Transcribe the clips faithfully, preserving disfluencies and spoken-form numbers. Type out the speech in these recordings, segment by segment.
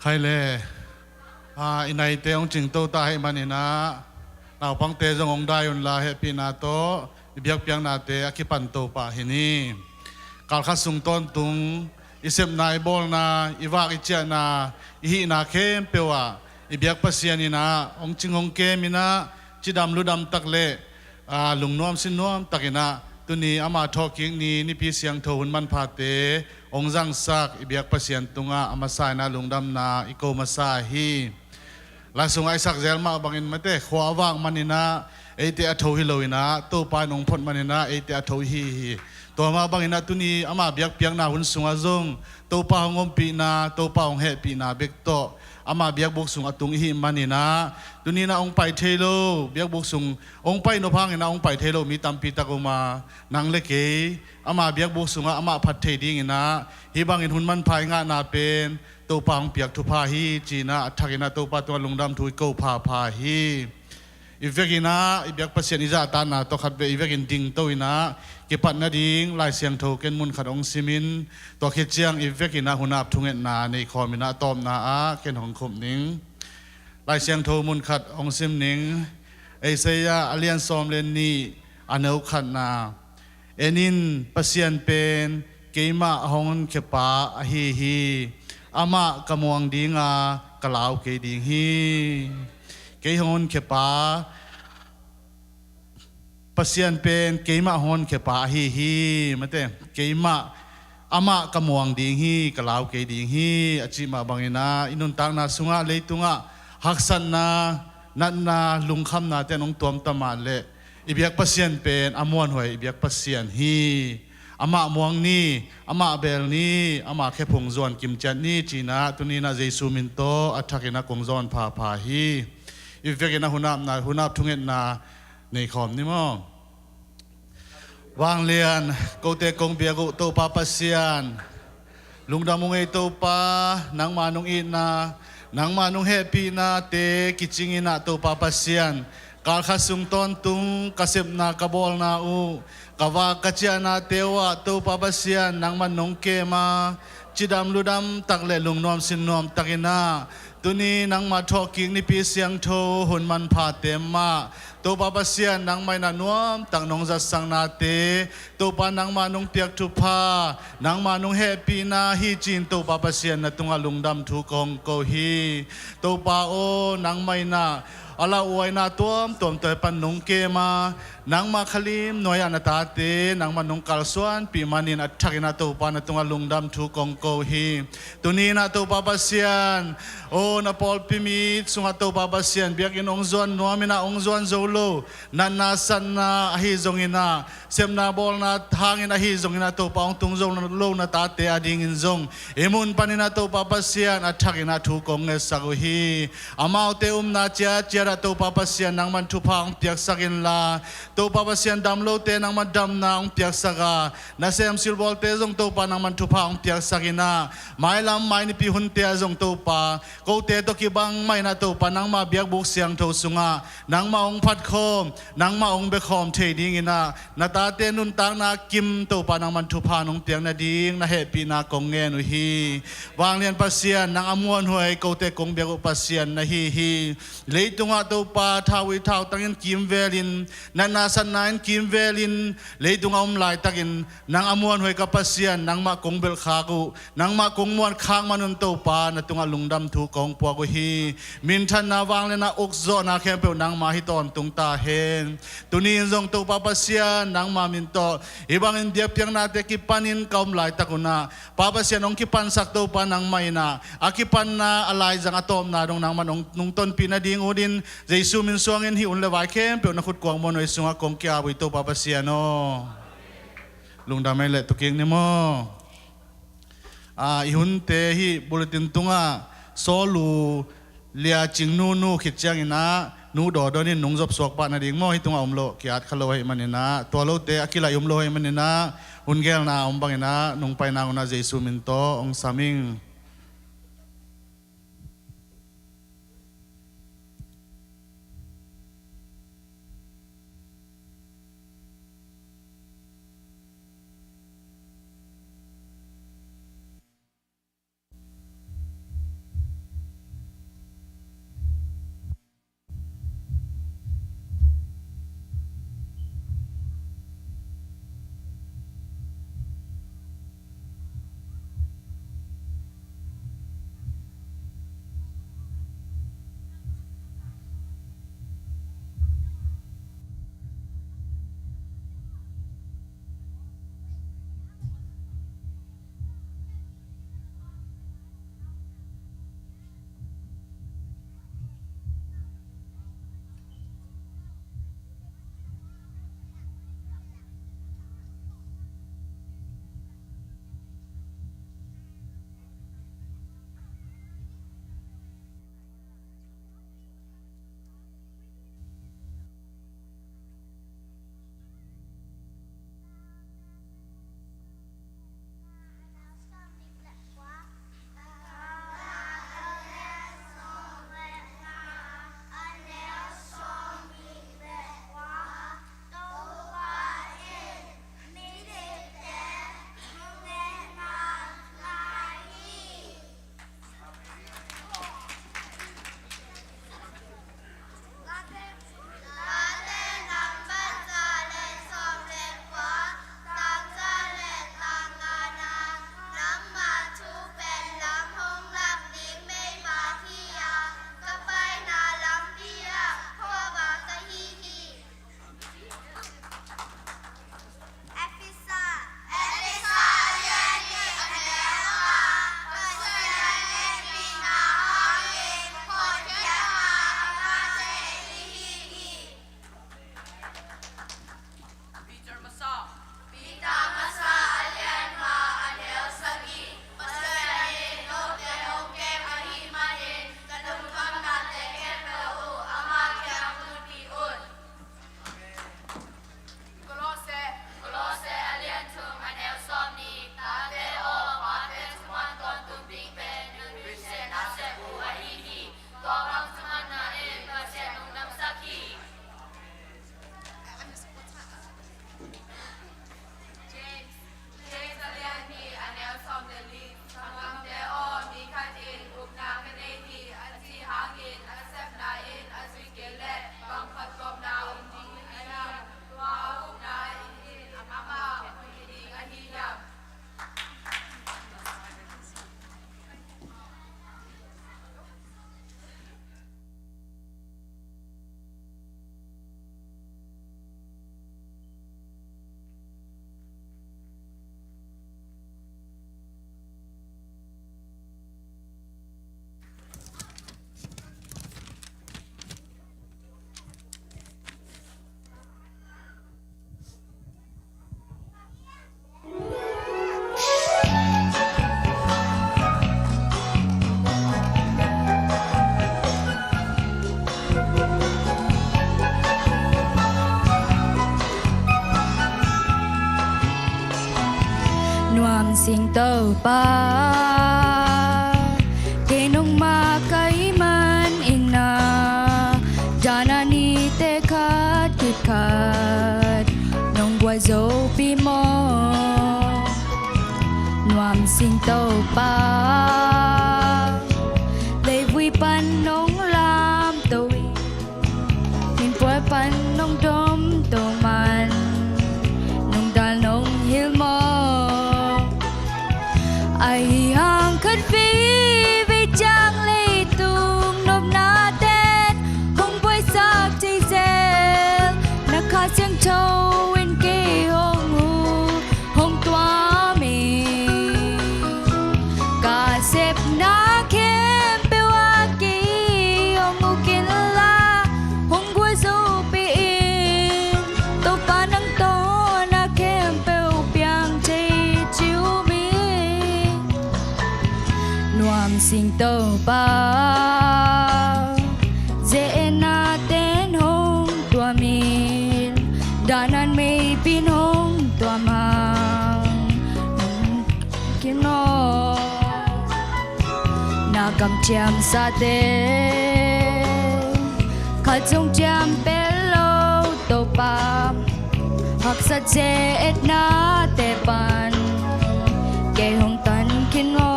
Hai le, a, i naite hong cingto ta ahih maninah naupangte zong hong dai unla hehpihna tawh i biakpiaknate a kipan to pah hi ni. Kalkhat sung tawntung i sepna, i bawlna, i vak i ciahna, i hihna khempeuh ah i biak Pasian inah hong cing hong kem inah cidam ludam tak le a, lungnuam sinnuam takinah tuni ama thawhkik ni, Nipi Siangtho hun manphate hong zangsak i biak Pasian tungah a masa inah lungdamna i ko masa hi. Lai sungah i sak zel mah bangin mate khua a vak maninah eite a tho hi lo inah Topa in hong phot maninah eite a tho i hi hi. Tua mah banginah tuni ama biakpiakna hun sungah zong Topa hong ompihna, Topa hong hehpihna bek tawh ama biakbuk sung a tung i hih maninah tuninah hong pai thei lo biakbuk sung hong pai nop hanginah hong pai thei lo mi tampi tak um a, nang le kei ama biakbuk sungah amah phat thei dinginah hih bangin hun manpha i ngahna pen Topa hong piak thupha hi cinah a thakinah Topa tungah lungdam thu i ko phapha hi. I vekinah i biak Pasian i zahtakna tawh khat vei i vekin dingto inah kipat nading Lai Siangtho ken mun khat hong simin tua khit ciang i vekinah hunap thungetna nei khawm inah a tawpna ah ken hong khum ning. Lai Siangtho mun khat hong sim ning. Isaiah a lian sawm le nih, a neu khatna. En in, Pasian pen keimah hong honkhia pa ahi hi. Amah ka muang dinga ka lau kei ding hi. Kei hong honkhia pa, Pasian pen keimah hong honkhia pa ahi hi. Mate, keimah, amah ka muang ding hi, ka lau kei ding hi a cih mah banginah i nuntakna sungah leitungah haksatna, natna, lungkhamna ten hong tuamta mah leh i biak Pasian pen a muanhuai i biak Pasian hi. Amah muang ni, amah beel ni, amah khephung zuan kimciat ni cinah tuninah Jesu min tawh a thakinah kong zawn phapha hi. I vekinah hunapna, hunap thungetna nei khawm ni maw? Vanglian, kote kong biak uh Topa Pasian, lungdam ung ei Topa, nangma nong itna, nangma nong hehpihnate kicing inah Topa Pasian, kalkhat sung tawntung ka sepna ka bawlna uh, ka vak ka ciahnate uh ah Topa Pasian nangman nong kem a, cidam ludam tak le lungnuam sinnuam takinah tuni nangma thawhkik Nipi Siangtho hun manphate mah Topa Pasian nangmah inah nuamtak nong zatsaknate, Topa nangmah nong piak thupha, nangmah nong hehpihna hi cin Topa Pasian na tungah lungdam thu kong ko hi. Topa aw, nangmah inah a lauhuaina tuamtuam tawh pan nong kem a, nangmah khalim nuai-ah na tate nangmah nong kalsuanpih manin a thakinah Topa na tungah lungdam thu kong ko hi. Tuninah Topa Pasian, aw, na pawlpi mi sungah Topa Pasian biakinn hong zuan nuam inah hong zuan zo lo, natna satna ahi zonginah, sepna bawlna hangin ahi zonginah Topa hong tung zo lo na tate adingin zong i mun paninah Topa Pasian a thakinah thu kong ngetsak uh hi. Amaute umna ciatciatah Topa Pasian nangman thupha hong piaksak inla, Topa Pasian damlote nangman damna hong piaksak a, nasem silbawlte zong Topa nangman thupha hong piaksak inah, mailam mainipi hunte ah zong Topa kote tawh kibang mah inah Topa nangmah biakbuk siangtho sungah nangmah hong phatkhawm, nangmah hong biakhawm thei dinginah na tate nuntakna kim Topa nangman thupha nong piak nading na hehpihna kong ngen uh hi. Vanglian Pasian, nang a muanhuai kote kong biak uh Pasian na hi hi. Leitungah Topa thau ui thau tangin kimvelin, natna satna in kimvelin, leitungah um laitakin nang a muanhuai ka Pasian nangmah kong belhkhak uh, nangmah kong muankhak man un Topa na tungah lungdam thu kong puak uh hi. Minthanna, vangliatna, ukzawhna khempeuh nangmah hi tawntung ta hen. Tuni in zong Topa Pasian nangmah min tawh hih bangin biakpiaknate kipanin ka om laitak unah Pa Pasian hong kipansak Topa nangmah inah a kipanna a laizang a tawpna dong nangmah nong nungtonpih nading unin Jesu min suangin hih un le vai khempeuh na khutkuang muanhuai sungah kong ki-ap uh hi Topa Pasian aw. Lungdam ei leh tukik ni maw? A, i hunte hih bulletin tungah Sawlu Lia Cing Nu, Nu khit cianginah Nu Dawdawn in nung zopsuak pah nading maw, hih tungah um loh ki-at kha lo ahih maninah, tua lote a kilaih um lo ahih maninah, hun gelna a om banginah nung paina unah Jesu min tawh hong sam ing. Topa, kei nong makaih man ina, dan a nite khat khit khat nong buai zopih maw? Nuam sing Topa, leivui pan nong lamto in, min pual pan nong domto man, nong dal nong hilh maw? Ahi hang khat veivei ciang leitung nopna ten hong buaisak thei zel, na Kha Siangtho in kei hong hun, hong tuam in. Ka sepna khempeuh ah kei hong uk inla, hong buai zopih in. Topa nang tawh na khempeuh piang thei ci um in. Nuam sing Topa, ze-etna ten hong tuam in, dan a meipin hong tuam hang, kin aw, na kamciamsate khat zong ciam pel lo Topa, haksat ze-etnate pan kei hong tan khin aw.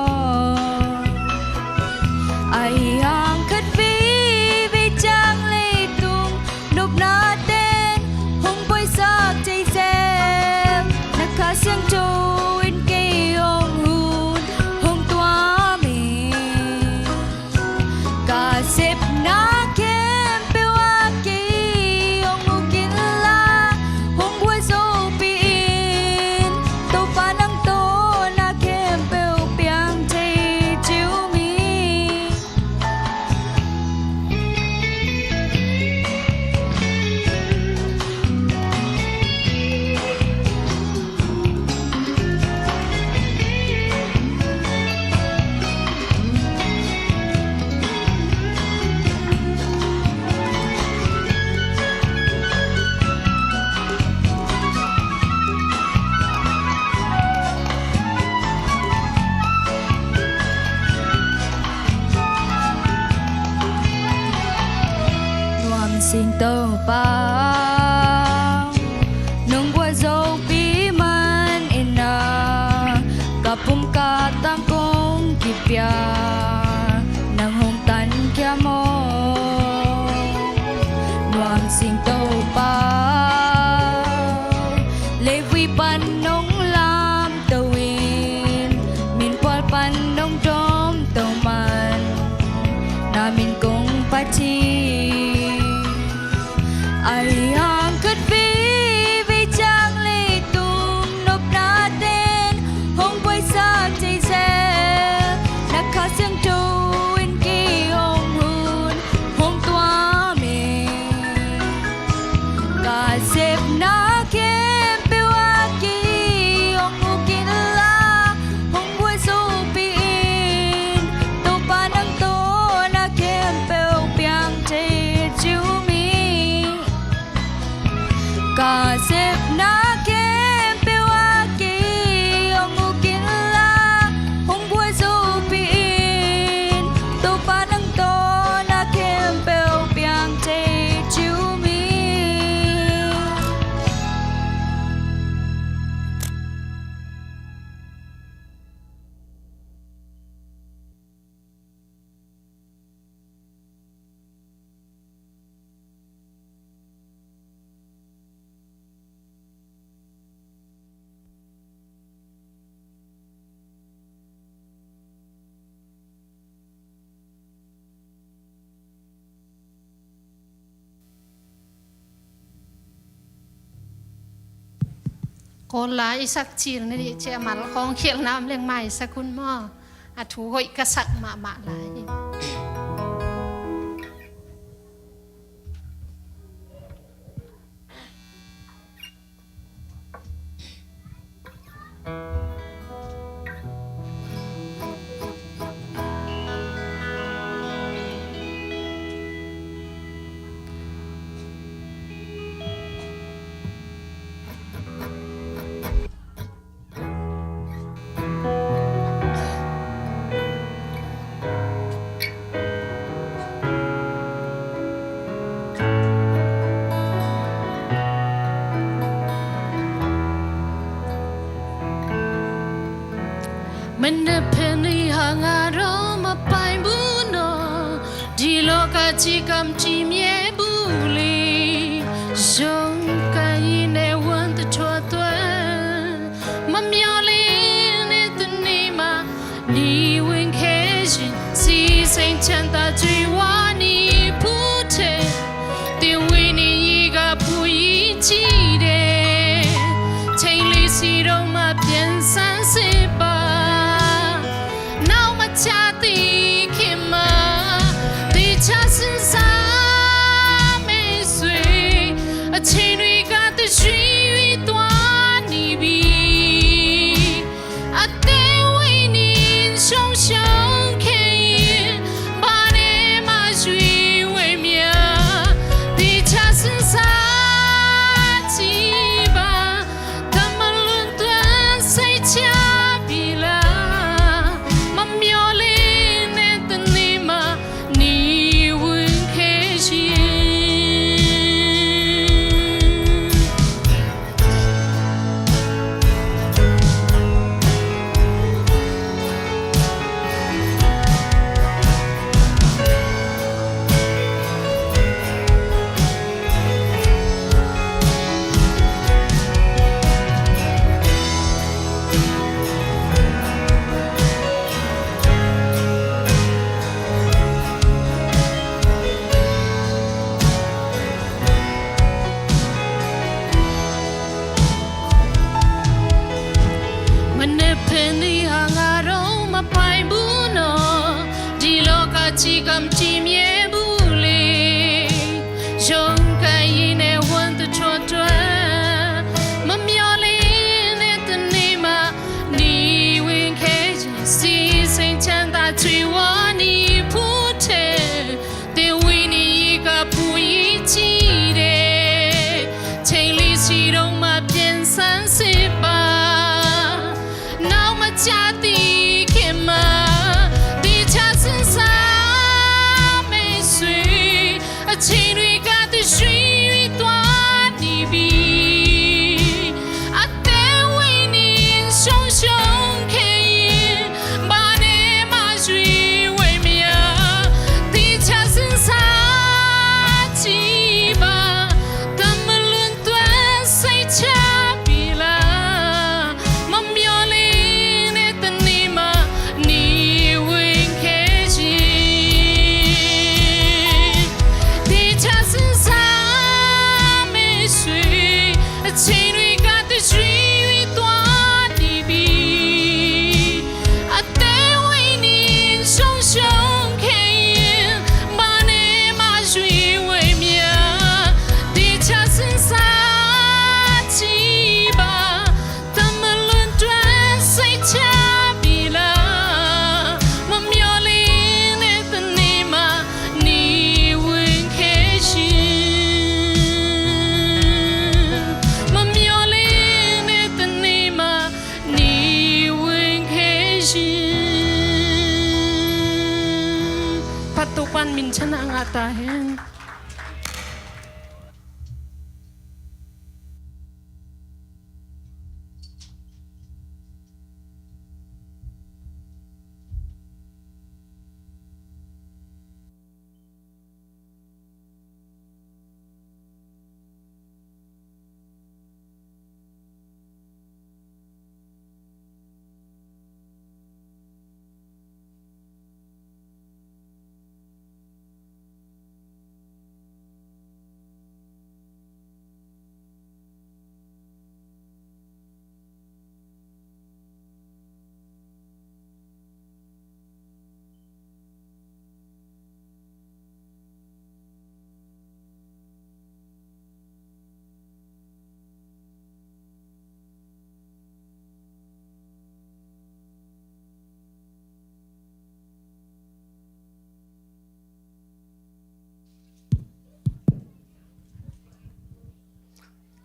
Ahi hang khat veivei ciang leitung nopna ten hong buaisak thei zel, na Kha Siangtho in kei hong hun, hong tuam in. Ka sepna khempeuh ah kei hong uk inla, hong buai zopih in. Topa nang tawh na khempeuh piang thei ci um in. Nuam sing Topa, nong buai zopih man ina, ka pum ka tang kong kipia, nang hong tankhia maw? Nuam sing Topa, leivui pan nong lamto in, min pual pan nong domto man, na min kong phat hi. Ahi hang khat veivei ciang leitung nopna ten hong buaisak thei zel, na Kha Siangtho in kei hong hun, hong tuam in. Ka sepna khempeuh ah kei hong uk inla, hong buai zopih in. Topa nang tawh na khempeuh piang thei ci um in. Ka sepna khempeuh ah kei hong uk inla, hong buai zopih in. Topa nang tawh na khempeuh piang thei ci um in. Kawl la i sak cil na dih ciah mal khawng khialhna om leng maisak hun maw? A thu hoih ka sak mahmah lai hi. နဖဲးနံၣ်ဟါငါတော့မပိုင်ဘူးနော် ဒီလောကကြီးကမ်ချီမြေဘူးလေ ရုံးကရင်နဲ့ဝမ်းတထွတ်သွဲ မမျော်လင့်တဲ့တနေ့မှာ နေဝင်ခဲ့ရင် စီးစိမ်ချမ်းသာကြွေဝါနေဖို့ထဲ သင်ဝိညာဉ်ရေးကပိုကြီးတယ် ချိန်လေးစီတော့မှပြန်ဆန်းစစ်ပါ နောက်မချသေးခင်မှာ သေချာစဉ်းစားမယ်ဆိုရင် အချိန်တွေကတရွေ့ရွေ့သွားနေပြီ အသက်ဝိညာဉ်ဆုံးရှုံးခဲ့ရင် ဘာနဲ့မှရွေးဝေးမြသေချာစဉ်းစားကြည့်ပါ ကမလွန်သွမ်းစိတ်ချပြီလား မမျော်လင့်တဲ့တနေ့မှာ နေဝင်ခဲ့ရင် မနက်ဖဲနေဟာငါတော့မပိုင်ဘူးနော် ဒီလောကကြီးကမ်ချီမြေဘူးလေ ရုံးကရင်နဲ့ဝမ်းတထွတ်သွဲ မမျော်လင့်တဲ့တနေ့မှာ နေဝင်ခဲ့ရင် စီးစိမ်ချမ်းသာကြွေဝါနေဖို့ထဲ သင်ဝိညာဉ်ရေးကပိုကြီးတယ် ချိန်လေးစီတော့မှပြန်ဆန်းစစ်ပါ နောက်မချသေးခင်မှာ သေချာစဉ်းစားမယ်ဆိုရင် အချိန်တွေကတရွေ့ရွေ့သွားနေပြီ အသက်ဝိညာဉ်ဆုံးရှုံးခဲ့ရင် ဘာနဲ့မှရွေးဝေးမရ သေချာစဉ်းစားကြည့်ပါ ကမလွန်သွမ်းစိတ်ချပြီလား မမျော်လင့်တဲ့တနေ့မှာ နေဝင်ခဲ့ရင် သေချာစဉ်းစားမယ်ဆိုရင် အချိန်တွေကတရွေ့ရွေ့သွားနေပြီ အသက်ဝိညာဉ်ဆုံးရှုံးခဲ့ရင် ဘာနဲ့မှရွေးဝေးမရ သေချာစဉ်းစားကြည့်ပါ ကမလွန်သွမ်းစိတ်ချပြီလား မမျော်လင့်တဲ့တနေ့မှာ နေဝင်ခဲ့ရင် မမျော်လင့်တဲ့တနေ့မှာ နေဝင်ခဲ့ရင် ဖတ်တူပန်မင်ချနာငါတာဟင်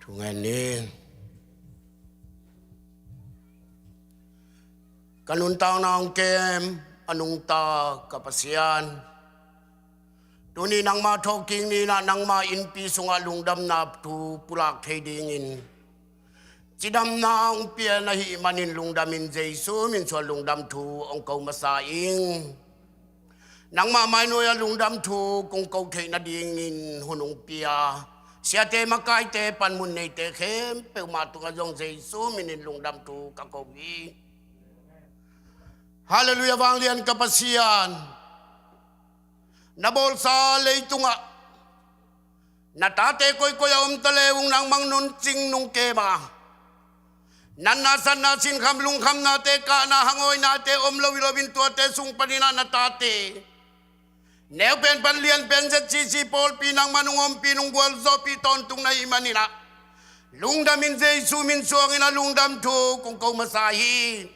Thu ngen ni. Ka nuntakna hong kem a nungta ka Pasian, tuni nangma thawhkik ni-in ah nangma innpi sungah lungdamna thu pulak thei dingin Cidamna hong pia na hih manin lungdamin Jesu min suang lungdam thu hong ko masa ing. Nangmah mai nuai-ah lungdam thu kong ko theih nadingin hun hong pia siate makaite panmun neite khempeuh mah tungah zong Jesu minin lungdam thu ka ko hi. Halleluiah, vanglian ka Pasian. Na bawlsa leitungah na tate koikoi a om ta le ung nangmah nung cing nung kem a, natna satna sinkham lungkhamnate kahna hangawinate om lo hi loin tuate sung paninah na tate neu pen pan lian pen ZCC pawlpi nangmah nung ompih nung gualzawhpih tawntung na hih maninah lungdamin Jesu min suangin a lungdam thu kong ko masa hi.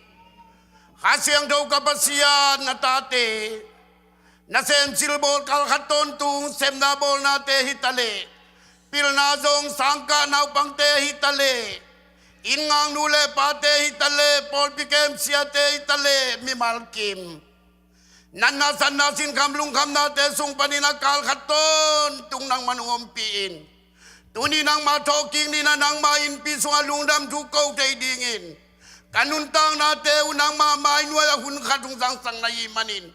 Kha Siangtho ka Pasian, na tate nasem silbawl kal khat tawntung sepna bawlnate hi ta leh, pilna zong sangkah naupangte hi ta leh, inngang nu le pate hi ta leh, pawlpi kem siate hi ta leh, mimal kim natna satna sinkham lungkhamnate sung panin a kal khat tawntung nangmah nung ompih in, tuni nangmah thawhkik ninah nangmah innpi sungah lungdam thu ko thei dingin ka nuntaknate uh nangmah mai nuai-ah hun khat hong zangsak na hih manin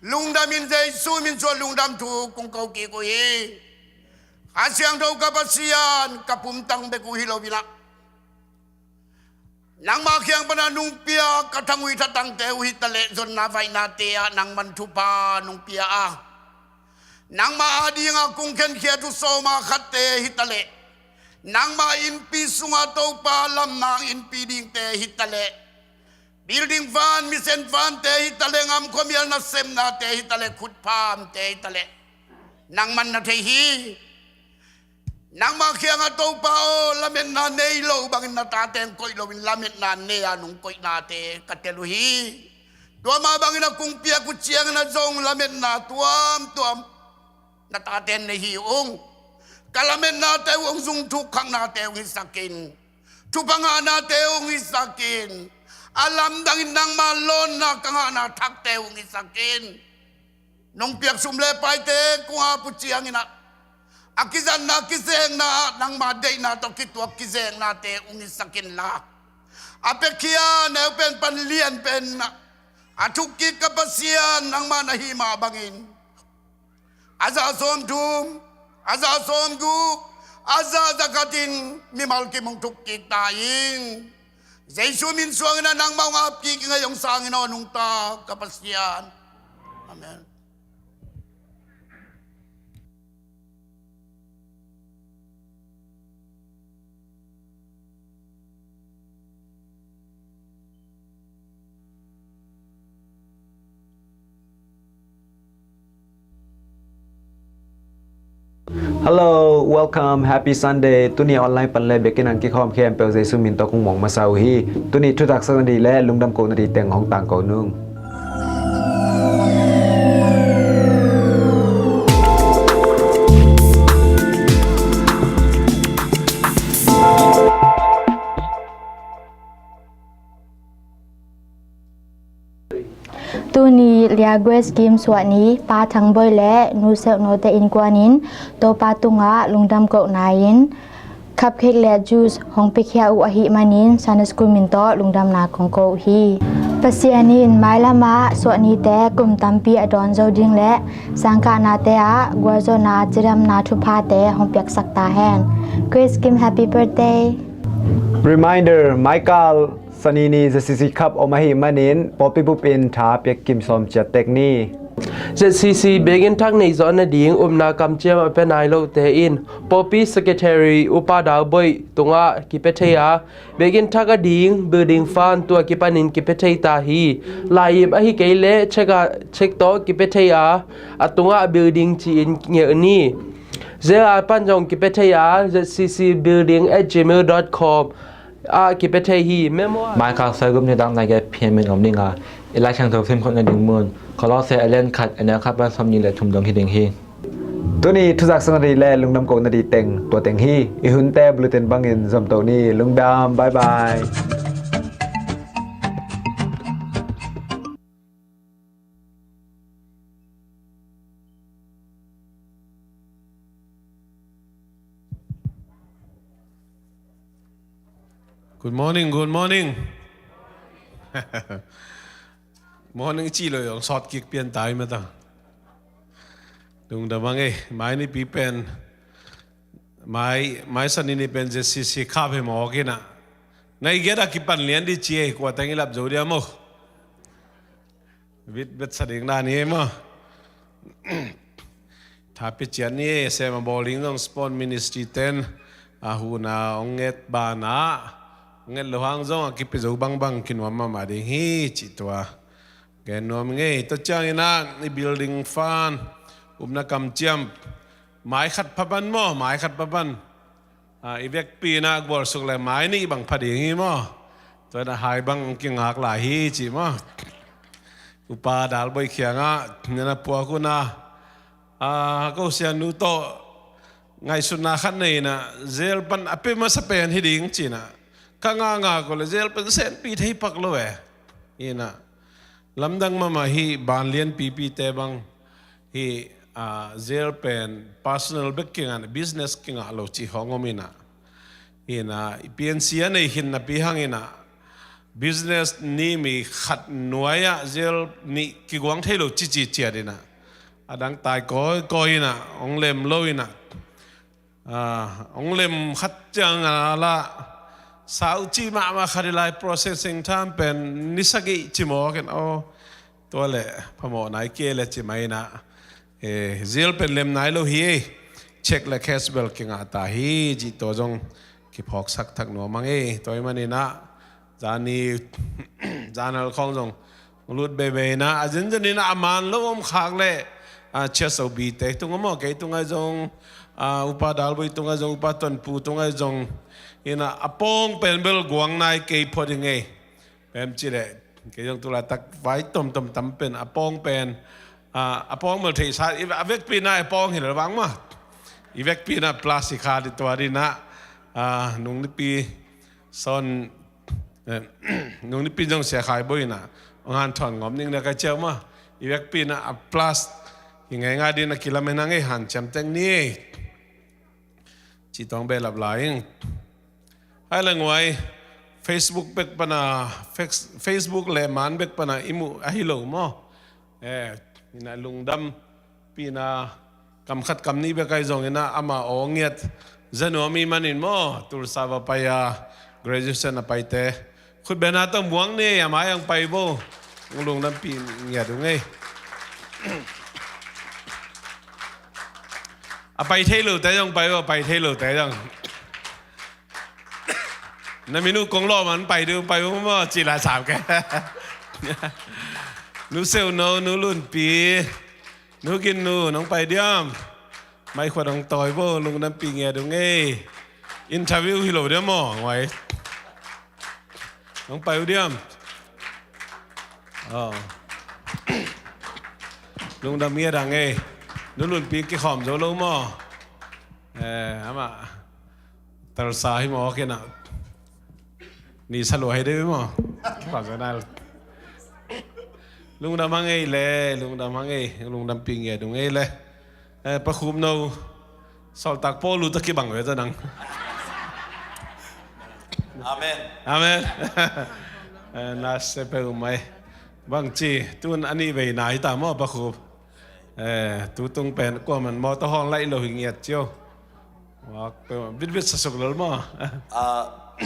lungdamin Jesu min suang lungdam thu kong ko kik uh hi. Kha Siangtho ka Pasian, ka pumtang bek uh hi loinah nangmah kiang panah nung pia ka thangui thatangte uh hi ta leh, zonna vaihnate ah nangman thupha nung pia a, nangmah adingah kong khenkhiat uh sawma khatte hi ta leh, nangmah innpi sungah Topa lamnang innpi dingte hi ta leh, building fund, mission fundte hi ta leh, ngam khuamial nasemnate hi ta leh, khutphamte hi ta leh, nangman na thei hi. Nangmah kiangah Topa aw, lametna nei lo bangin na tate in koih loin lametna nei-a nung koihnate ka tel uh hi. Tua mah bangin a kong piak uh ciangin a zong lametna tuamtuam na tate in nei hi ung. Ka lametnate uh hong zung thuk khaknate hong hisak in, thupha ngahnate uh hong hisak in, a lamdangin nangma lawnna ka ngahna thakte uh hong hisak in. Nong piak sum le paite kong ap uh cianginah a kizatna kizekna ah nangma deihna tawh kituak kizeknate hong hisak inla, a pekhia neupen pan lianpen ah a thukkik ka Pasian nangmah na hih mah bangin a za sawmthum, a za sawmguk, a za zakhatin mimal kim hong thukkik ta in. Jesu min suangin a nangmah hong apkik ing ei, hong sangin aw nungta ka Pasian. Amen. Hello, welcome, happy Sunday. Tuni online pan le biakinn ah kikhawm khempeuh Jesu min tawh kong muang masa uh hi. Tuni thutaksak nading le lungdam ko nading teng hong tangko nung. Tuni Lia Grace Kim suah ni, Pa Thang Bawi le Nu Seu Note innkuan in Topa tungah lungdam kohna in cupcake le juice hong piakhia uh ahih manin Sunday School min tawh lungdamna kong ko uh hi. Pasian in mailam ah suah nite kum tampi a dawn zo ding le sangkahnate ah gualzawhna, cidamna thuphate hong piaksak ta hen. Grace Kim, happy birthday. Reminder, Michael, Sani ni ZCC Cup om ahih manin pawlpi bup in tha piak kim sawm ciat tek ni. ZCC biakinn thak neih zawh nading upna kamciam a pia nai lote in pawlpi secretary Upa Dau Bawi tungah kipia thei a, biakinn thak ading building fund tua kipanin kipia thei ta hi. Lai-ip ahi kei leh cheque a, cheque tawh kipia thei a, a tungah building ci-in ngelh ni. Zelle pan zong kipia thei a, ZCC building at gmail dot com ah kipia thei hi. Memo ah Michael Saigum nitak nai giat P M in om ding a, i Lai Siangtho simkhop nading mun Kolose a lian khat, a neu khat pan sawmnih le thum dong hi ding hi. Tuni thutaksak nading le lungdam ko nading teng tua teng hi. I hunte bulletin bangin zomto ni. Lungdam, bye bye. Good morning, good morning. Morning ci lo zong sawt kik pian tai mata. Lungdam a ngei, mai nipi pen, mai, mai sa ni ni pen Z C C khap hi mawk hi na. Nai giat a kipan lian di ci ei, kua teng i lap zo dia maw. Vit bet sa ding dan hi ei maw. Tha pia ciat ni ei, sem a bawl ding zong Spawn Ministry ten a hun a hong nget ban a, hong nget lo hang zong a kipia zo bangbang kinuam mahmah ding hi cih tua gen nuam ngei. Tua ciangin ah i building fund, upna kamciam, mai khat pha pan maw, mai khat pha pan. Ah, i vekpi in ah gualsuk le mai nih bang pha ding hi maw. Tua in ah hai bang hong kingak lai hi ci maw. Upa Dalboi kiangah, nena puak un ah, ah, ko sianu tawh ngaihsutna khat nei in ah, zel pan a pia masa pen hi ding ci in ah, ka nganga ko le zel pan senpi thei pak lo e. Hi in ah, lamdang mahmah hi, ban lianpipite bang hi, ah, zel pen personal bek kingah, business kingah lo ci hong om in ah. Hi in ah, i P N C a nei khin napi hang in ah, business ni mi khat nuai ah zel nih kiguang thei lo ci ci ciat in ah, a dang tai kawikawi in ah, hong lem lo in ah, ah, hong lem khat ciang a la sau ci mahmah khat i lai processing time pen ni sagih ci mawk in, aw, tua le phamawh nai kei le ci mai in ah, eh, zel pen lem nai lo hi ei, check le cash bel kingah ta hi ci tua zong kiphawksak thak nuam a ngei. Tua hi man in ah, zani, zanal khawng zong lut beibei in ah, a zenzen in ah a man lo om khak le, ah, chia so bite tung om aw, kei tung ai zong, ah, Upa Dalboi tung ai zong, Upa Tonpu tung ai zong in ah, a pawng pen bel guang nai kei phot hi ngei. Pem ci le, kei zong tu laitak vai tomtom tam pen, a pawng pen, ah, a pawng bel thei sa, i, a vekpi in ah a pawng hi le vang maw. I vekpi in ah plus i kha di tua di in ah, ah, nung nipi sawn, eh, nung nipi zong sia khai boi in ah, hong hanthawn ngawm ning na ka ciau maw. I vekpi in ah a plus hi ngeingai di in ah kilamen a ngei, hanciam tek ni ei. Ci tawng behlap lai ing. Hai le nguai, Facebook bek pan a, Fex-, Facebook le man bek pan a i muh ahi lo maw. Eh, in ah lungdam pi in ah, kam khat kam nih bek ai zong in ah ama aw ngiat za nuam i man in maw, Tulsa va pai a, graduation a paite. Khut bena tawh muang ni, a mai ang pai bo. Lungdam pi ngiat ung ei. A pai thei lo te zong pai bo, a pai thei lo te zong. Na minu kong lawm an pai ding, pai bo maw, ci lai sam ke. Nu Seu No, Nu Lunpi, Nu Gin Nu, nong pai diam. Mai khuat hong tawi bo, lungdam pi ngiat ung ei. Interview hi lo diam maw, nguai. Nong pai uh diam. Oh. Lungdam ngiat a ngei. Nu Lunpi kikhawm zo lo maw. Eh, ama Tulsa hi maw, kei na. Ni sa lua hi dei maw. Kikhawm zo nai. Lungdam a ngei le, lungdam a ngei, lungdam pi ngiat ung ei le. Eh, Pa Khup No, sawltak Paul uh tawh kibang ve ta nang. Amen. Amen. Eh, na se pe umai. Bang ci, tun a nih vei na hi ta maw, Pa Khup. Eh, tu tung pen kuaman mawtaw hawng laih lo hi ngiat cio. Wak pe vitbit sasuk lol maw. Ah,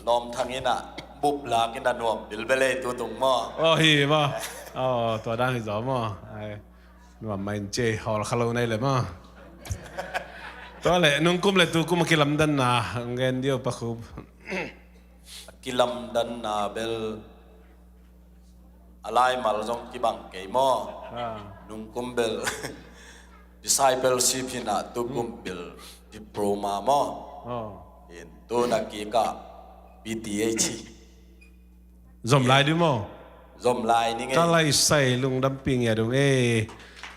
Lawm Thang in ah bup lak in ah nuam bilbel ei tu tung maw. Oh, hi maw. Oh, tua dan hi zaw maw. Ai, nuam mai in ci, hawl kha lo nai le maw. Tua le, nungkum le tukum a kilamdanna ngen diau, Pa Khup. A kilamdanna bel a laimal zong kibang kei maw. Ah. Nungkum bel discipleship hi in ah, tukum bel diploma maw. Oh. In tu na kik ah P T H. Zom lai di maw. Zom lai ni ngei. Ka lai sai, lungdam pi ngiat ung ei.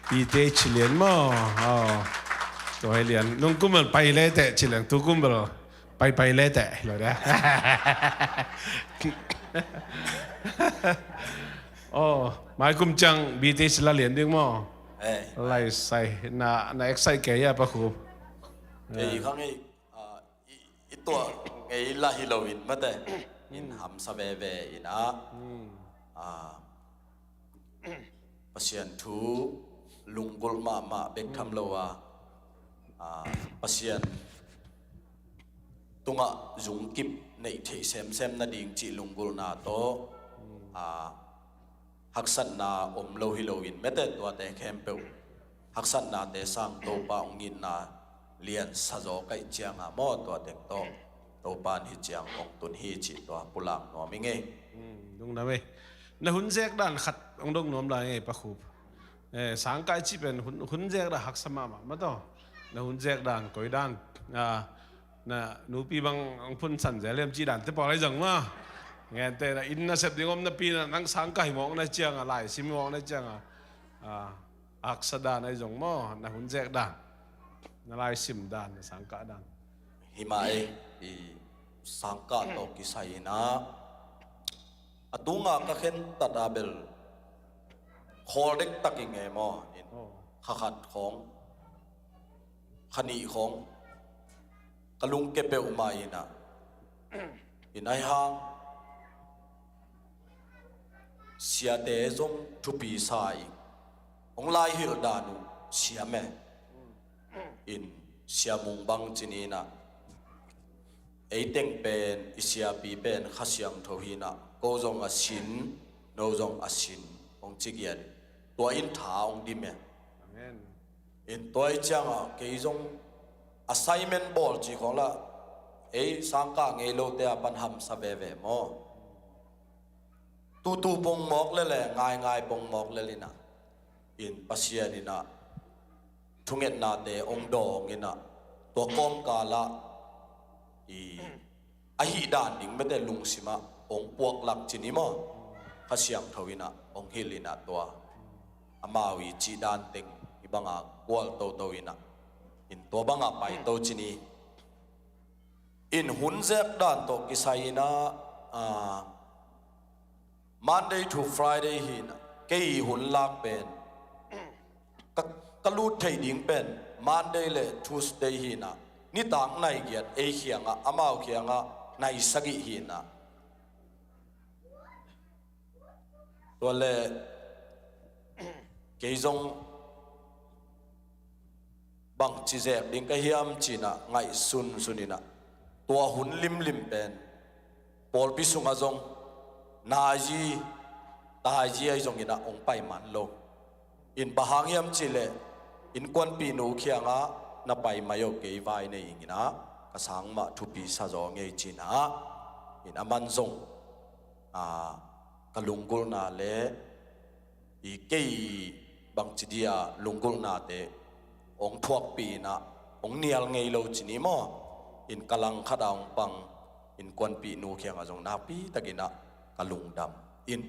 P T H lian maw. Oh. Tua hi lian. Nungkum bel pai le teh ci leng, tukum bel pai pai le teh lo dia. Oh, mai kum ciang B T S la lian ding maw. Eh. Lai sai, na, na excite kei a, Pa Khup. Kei khang ei, ah, i, i tuah ngei lah hi loin mate in hamsa veve in ah, ah, Pasian thu lunggulh mahmah bek tham lo a, ah, Pasian tungah zungkip neih theih semsem nading cih lunggulhna tawh, ah, haksatna om lo hi loin mate tuate khempeuh haksatnate sang Topa hong itna lian sa zaw kaih cianga maw, tua tek tawh Topa in hi ciang hong tun hi cih tua pulak nuam i ngei. Hmm, lungdam ei. Na hun zek dan khat hong dong nuam lai ngei Pa Khup. Eh, sangkah i cih pen hun, hun zek dan haksa mahmah mah tawh. Na hun zek dan koi dan, ah, na nupi bang hong phunsan zel hiam cih dan te pawl ahi zong maw. Ngente na inn na sep ding om napi na nang sangkah hi mawk na cianga, laisim hi mawk na cianga, ah, haksa dan ahi zong maw, na hun zek dan, na laisim dan, na sangkah dan. Hi mah ei, i sangkah tawh kisai in ah, a tunga ka khentat a bel khawl dektak i ngei maw in, kha khat khawng, kha nih khawng ka lungke peuhmah in ah, in ahi hang siate zong thupi sa in, hong laihilh dan uh siam e. In Sia Mung bang ci ni in ah, ei teng pen i siapi pen Kha Siangtho hi in ah, ko zong a sin, no zong a sin, hong ci giat. Tua in tha hong dim e. Amen. In tua i cianga kei zong assignment bawl ci khawng lah, ei sangkah ngei lote a pan hamsa veve maw. Tutu pongmawk lele, ngaingai pongmawk lel in ah, in Pasian in ah thungetnate hong dawng in ah, tua kawmkal ah i ahih dan ding mate lungsim ah hong puaklak ci ni maw. Kha Siangtho in ah hong hilh in ah tua amau i cih dan teng i banga gual toto in ah, in tua banga paito ci ni. In hun zek dan tawh kisai in ah, ah, Monday to Friday hi in ah, kei hun lak pen ka, ka lut thei ding pen Monday le Tuesday hi in ah, nitak nai giat ei khiangah, amau khiangah nai sagih hi in ah. Tua le kei zong bangci zek ding ka hiam ci in ah ngaihsunsun in ah, tua hun limlim pen pawlpi sungah zong nazi tazi ahi zong in ah hong pai man lo. In bang hang hiam cih leh innkuanpihnu khiangah na pai mai o, kei vai nei ing in ah ka sang mah thupi sa zaw ngei ci in ah, in aman zong, ah, ka lunggulhna le i kei bangci dia lunggulhnate hong thuakpih in ah hong nial ngei lo ci ni maw. In ka langkhat ah hong pang innkuanpihnu khiangah zong nakpi takin ah ka lungdam. In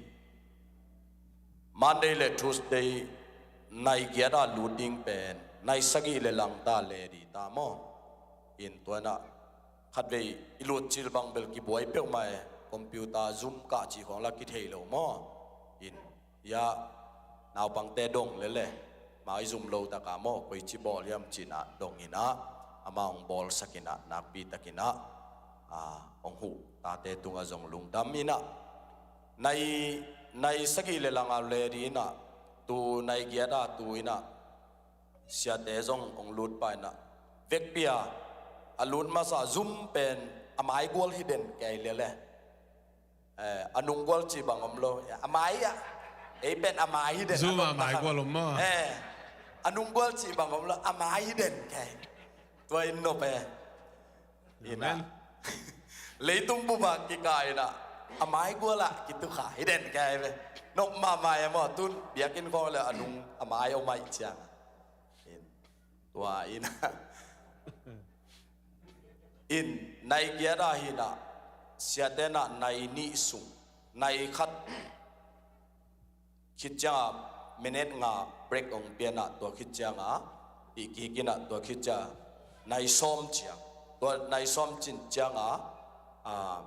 Monday le Tuesday nai giat a lut ding pen nai sagih le langta le di ta maw. In tua in ah khatvei i lut cil bang bel kibuai peuhmah e, computer Zoom kah cih khawng lah kithei lo maw. In ia naupangte dong lele, amau i zum lo taka maw, koici bawl hiam ci in ah dong in ah, amau hong bawlsak in ah nakpi takin ah, ah, hong huh tate tungah zong lungdam in ah, nai, nai sagih le lang a le di in ah, tu nai giat a tu in ah siate zong hong lut pah in ah, vekpi a a lut masa Zoom pen a mai gual hi den kei lele. Eh, a nung gual cih bang om lo. A mai ah. Ei pen a mai hi den. Zoom a mai gual om maw. Eh, a nung gual cih bang om lo. A mai hi den kei. Tua in nop e. In ah. Amen. Leitung bup ah kikah in ah, a mai gual ah kitukha hi den kei ve. Nop mahmah e maw, tun biakinn khawng le a nung a mai om ahih ciang. In. Tua in ah. In nai giat ah hi in ah, siate in ah nai nih sung, nai khat khit ciangah minute nga break hong pia in ah, tua khit ciangah i kik in ah, tua khit ciangah nai sawm ciang, tua nai sawm cin ciangah, ah,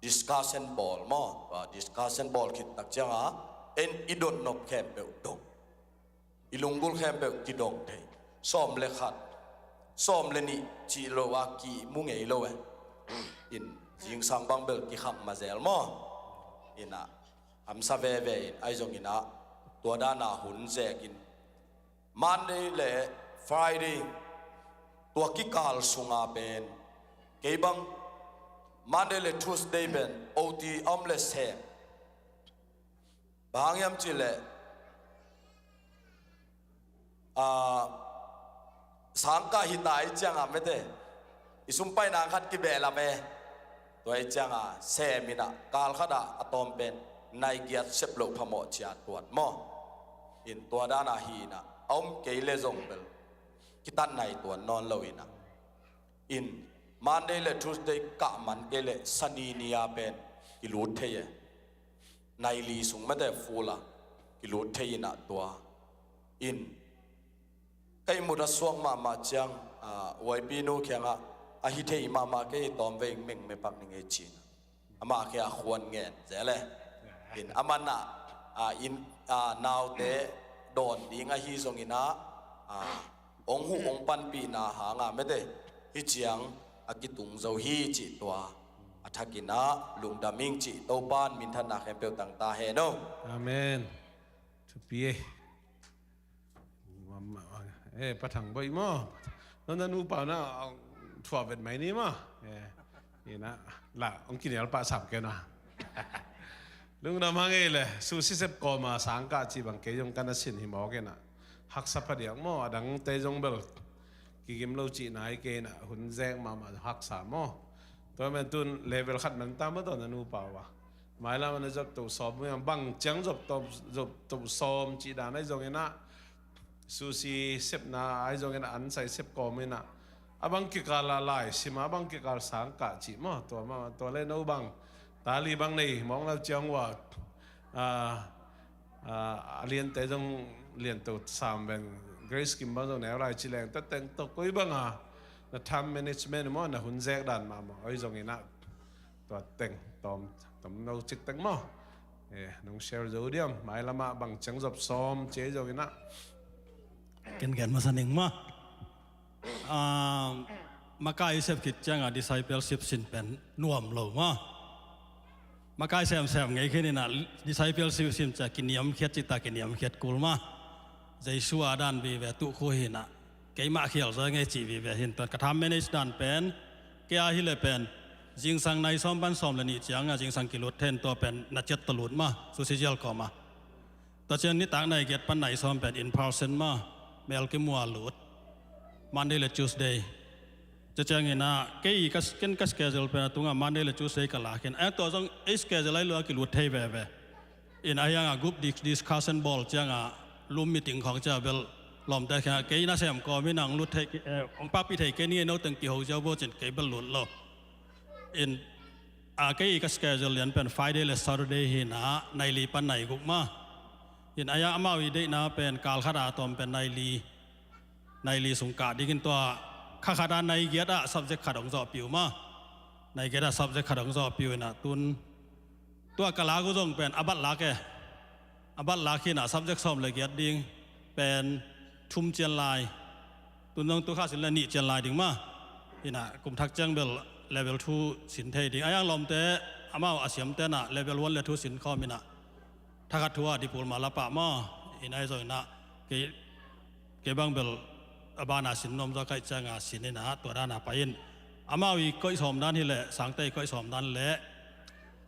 discussion bawl maw. Ah, discussion bawl khit tak ciangah en i dot nop khempeuh dong. I lunggulh khempeuh kidong thei. Sawm le khat, sawm le nih cih lo a kimu ngei lo e. In zingsang bang bel kikhang ma zel maw? Inah hamsa veve in, ahi zong inah tua dana hun zekin Monday le Friday tua kikal sunga pen kei bang Monday le Tuesday pen O T a om le sem. Bang hang hiam cih leh, a, sangkah hita i cianga mete i sum paina khat kibehlap e. Tua i cianga sem inah kal khatah a tawm pen nai giat sep loh phamawh cia tuat maw? In tua dana hi inah a om kei le zong bel kitat nai tuan nawn lo inah. In Monday le Tuesday kah man kei le Sani ni-a pen kilut thei e. Nai li sung mete full a kilut thei inah tua. In ka ihmut a suak mahmah ciang, a, Y P nu kiangah a hi thei mahmah kei, tawm vei mengme pak ning ei ci-in amah kia khuan ngen zel e. In aman ah, a, in, a, naute dawn ding ahi zong inah, a, ong huh ong panpihna hanga mete hi ciang a kitung zo hi cih tua a thak inah lungdam ing cih Topan minthanna khempeuh tang ta hen aw. Amen. Thupi e. Eh, Pa Thang Boih maw? Nong na nupa na, ah, thuah vet mai ni maw? Eh, inah la ong kinial pah sam kei na. Lungdam hang ei le, Susi Sep kawma sangkah cih bang kei zong ka na sin hi mawk inah haksa phadiak maw? A dangte zong bel kigim lo cihna hi kei inah hun zek mahmah haksa maw? Tua men tun level khat man ta maw tua na nupa uh a? Mailam a na zop to sawm uh hiam, bang ciang zop to, zop to sawm cih dan ahi zong inah, Susi sepna ahi zong inah, an sai sep kawm inah, a bang kikal a lai sima, a bang kikal sangkah cih maw? Tua maw, tua le no bang tali bang nei mawng lo ciang uh a, a, a liante zong lian to sam beng, Grace Kim bang zong neu lai ci leng, tua teng tawh koi banga na time management maw, na hun zek dan mahmah ahi zong inah tua teng tawm, tawm no cik teng maw? Eh, nong share zo diam, mailamah bang ciang zop sawm ci ahi zong inah. Ken gen masa ning maw? Ah, makai i sep khit cianga discipleship sin pen nuam lo maw? Makai semsem ngei khin inah discipleship sin cia kiniamkhiat cita kiniamkhiat kul maw? Jesu a dan vive tuh khu hinah keimah khial zaw ngei cih vive hin pen ka time manage dan pen kei a hi le pen zingsang nai sawm pan sawm le nih cianga zingsang kilut then tua pen na ciat talut maw? Susi zial kawma. Tua ciang nitak nai giat pan nai sawm pen in person maw, mel kimual lut, Monday le Tuesday. Tua ciang inah kei ka, ken ka schedule pen a tungah Monday le Tuesday ka lak in, a tua zong ei schedule ahi lua kilut thei veve. In a hiangah group dis-, discussion bawl ciangah lum meeting khawng ciah bel lawmte khiangah kei nasem kawm inah hong lut thei, eh, hong pakpih thei kei ni, no teng kiho ziau bo cin kei bel lut lo. In a kei ka schedule lian pen Friday le Saturday hinah nai li pan nai guk maw? In a hiang amau i deihna pen kal khat a tawm pen nai li, nai li sung kah dingin tua kha khat a nai giat ah subject khat hong zawhpih uh maw? Nai giat ah subject khat hong zawhpih uh inah tun tua ka lak uh zong pen a bat lak e. A bat lak hinah subject sawm le giat ding pen thum cian lai. Tun zong tu kha sin le nih cian lai ding maw? Inah kum thak ciang bel level two sin thei ding. A hiang lawmte amau a siamte inah level one le two sin khawm inah thakhat thu a diploma la pah maw? Inah ahi zong inah kei, kei bang bel a bana sin nuam zaw kaih cianga sin inah tua dana pai in. Amau i koih sawm dan hi le, sangte i koih sawm dan le,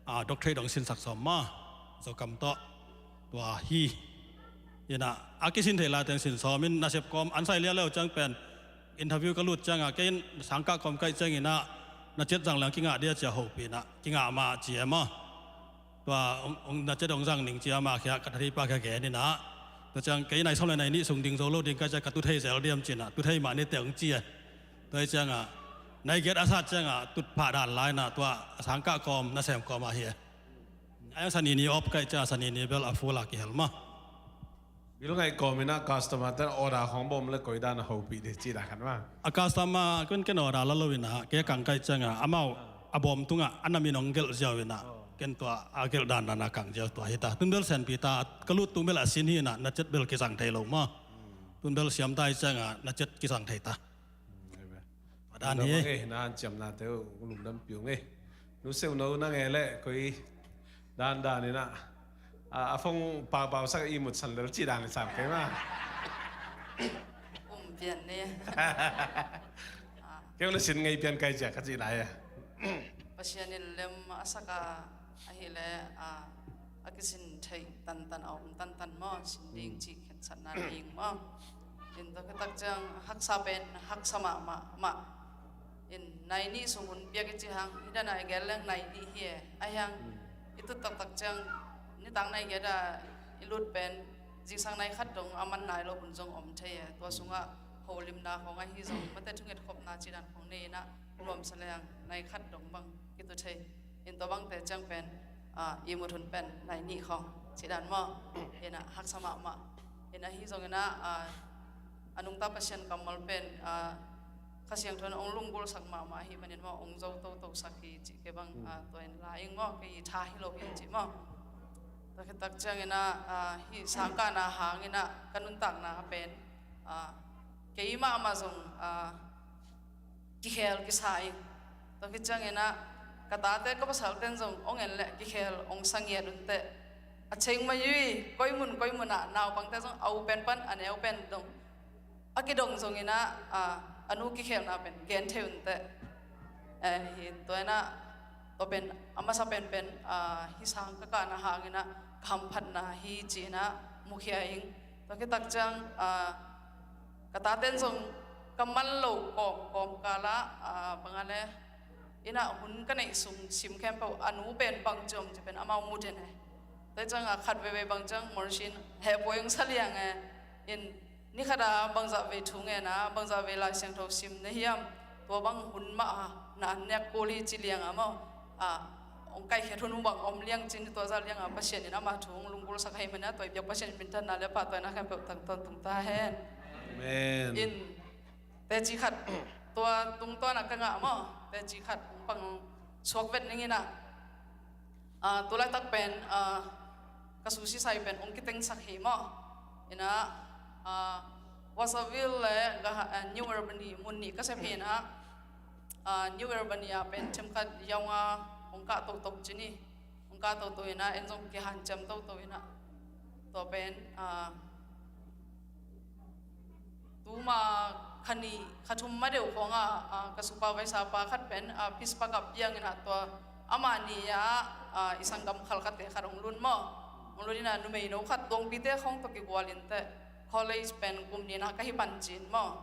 a, doctorate dong sinsak sawm maw? Zokam tawh tua hi. Inah a kisin thei la teng sin sawm in nasep kawm an sai lialeu ciang pen interview ka lut ciangah kei in sangkah kawm kaih ciang inah na ciat zang leng kingah dia cia hopih inah kingah mah cia maw? Tua hong, hong na ciat hong zang ning cia mah khia ka thei pa khia gen inah. Tua ciang kei nai sawm le nai nih sung ding zo lo ding ka cia ka tu thei zel diam cinah tu thei mah ni te hong cia. Tua hi ciangah nai giat a sat ciangah tut phah dan lai inah tua a sangkah kawm nasem kawm ah hi e. A hiang Sani ni op kaih ciangah Sani ni bel a full a kihel maw? Bil ngaih kawm inah customer ten order khawng bawm le koi dan a hopih dih cih dan khat maw? A customer ken ken order la lo inah kei a kang kaih ciangah amau a bawm tungah a namin hong gelh ziau inah ken tua a gelh dandan a kang ziau tua hita. Tun bel senpi ta ka lut tung bel a sin hi inah na ciat bel kisang thei lo maw? Tun bel siam ta hi ciangah na ciat kisang thei ta. Amen. Dan hi. Lungdam ang e, na hanciamnate uh lungdam piung e. Nu Seuno, nang e le koi dandan in ah, a, a phone paupau sak i mutsan lel ci dan le sam kei ma. Um pian ne. Keu le sin ngei pian kai cia ka ci lai a. Pasian in lem a sak a, ahile, a, a kisin theih tantan a om tantan maw, sin ding ci khensatna ding maw. In tua khit tak ciang haksa pen haksa mahmah mah. In nai nih sung hun piak i ci hang, hi dan a i gel leng nai nih hi e. Ahi hang i tut taktak ciang nitak nai giat a i lut pen zingsang nai khat dong a man nai lo hun zong om thei e. Tua sungah holimna khawng ahi zong, mate thunget khopna ci dan khawng nei in ah nuamsa leng nai khat dong bang kitu thei. In tua bangte ciang pen, a, i mut hun pen nai nih khawng ci dan maw. In ah haksa mahmah. In ahi zong in ah, a, a nungta Pasian kammal pen, a, Kha Siangtho in hong lunggulhsak mahmah ahih manin maw, hong zo toto sak hi cih kei bang, a, tua in la ing maw, kei tha hi lo hi cih maw. Tua khit tak ciang in ah, a, hih sangkahna hang in ah ka nuntakna pen, a, kei mahmah zong, a, kikhel kisa ing. Tua khit ciang in ah ka tate ka pasal ten zong hong en leh kikhel hong sa ngiat un teh. A cheng mai ui, koi mun koi mun ah naupangte zong a u pen pan a neu pen dong a kidong zong in ah, a, a nu kikhelna pen gen thei un teh. Eh, hi tua in ah, tua pen a masa penpen, a, hih sang ka kahna hang in ah ka hamphatna hi ci in ah mukhia ing. Tua khit tak ciang, a, ka taten zong ka man lo kawm, kawmkal ah, a, bang a le, in ah hun ka neih sung sim khempeuh a nu pen bang ci om ci pen amau mu den e. Tua ciang a khat veivei bang ciang Morrison hehpoi hong sa liang e. In ni khat a bangzah vei thu ngen a, bangzah vei Lai Siangtho sim na hiam, tua bang hun mah a na an nek kul hi ci liang a maw. A, hong kaikhiat hun bang om liang cin, tua zah liang a Pasian in ama thu hong lunggulhsak ahih manin a tua i biak Pasian in minthanna le pahtawina khempeuh tang tawntung ta hen. Amen. In teci khat, tua tungtawn a ka ngah maw, teci khat hong pang suak vet ning in ah, a, tu laitak pen, a, ka su sisai pen hong kitengsak hi maw. In ah, a, Watsonville le Ga-, a, New Albany mun nih ka sep hi in ah, a, New Albany ah pen themkhat yaunga hong kah toto ci ni. Hong kah toto in ah, en zong kihanciam toto in ah. Tua pen, a, tuma kha nih kha thum ma deuh khawng ah, a, ka supervisor pa khat pen, a, peace park ah piang in ah tua amah nih ah, a, i sanggam khalkhate khat hong lut maw. Hong lut in ah numeino khat Dawngpite khawng tawh kigual in teh college pen kum nihna ka hi pan ci in maw.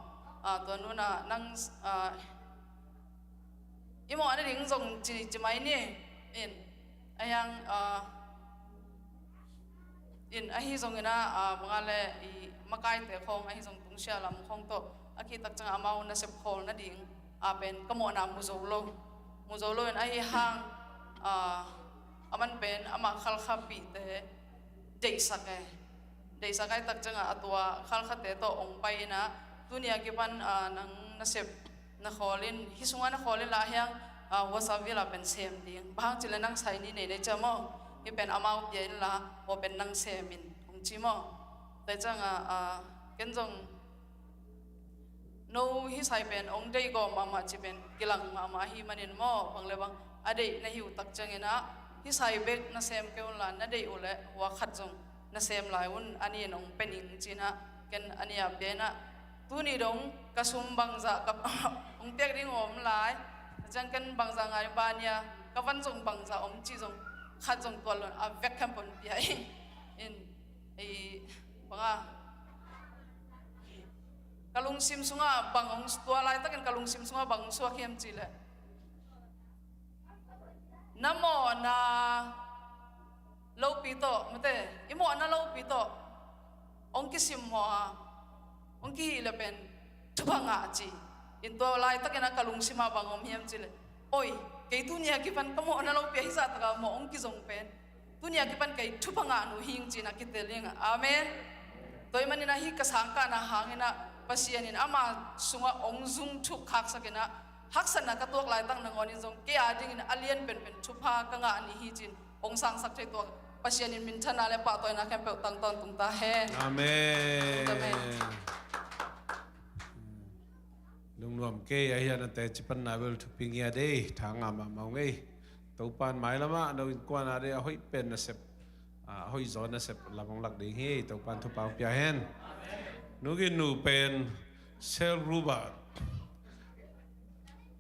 A, tua nu in ah nang, a, i mawhna ding zong ci, ci mai ni. In, a hiang, a, in ahi zong in ah, a, bang a le i makaite khawng ahi zong tungsiah lam khawng tawh a kihtak ciang amau nasep khawlna ding a pen ka mawhna mu zo lo. Mu zo lo in ahi hang, a, a man pen amah khalkhapihte deihsak e. Deihsak ahih tak ciang a, a tua khalkhate tawh hong pai in ah, tuni a kipan, a, nang nasep na khawl in, hih sungah na khawl in la hiang, a, Watsonville ah pen sem ding. Bang hang ci le nang sai ni nei nei cia maw. Hih pen amau pia in la, hua pen nang sem in, hong ci maw. Tua ciang a, a, ken zong no hih sai pen hong deih gawp mahmah ci pen kilang mahmah ahih manin maw, bang le bang a deih na hi uh tak ciang in ah, hih sai bek na sem kei un la, na deih uh le hua khat zong na sem lai un, a ni in hong pia ning ci in ah, ken a ni a pia in ah, tuni dong ka sum bangzah ka hong piak ding om lai, ciang ken bangzah ngai ba nia, ka van zong bangzah om ci zong khat zong tual lo in a vek khempeuh pia in, in, ei, bang a, ka lungsim sungah bang hong, tua laitakin ka lungsim sungah bang hong suak hiam cih leh, na mawhna lopi tawh, mate, i mawhna lopi tawh hong kisimmawh a, hong kihih le pen thupha ngah ci. In tua laitakin a ka lungsim ah bang om hiam cih leh, oi, kei tuni a kipan ka mawhna lopi a hih zahtak a mawh hong kizong pen tuni a kipan kei thupha ngah nu hi ing ci in a kitel ing. Amen. Tua ahih manin a hih ka sangkahna hangin ah Pasian in ama sungah hong zung thuk khaksak in ah, haksatna ka tuak laitak nangawn in zong kei a dingin a lian penpen thupha ka ngah ni hi ci in hong sangsak thei tuak Pasian in minthanna le pahtawina khempeuh tang tawntung ta hen. Amen. Amen. Lungnuam Kei a hian a teci panna bel thupi ngiat ei, tha ngah mahmah ung ei. Topan mailamah no innkuan a dei a hoih pen nasep, a hoih zaw nasep lam hong lak ding hi. Topan thupha hong pia hen. Nu Gin Nu pen cell group ah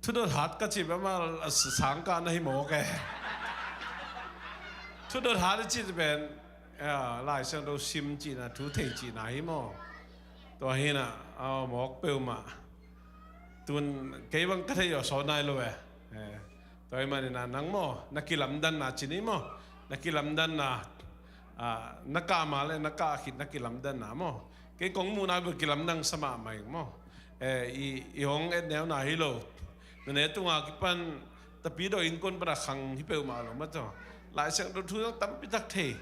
thudot hat ka cih pen amah a sangkah na hi mawk e. Thudot hat i cih pen, a, Lai Siangtho sim cihna, thu thei cihna hi maw? Tua hi na, a, mawk peuhmah. Tun kei bang ka theih uh a sawt nai lo e. Eh, tua hi manin a nang maw, na kilamdanna ci ni maw? Na kilamdanna, a, na kah mah le na kah khit na kilamdanna maw? Kei kong muhna bel kilamdang sa mahmah ing maw? Eh, i, i hong et neuna hi lo. Na ne tunga kipan Tapidaw innkuan pana khang hi peuhmah lo mah tawh. Lai Siangtho thu zong tampi tak thei.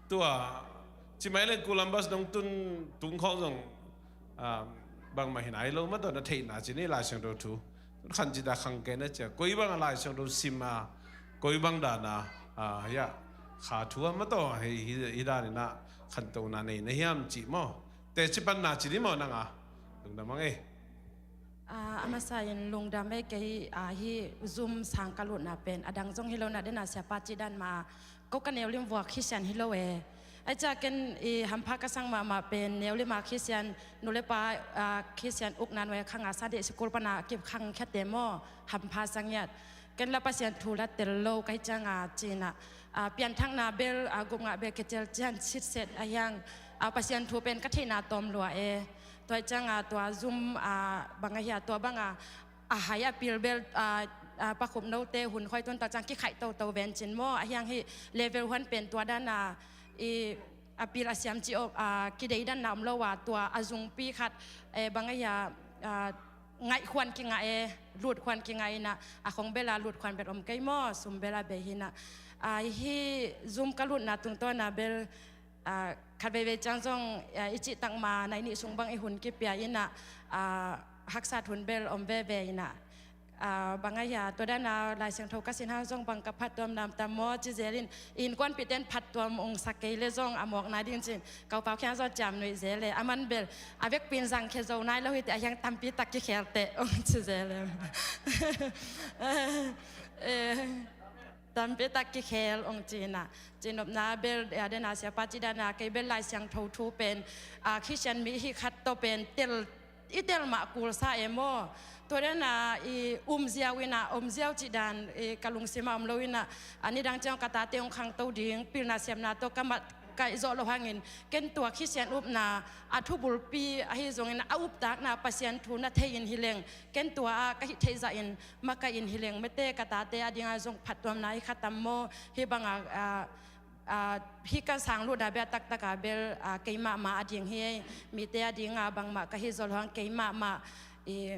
Tua, ci mai le Columbus dong tun tung khawng zong, a, bangmah hi nai lo mah tawh, na theihna ci ni Lai Siangtho thu. Khan ci ta khang kei na cia. Koi bang a Lai Siangtho sim a, koi bang dana, a, hia, kha thu a mah tawh, hi, hi, hi danin a khantohna nei na hiam cih maw? Teci panna ci ni maw nang a? Lungdam ang ei. A, a masa in lungdam ei kei, a, hi Zoom sang ka lutna pen. A dang zong hi lo na dena siapa cih dan mah ko ka neulim vua Khristian hi lo e. Ai ca ken i hampha ka sang mahmah pen neulim a Khristian, nu le pa, a, Khristian ukna nuai khang a Sunday school pana kip khang khiate maw hampha sang iat. Ken la Pasian thu la tel lo ka hi cianga cina, a, pianthakna bel, a, gupngah bel kicel cian sitset a hiang, a, Pasian thu pen ka theihna tawm lua e. Tua hi cianga tua Zoom, a, bang a hia tua banga a hai a pil bel, a, a, pakhup note hun khoi tun ta ciang kikhaih toto ven cin maw a hiang hi level huan pen tua dana i a pil a siam ci, a, kideidanna om lo a tua a zungpi khat, e, bang a hia, a, ngaih khuan kingah e, lut khuan kingah ina, a khong bela lut khuan bel om kei maw, sum bela bei hina. A, hi Zoom ka lutna tungtawna bel, a, khat veivei ciang zong, a, i cih takma nai nih sung bang i hun kipia ina, a, haksat hun bel om veve ina. A, bang a hia, tua dana Lai Siangtho ka sin hang zong bang ka phattuam namtam maw ci zelin, innkuanpihten phattuam ong sak kei le zong a mawkna ding cin, kaupau khiang zong ciam nuih zel le, a man bel, a vekpin zang khia zo nai lo hite, a hiang tampi tak kikhel teh ong ci zel le. Eh, tampi tak kikhel ong cina. Cinopna bel, a dena siapa ci dana, kei bel Lai Siangtho thu pen, a, Khristian mi hi khat tawh pen, tel i tel mah kulsa e maw? Tua dana i um ziau ina, um ziau cih dan i ka lungsima om lo ina, a nidang ciang ka tate hong khangto ding pilna siamna tawh ka mat ka i zawh lo hangin, ken tua Khristian upna a thubulpi ahi zongin a uptakna Pasian thu na thei in hileng, ken tua a ka hih theih zahin makaih in hileng, mete ka tate a dinga zong phattuamna i khatam maw? Hi banga, a, a, hi kan sang lutna bia taktaka bel, a, keimahmah a ding hi ei, mite a dinga bangmah ka hi zol hong keimahmah i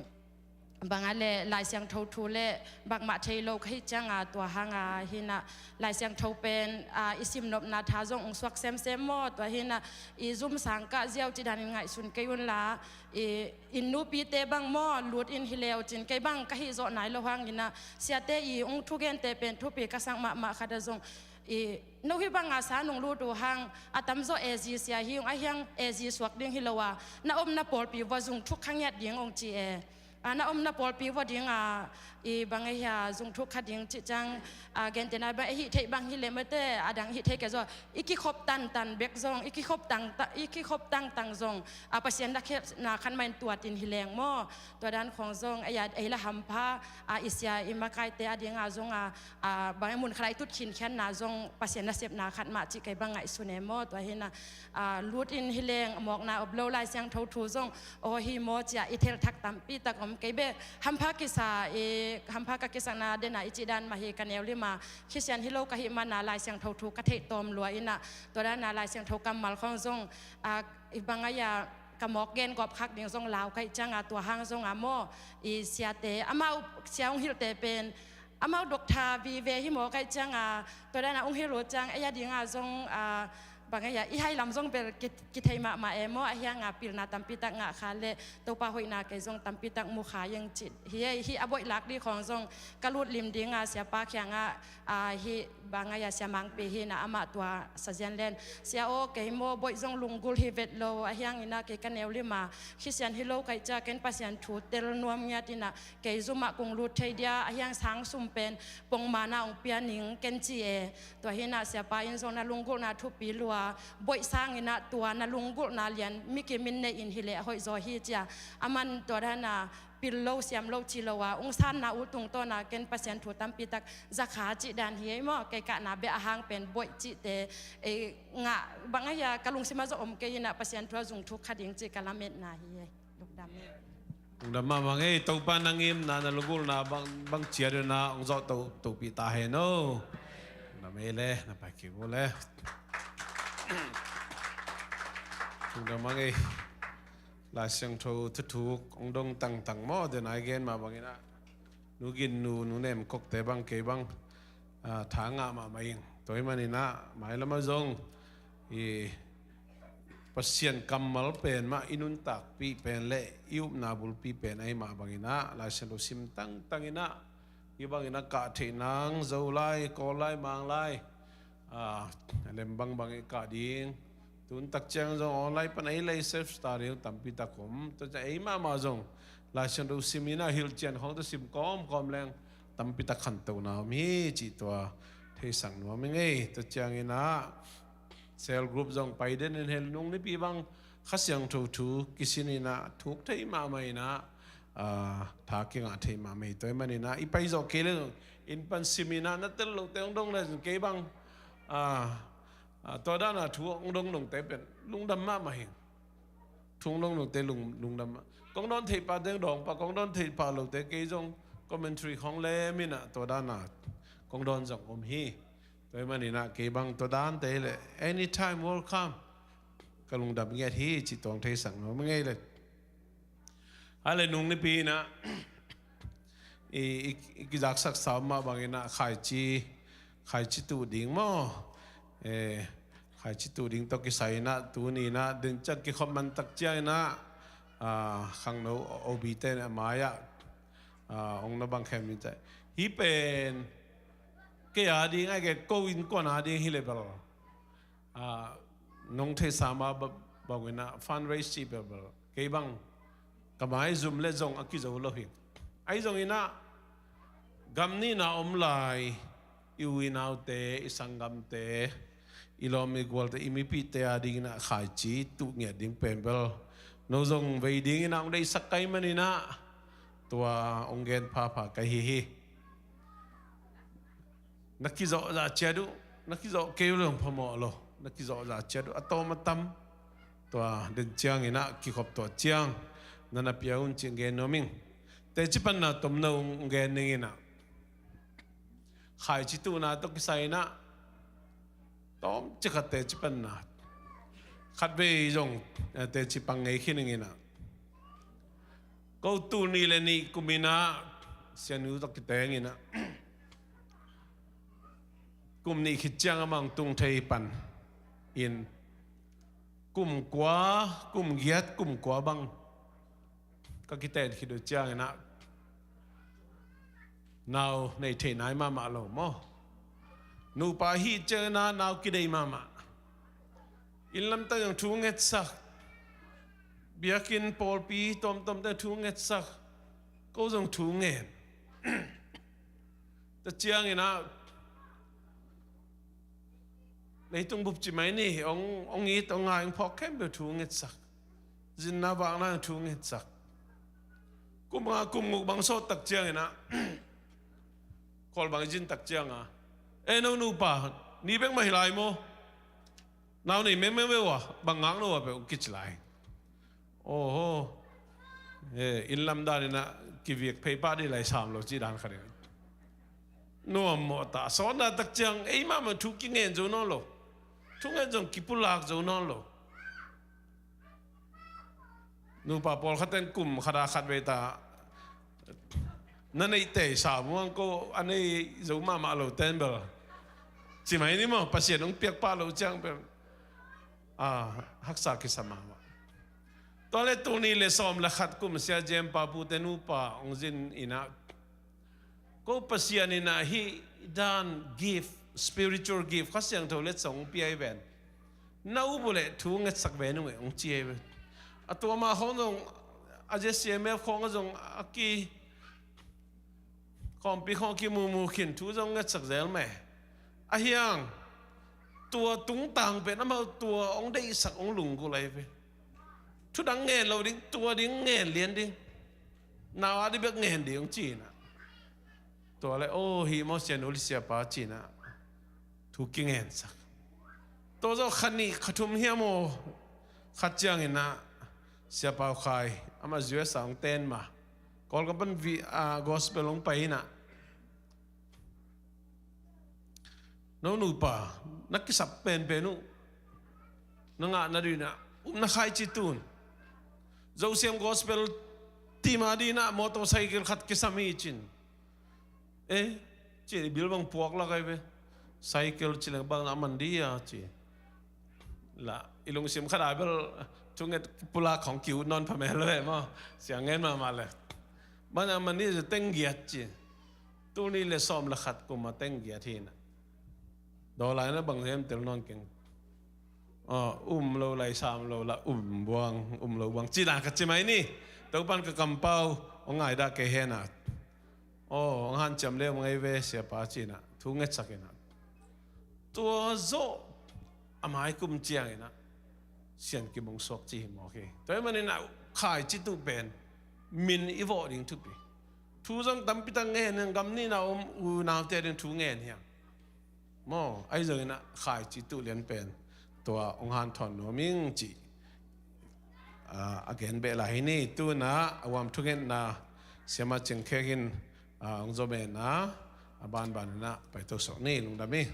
banga le Lai Siangtho thu le bangmah thei lo ka hi cianga tua hanga hina Lai Siangtho pen, a, i simnopna tha zong ung suak semsem maw? Tua hina i Zoom sang ka ziau ci danin ngaihsun kei unla i inn nupite bang maw lut in hileu cin kei bang ka hi zawh nai lo hangina siate i ung thugente pen thupi ka sang mahmah khata zong i no hi banga sa nung lut uh hang a tamzaw A G sia hi ung a hiang A G suak ding hi lo a na omna pawlpi vua zung thuk kha ngiat ding ong ci e. A na omna pawlpi vua dinga i bang a hia zung thuk kha ding cih ciang a gentena bang i hih theih bang hi le mate a dang i hih theih kei zaw i kikhop tantan bek zong i kikhop tangtang i kikhop tangtang zong a Pasian na khe na khan main tuat in hileng maw? Tua dan khong zong ei a ei la hampha a i sia i makaite a dinga zong a a, bang mun khat a i tut khinkhianna zong Pasian nasepna khat mah cih kei bang ngaihsun e maw? Tua hina, a, lut in hileng mawkna op lo Lai Siangtho thu zong aw hi maw cia i thelthak tampi tak om kei be hampha kisa i hampha ka kisakna dena i cih dan mah hi ka neu lima Khristian hi lo ka hih mana Lai Siangtho thu ka theih tawm lua ina tua dana Lai Siangtho kammal khong zong, a, i bang a ia ka mawk gen gawp khak ding zong lau ka hih cianga tua hang zong a maw i siate amau sia hong hilhte pen amau doktha vive hi maw ka hih cianga tua dana ung hi lo ciang ei a dinga zong, a, Bang a hia, i hai lam zong bel ki, kithei mahmah e maw, a hiang a pilna tampi tak ngah kha le Topa hoihna kei zong tampi tak mu kha ing cih hi. Hih a boih lak dih khawng zong ka lut lim ding a siapa kiang ah, a, hih bang a hia, Sia Mangpi hi in ah, amah tua sazian len, Sia aw, kei maw boih zong lunggulh hi vet lo, a hiang in ah kei ka neu lim a, khisian hi lo ka hih ciang ken Pasian thu tel nuam ngiat in ah, kei zum ah kong lut thei dia, a hiang sang sum pen pongman ah hong pia ning ken ci e. Tua hi in ah siapa in zong na lunggulhna thupi lua, boih sang in ah tua na lunggulhna lian mi kim in neih in hi leh hoih zaw hi ci a, aman tua dan a pil lo siam lo ci lo a, hong sanna uh tungtawn a ken Pasian thu tampi tak za kha cih dan hi ei maw, kei kahna beh a hang pen boih cihte, eh, ngah bang a hia, ka lungsim ah zong om kei in ah Pasian thu ah zung thuk kha ding cih ka lametna hi ei. Lungdam ei. Lungdam mahmah ei, Topa na ngimna, na lunggulhna bang, bang ciat un ah hong zawh to, topih ta hen aw. Lungdam ei le, na pai kik uh le. Lungdam ei. Lai Siangtho thuthuk hong dong tangtang maw, den ai gen mah bang in ah, Nu Gin Nu, Nu Nem Kok te bang, kei bang, ah, tha ngah mahmah ing. Tua ahih man in ah mailam ah zong i Pasian kammal pen mah i nuntakpih pen le i upna bulpi pen ahih mah bang in ah, Lai Siangtho sim tangtang in ah, hih bang in ah kah theih nang, Zolai, Kawllai, Manglai, ah, lem bangbang i kah ding. Tun tak ciang zong online pan ei lei self study tampi tak om. Tua ciang ei mahmah zong Lai Siangtho sim in ah hilhcian khawng tawh sim kawmkawm leng tampi tak khantohna om hi cih tua theisak nuam ing ei. Tua ciang in ah cell group zong pai den in, hih nung nipi bang Kha Siangtho thu kisin in ah thuk thei mahmah in ah, ah, tha kingah thei mahmah hi. Tua ahih man in ah i pai zawh kei leng inn pan sim in ah na tel lote hong dong le zong kei bang, ah, ah, tua dan a thu hong dong dongte pen lungdam mahmah hi. Thu hong dong dongte lung, lungdam mah. Kong dawn theih pah deng dawng pah, kong dawn theih pah lote kei zong commentary khawng lem in ah tua dan a kong dawn zong om hi. Tua ahih man in ah kei bang tua dante hi leh anytime welcome. Ka lungdam ngiat hi cih tua hong theisak nuam ing ei le. Hai le nung nipi in ah i, i, i kizaksak sa om mah bang in ah khaici, khaici tuh ding maw? Eh, khaici tuh ding tawh kisai in ah tuni in ah den ciang kikhop man tak ciang in ah, ah, khangno O B te in a mai ah, ah, hong na bang khem in cai. Hih pen kei a ding ahih kei, ko innkuan a ding hi le bel, ah, nong theihsa mah ba, bang in ah fundraise cih bel bel kei bang ka maizum le zong a kizo lo hi. Ahi zong in ah gam nihna om lai i u i naute, i sanggamte, i lawm i gualte, i mipihte a ding in ah khaici tuh ngiat ding pen bel no zong vei ding in ah hong deihsak ka hih man in ah tua hong gen phapha ka hi hi. Na kizawh zah ciat uh, na kizawh kei uh le hong phamawh lo. Na kizawh zah ciat uh, a tawm a tam. Tua den ciang in ah kikhop tuah ciang na na pia un cih gen nuam ing. Teci panna tomno hong gen ning in ah, khaici tuhna tawh kisai in ah tawmcik khat teci panna. Khatvei zong, eh, teci pang ngei khin ing in ah, ko tul nih le nih kum in ah Sia Nu tawh kiteng in ah kum nih khit ciang amah hong tung thei pan in, kum kua, kum giat, kum kua bang ka kiten khit uh ciang in ah nau nei thei nai mahmah lo maw? Nupa hih ciang in ah nau kidei mahmah. Inn lamtang zong thu ngetsak, biakinn pawlpi tawmtawmte thu ngetsak, ko zong thu ngen. Tua ciang in ah leitung bup ci mai ni, hong, hong it hong ngai hong phawk khempeuh thu ngetsak. Zinna vakna thu ngetsak. Kum nga kum guk bang sawt tak ciang in ah, khawl bang i zin tak ciang a, "E no nupa, ni bek mah hi lai maw? Nau nei mengmeng ve ua, bang ngak no ua," peuh kici lai. Oho. Eh, inn lam dan in ah kiviak phei pah dih lai sam lo cih dan khat in ah. Nuam mawh ta, sawtna tak ciang ei mahmah thu kingen zo nawn lo. Thu ngen zong kipulak zo nawn lo. Nupa pawlkhat ten kum khat a khat vei ta na neih tei sam uh ang ko, a nei zo mahmah lo ten bel ci mai ni maw, Pasian hong piak pah lo ciang bel. a, haksa kisa mahmah. Tua le tul nih le sawm le khat kum Sia Jem Pa Pu te nupa hong zin in ah, ko Pasian in ah hih dan gift, spiritual gift, Kha Siangtho letsong hong pia hi ven. Na up uh leh thu ngetsak ve nung e hong ci hi ven. A tua mah khawng zong, a Z C M F khawng zong a ki khawmpi khawng a kimumu khin thu zong ngetsak zel meh. A hiang tua tungtang pen amau tua hong deihsak hong lunggulh ahi ve. Thu dang ngen lo ding, tua ding ngen lian ding. Nau a dih bek ngen ding hong ci in ah. Tua le, aw, hih maw Sia Nu le Siapa ci in ah thu kingensak. Tua zawh kha nih kha thum hiam aw, khat ciangin ah Sia Pau Khai, amah U S a hong ten mah, Kawlgam pan vi, a, gospel hong pai in ah, no nupa, na kisap penpen uh, na ngah nading in ah upna khaici tu un. Zosiam gospel team a ding in ah motorcycle khat kisam hi cin. Eh, ci, i bil bang puak lak ahi ve. Cycle ci leng bang a man ding a ci. La, i lungsim khat a bel thunget pulak khawng ki-ut nawn phamel lo e maw. Siang ngen mahmah le. Bang a man ding a ci, teng giat ci. Tul nih le sawm le khat kum a teng giat hi in ah. Dollar in ah bang hiam tel nawn keng. Aw, um lo lai sam lo la, um buang, um lo buang. Ci dan ka ci mai ni. Topan ka kampau hong ngai dah kei hen ah. Aw, hong hanciam le hong ngai ve Siapa ci in ah thu ngetsak in ah. Tua zawh a mai kum ciangin ah Sian Kim hong suak ci hi mawk hi. Tua ahih manin ah khaici tu pen min i vawh ding thupi. Thu zong tampi tak ngen, gam nihna om unaute ding thu ngen hiam. Maw, ahi zongin ah khaici tu lian pen tua hong hanthawn nuam ing cih, a, a gen beh lai hi ni. Tu in ah a uam thungetna Siama Cing Khek in, a, hong zaw mah in ah, a banban in ah paito suak ni, lungdam hi.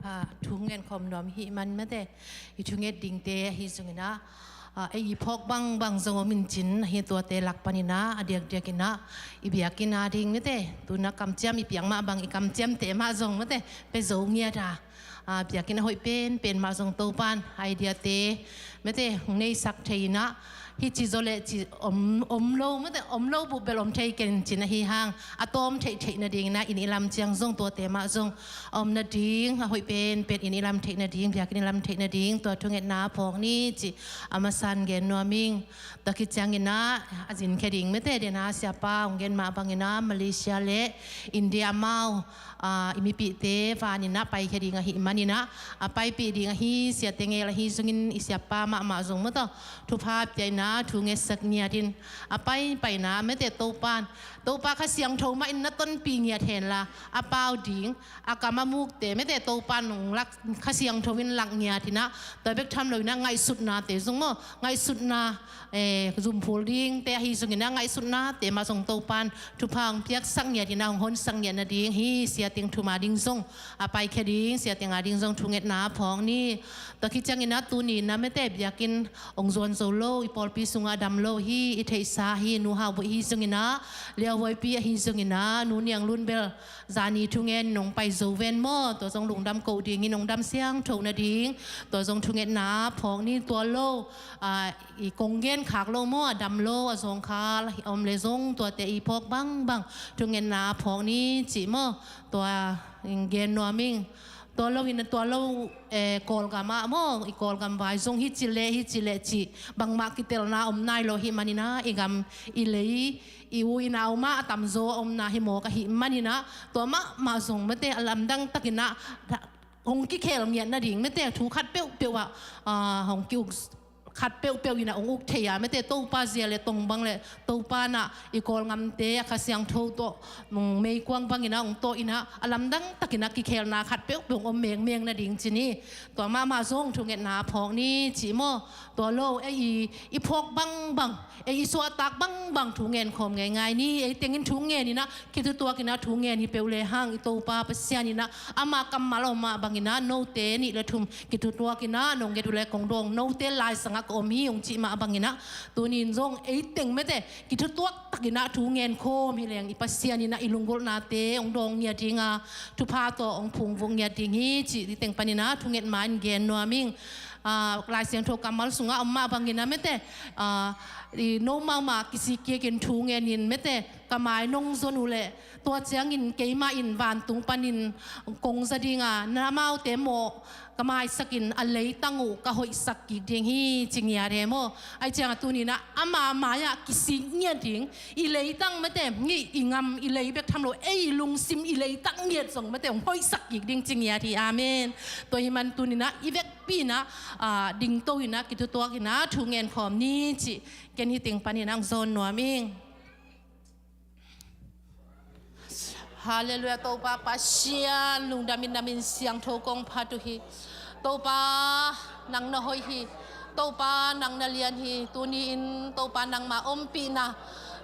A, thu ngen khawm nuam hi man mate, i thunget dingte ahi zongin ah, a, ei i phawk bangbang zong om in cin, ahi tuate lak panin ah, a diakdiakin ah, i biakinn a ding mate, tu in ah kamciam i piak mah bang, i kamciamte mah zong mate, pia zo ngiat a, a, biakinn a hoih penpen mah zong Topan, idea te, mate, hong neisak thei in ah, hih ci zaw leh ci om, om lo, mate, om lo bup bel om thei ken cin ahi hang, a tawm theihtheih nadingin ah, inn i lam ciang zong tuate mah zong a om nading, a hoih penpen inn i lam theih nading, biakinn i lam theih nading, tua thungetna phawk ni cih a masa in gen nuam ing. Tua khit ciangin ah, a zin khia ding mate, den a Siapa hong gen mah bangin ah, Malaysia le India amau, a, i mipihte vanin ah paikhia ding ahih manin ah, a paipih ding ahi, Sia Tengel ahi zongin i Siapa mahmah zong maw tawh, thupha pia in ah, thu ngetsak ngiat in, a paipaina mate Topan, Topa Kha Siangtho mah in na tonpih ngiat hen la, a pau ding, a kam a mukte mate Topan hong lak, Kha Siangtho in lak ngiat in ah, tua bek tham lo in ah ngaihsutnate zong maw, ngaihsutna, eh, zumphul dingte ahi zongin ah ngaihsutnate mah zong Topan thupha hong piaksak ngiat in ah, hong honsak ngiat nading, hih Sia Teng thum a ding zong, a paikhia ding Sia Teng a ding zong thungetna phawk ni. Tua khit ciangin ah tuni in ah mate biakinn hong zuan zo lo, i pawlpi sungah a dam lo hi, i theihsa hi, Nu Hau Buai ahi zongin ah, Liau Buaipi ahi zongin ah, Nu Niang Lun bel zani thungen in hong pai zo ven maw, tua zong lungdam koh dingin hong dam siangtho nading, tua zong thungetna phawk ni. Tua lo, a, i kong gen khak lo maw, a dam lo, a zawngkhal a om leh zong tuate i phawk bangbang thungetna phawk ni cih maw, tua in gen nuam ing. Tua lo in, tua lo, eh, Kawlgam ah maw, i Kawlgam vai zong hih ci leh, hih ci leh cih bangmah kitelna om nai lo ahih manin ah, i gam i lei, i u i nau mah a tamzaw a omna hi mawk ahih manin ah, tua mahmah zong mate a lamdang takin ah hong kikhel ngiat nading mate, thu khat peuhpeuh ah, ah, hong ki-uk khat peuhpeuh in ah hong uk thei a, mete Topa zia le tong bang le Topa in ah i Kawlngamte a Kha Siangtho tawh, mm, meikuang bangin ah hong tawh in ah a lamdang takin ah kikhelna khat peuhpeuh hong om mengmeng nading ci ni. Tua mahmah zong thungetna phawk ni ci maw? Tua lo, ei i, i phawk bangbang, ei i suahtak bangbang thu ngen khawm ngeingai ni. Ei tengin thu ngen in ah, kithutuak in ah thu ngen hi peuh le hang, i Topa Pasian in ah ama kammal a om mah bangin ah note nih le thum kithutuak in ah nong nget uh le kong dawng, note laisangah ka om hi hong cih mah bangin ah, tuni in zong ei teng mete kithutuak takin ah thu ngen khawm hi leng i Pasian in ah i lunggulhnate hong dawng ngiat ding a, thupha tawh hong phungvung ngiat ding hi cih i teng panin ah thunget ma-in gen nuam ing. Ah, Lai Siangtho kammal sungah om mah bangin ah mete, ah, i no mahmah kisik kikin thu ngenin mete, ka mai nong zon uh leh tua ciangin keimah in vantung panin kong za ding a, na amaute mawh ka maisakin a leitang uh ka hoihsak kik ding hi ci ngiat e maw? Ahih ciangah tuni in ah ama mai-ah kisik ngiat ding, i leitang mete, ngih i ngam i lei bek tham lo, ei i lungsim i leitang ngiat zong mete hong hoihsak kik ding ci ngiat hi. Amen. Tua ahih man tuni in ah i vekpi in ah, ah, dingto in ah kithutuak in ah thu ngen khawm ni cih ken hi teng panin ah hong zawn nuam ing. Halleluiah. Topa Pasian, lungdam in na min siangtho kong phat uh hi. Topa, nang na hoih hi. Topa, nang na lian hi. Tuni in Topa, nangma ompihna,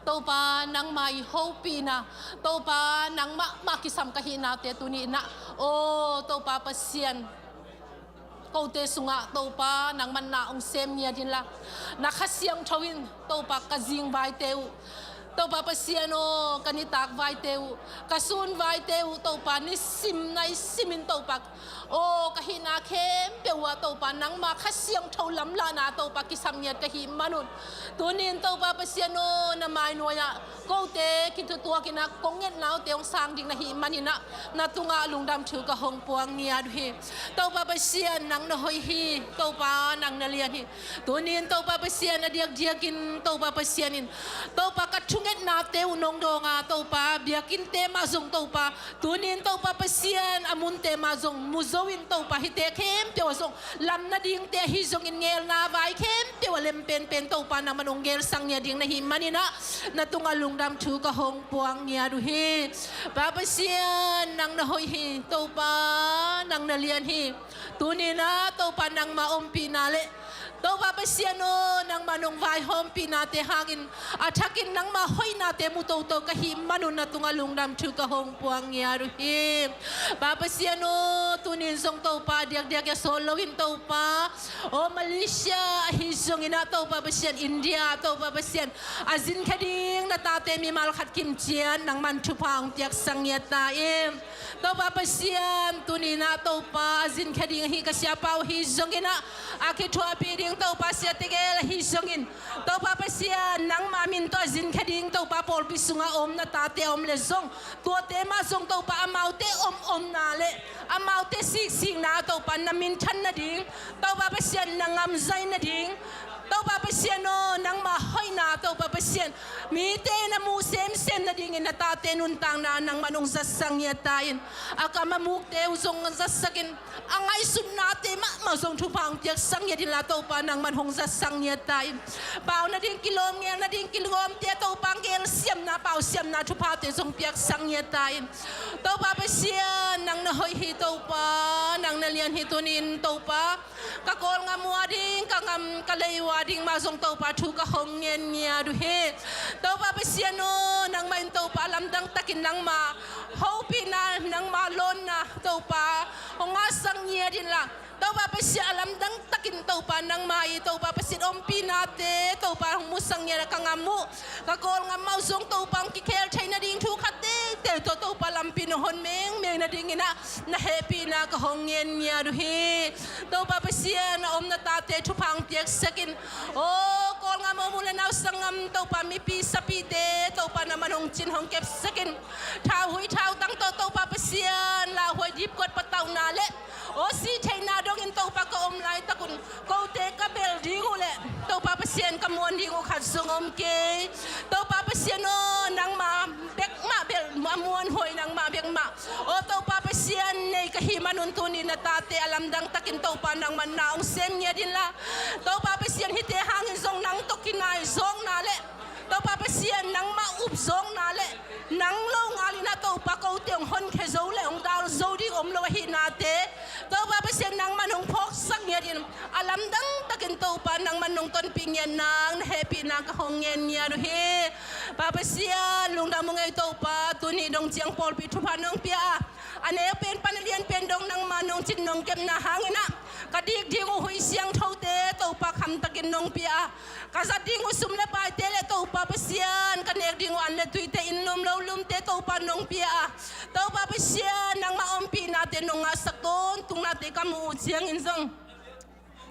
Topa, nangma i hopihna, Topa, nangmah mah kisam ka hihnate tuni in ah, aw Topa Pasian, kote sungah Topa nangman na hong sem ngiat inla, na Kha Siangtho in Topa ka zingvaite uh, Topa Pasian aw, ka nitak vaite uh, ka sun vaite uh, Topa nisim naisim in Topa aw, ka hihna khempeuh ah Topa nangma Kha Siangtho lamlahna Topa kisam ngiat ka hih manun, tuni in Topa Pasian aw, na mainuai ah kote kithutuak in ah kong ngetnaute hong sang ding na hih manin ah, na tungah lungdam thu ka hong puang ngiat uh hi. Topa Pasian, nang na hoih hi. Topa, nang na lian hi. Tuni in Topa Pasian, a diakdiakin Topa Pasian in Topa ka thungetnate uh nong dawng a, Topa biakinnte mah zong Topa, tuni in Topa Pasian, a munte mah zong mu zo in Topa, hihte khempeuh ah zong lam nadingte ahi zongin, ngelna vai khempeuh ah lem penpen Topa nangman hong gelsak ngiat ding na hih manin ah, na tungah lungdam thu ka hong puang ngiat uh hi. Pa Pasian, nang na hoih hi. Topa, nang na lian hi. Tuni in ah Topa nangma ompihna le Topa Pasian aw, nangma nong vaihawmpihnate hangin a thakin nangma hoihnate mu toto ka hih manun na tungah lungdam thu ka hong puang ngiat uh hi. Pa Pasian aw, tuni in zong Topa diakdiak a sawt loin Topa, aw Malaysia ahi zongin ah Topa Pasian, India Topa Pasian, a zin khe ding na tate mimal khat kim ciat nangman thupha hong piaksak ngiat ta in. Topa Pasian, tuni in ah Topa a zin khe ding ahi ka siapa uh ahi zongin ah, a kithuahpih ding Topa sia tegel ahi zongin, Topa Pasian nangma min tawh a zin khe ding Topa pawlpi sungah a om na tate a om le zong, tuate mah zong Topa amaute om omna le amaute siksikna Topa na minthan nading, Topa Pasian na ngamzai nading, Topa Pasian aw, nangma hoihna Topa Pasian, mite in a muh semsem nadingin na tate nuntakna nangman hong zatsak ngiat ta in. A kam a mukte uh zong zatsak in, a ngaihsutnate mahmah zong thupha hong piaksak ngiat inla Topa nangman hong zatsak ngiat ta in. Pau nading kilawm, ngel nading kilawmte Topa gelsiamna, pausiamna thuphate zong piaksak ngiat ta in. Topa Pasian, nang na hoih hi. Topa, nang na lian hi. Tuni in Topa, ka Kawlngam uh a ding, ka ngam ka lei uh a ding mah zong Topa thu ka hong ngen ngiat uh hi. Topa Pasian aw, nangmah in Topa lamdang takin nangma hopihna, nangma lawnna Topa hong ngahsak ngiat inla, Topa Pasian a lamdang takin Topa nangma i Topa Pasian ompihnate Topa hong musak ngiat a, ka ngam uh, ka Kawlngam mah uh zong Topa hong kikhel theih nading thu khat teitei tawh Topa lampi na hon mengmeng nadingin ah na hehpihna ka hong ngen ngiat uh hi. Topa Pasian, a om na tate thupha hong piaksak in. Aw Kawlngam a om u le nau sanggam Topa, mipi sapite Topa nangman hong cin hong kepsak in. Thauhuih thautang tawh Topa Pasian, lauhuai dipkuat patauhna le aw sih theihna dongin Topa ka om laitak un kote ka bel ding uh le Topa Pasian ka muan ding uh khat zong om kei. Topa Pasian aw, nangma bekmah bel a muanhuai, nangma bekmah aw Topa Pasian nei ka hih manun tuni na tate a lamdang takin Topa nangman na hong sem ngiat inla, Topa Pasian Pasian, hihte hangin zong nang tawh kinai zawkna le Topa Pasian, nangmah up zawkna le nang lo ngalin ah Topa kote hong honkhia zo le hong dal zo ding om lo ahihnate Topa Pasian, nangman hong phawksak ngiatin a lamdang takin Topa nangman nong tonpih ngiat nang na hehpihna ka hong ngen ngiat uh hi. Pa Pasian, lungdam ung ei Topa, tuni dong ciang pawlpi thupha nong pia a, a neu pen pan a lian pen dong nangma nong cin nong kepna hangin ah ka dik ding uh huih siangthote Topa khamtakin nong pia a, ka zat ding uh sum le paite le Topa Pasian, ka nek ding uh an le tuite, inn lum lo lumte Topa nong pia a, Topa Pasian, nangma ompihnate nong ngahsak tawntungnate ka muh uh ciangin zong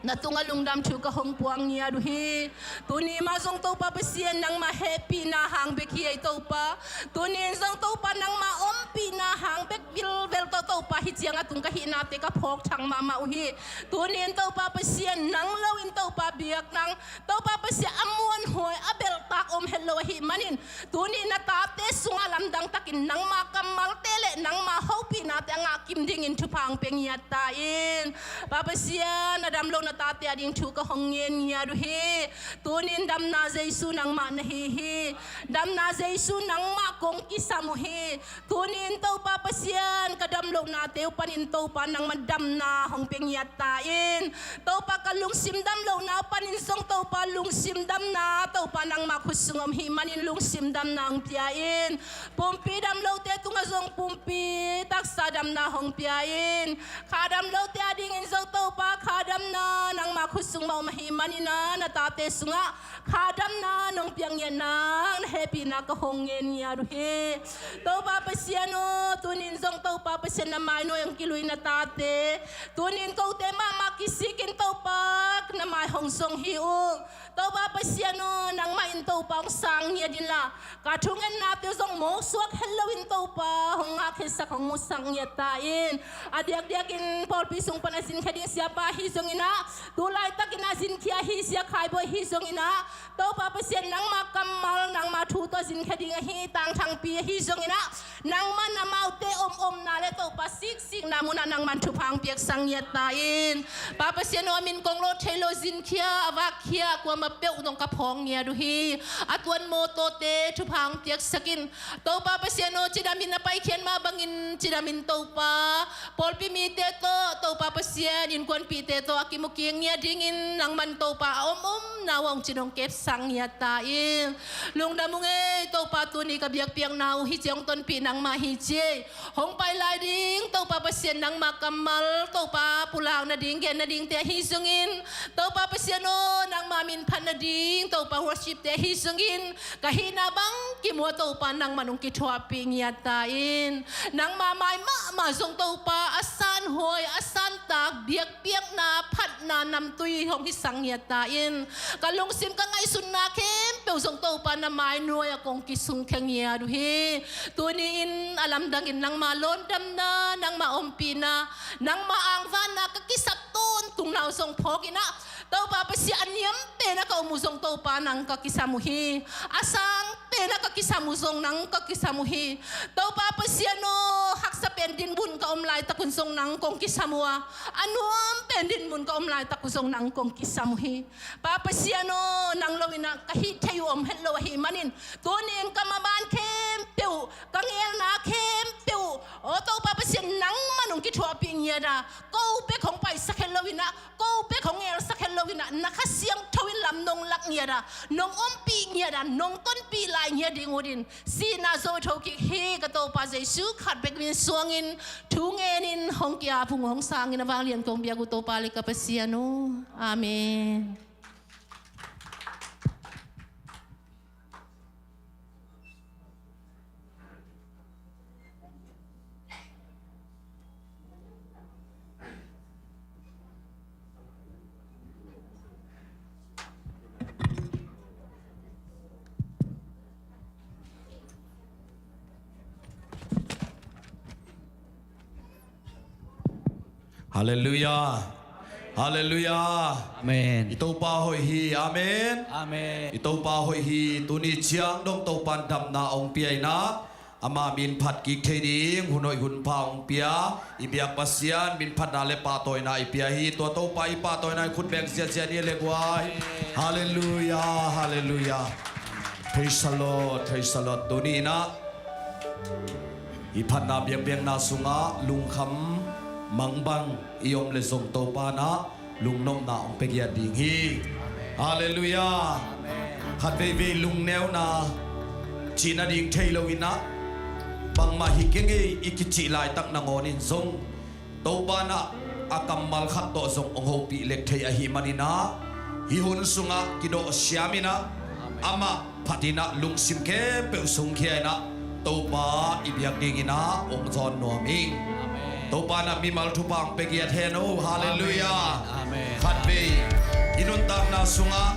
na tungah lungdam thu ka hong puang ngiat uh hi. Tuni mah zong Topa Pasian, nangma hehpihna hang bek hi ei Topa. Tuni in zong Topa, nangma ompihna hang bek vilvel tawh Topa hih ciang a tung ka hihnate ka phawk thang mahmah uh hi. Tuni in Topa Pasian, nang lo in Topa biakna, Topa Pasian, a muanhuai a belhtak om het lo ahih manin tuni na tate sungah lamdang takin nangma kammalte le nangma hopihnate a ngah kim dingin thupha hong pia ngiat ta in. Pa Pasian, a dam lo na tate a ding thu ka hong ngen ngiat uh hi. Tuni in damna Jesu nangmah na hi hi. Damna Jesu nangmah kong kisam uh hi. Tuni in Topa Pasian, ka dam lohnate uh panin Topa nangmah damna hong pia ngiat ta in. Topa, ka lungsim dam lohna uh panin zong Topa lungsim damna Topa nangmah khut sung om hih manin lungsim damna hong pia in. Pumpi dam lote tungah zong pumpi taksa damna hong pia in. Kha dam lote a dingin zong Topa kha damna nangmah khut sung mah om ahih manin ah na tate sungah kha damna nong piak ngiat nang na hehpihna ka hong ngen ngiat uh hi. Topa Pasian aw, tuni in zong Topa Pasian na mai nuai hong kilui na tate, tuni in kote mahmah kisikin Topa na mai hong zong hi uh. Topa Pasian aw, nangmah in Topa hong sang ngiat inla ka thungennate uh zong mawksuak het loin Topa hong ngahkhiatsak hong musak ngiat ta in. A diakdiakin pawlpi sung pan a zinkhia ding siapa ahi zongin ah, tu laitakin a zinkhia ahi Sia Khai Bawi ahi zongin ah, Topa Pasian, nangma kammal nangma thu tawh zinkhia ding ahi Tang Thang Pi ahi zongin ah, nangman amaute om omna le Topa siksikna munah nangman thupha hong piaksak ngiat ta in. Pa Pasian aw, a min kong lawh thei lo zinkhia a vakkhia kuamah peuh dong ka phawk ngiat uh hi. A tuan mawtawte thupha hong piaksak in. Topa Pasian aw, cidamin a paikhiat mah bangin cidamin Topa, pawlpi mite tawh Topa Pasian, innkuanpihte tawh a kimu kik ngiat dingin nangman Topa a om omna uh hong cin hong kepsak ngiat ta in. Lungdam ung ei Topa, tuni ka biakpiakna uh hih ciang hong tonpih nangmah hi ci ei. Hong pai lai ding Topa Pasian, nangma kammal Topa pulak nading gen nadingte ahi zongin, Topa Pasian aw, nangma min phat nading Topa worshipte ahi zongin, ka hihna bang kimu a Topa nangman hong kithuahpih ngiat ta in. Nangma mai mahmah zong Topa a sanhuai a santak biakpiakna phatna namtui hong hisak ngiat ta in. Ka lungsim ka ngaihsutna khempeuh zong Topa na mai nuai-ah kong kisungkhia ngiat uh hi. Tuni in a lamdangin nangma lawndamna, nangma ompihna, nangma angvanna ka kisap tawntungna uh zong phawk in ah, Topa Pasian, a niam pen ah ka om uh zong Topa nang ka kisam uh hi. A sang pen ah ka kisam uh zong nang ka kisam uh hi. Topa Pasian aw, haksa pen dinmun ka om laitak un zong nang kong kisam uh a, a nuam pen dinmun ka om laitak uh zong nang kong kisam uh hi. Pa Pasian aw, nang lo in ah ka hih theih uh om het lo ahih manin, tuni in ka maban khempeuh, ka ngelna khempeuh, aw Topa Pasian, nangman hong kithuahpih ngiat a, ko bek hong paisak het lo in ah, ko bek hong ngelsak het lo in ah, na Kha Siangtho in lam nong lak ngiat a, nong ompih ngiat a, nong tonpih lai ngiat ding uh in, sihna zo thokik hi ka Topa Jesu khat bek min suangin thu ngenin hong ki-ap ung, hong sangin a vanglian kong biak uh Topa le ka Pasian aw. Amen. Halleluiah. Halleluiah. Amen. I Topa hoih hi. Amen. Amen. I Topa hoih hi. Tuni ciang dong Topan damna hong pia in ah, Ama min phat kik thei ding hun hoih hun pha hong pia i biak Pasian min phatna le pahtawina i pia hi. Tua Topa i pahtawina i khut beng ziahziah ni le guai. Halleluiah, halleluiah. Praise the Lord, praise the Lord. Tuni inah i phatna biakbiakna sungah lungkham mangbang i om le zong Topa inah lungnopna hong pia giat ding hi. Halleluiah. Khat veivei lungneuna cih nading thei lo inah bangmah hi kei ngei i kicih laitak nangawn in zong Topa inah a kammal khat tawh zong hong hopih lek thei ahih man inah hih hun sungah kidawh siam inah amah phat inah lungsim khempeuh sungkhia inah Topa i biak ding inah hong zawn nuam ing. Topa inah mimal thupha hong pia giat hen o. Halleluiah. Khat vei i nuntakna sungah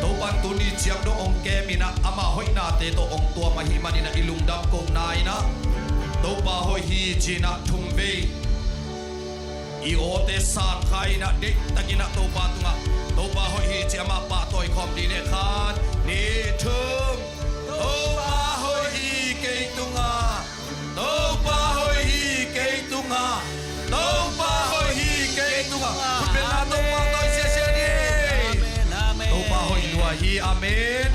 Topa in tuni ciang dong hong kem inah ama hoihnate tawh hong tuam ahih man inah i lungdam kohna inah Topa hoih hi ci inah thum vei i awte sangkhai inah deihtak inah Topa tungah Topa hoih hi ci amah pahtawi khawm dih leh khat, nih, thum. Topa hoih hi kei tungah. Topa hoih hi kei tungah. Topa hoih hi kei tungah. Khutbetna Topa tawi siasia ni. Topa hoih lua hi. Amen.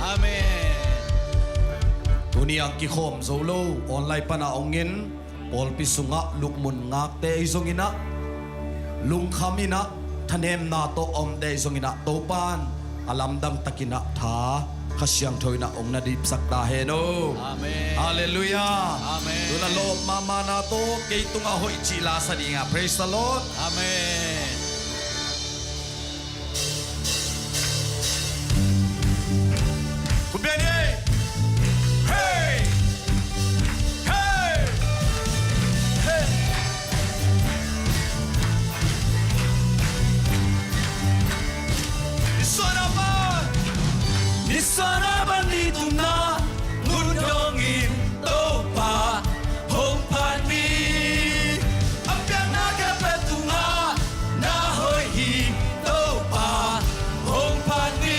Tuni ang kikhawm zo lo online pana hong in pawlpi sungah lukmun ngakte i zong inah lungkham inah thanemna tawh omte i zong inah Topa in a lamdang tak inah tha Kha Siangtho inah hong na dipsak ta hen o. Halleluiah. Tuna lawp mahmahna tawh kei tungah hoih cih lasa dingah. Praise the Lord. Amen. Khutbeng ni. Hey! Hey! Hey! Nisuahna pan, nisuahna pan ni tumna mun dongin Topa hong phat ni. A piakna khempeuh tungah na hoih hi Topa hong phat ni.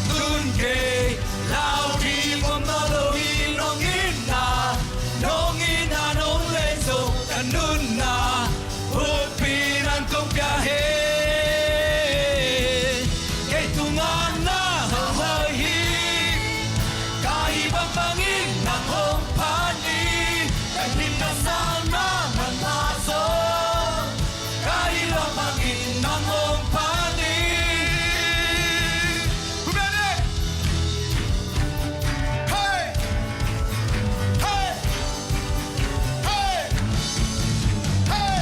Tun kei lau ding om nawn lo hi, nong itna, nong itna nong lei zo ka nunna bukpi nang kong pia hi. Kei tungah na hoih hi. Ka hih bangbangin nang hong phat ni. Ka hihna sangna manpha zaw. Ka hih bangbangin nang hong phat ni. Hey! Hey! Hey! Hey!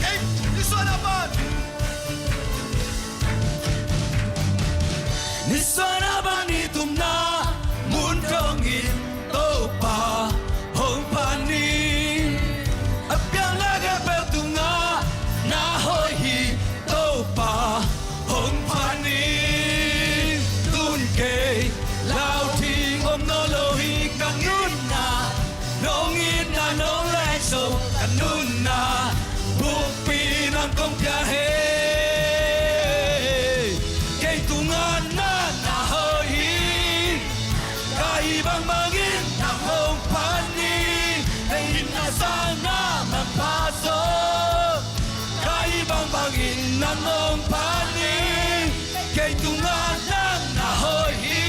Hey! Nisuahna pan. Nisuahna pan ni tumna mun dongin Topa hong phat ni. A piakna khempeuh tungah na hoih hi Topa hong phat ni. Tun kei lau ding om nawn lo hi, ka nunna, nong itna nong lei zo ka nunna bukpi nang kong pia hi. Kei tungah na na hoih hi. Ka hih bangbangin nang hong phat ni. Ka hihna sangna manpha zaw. Ka hih bangbangin nang hong phat ni. Kei tungah nang na hoih hi.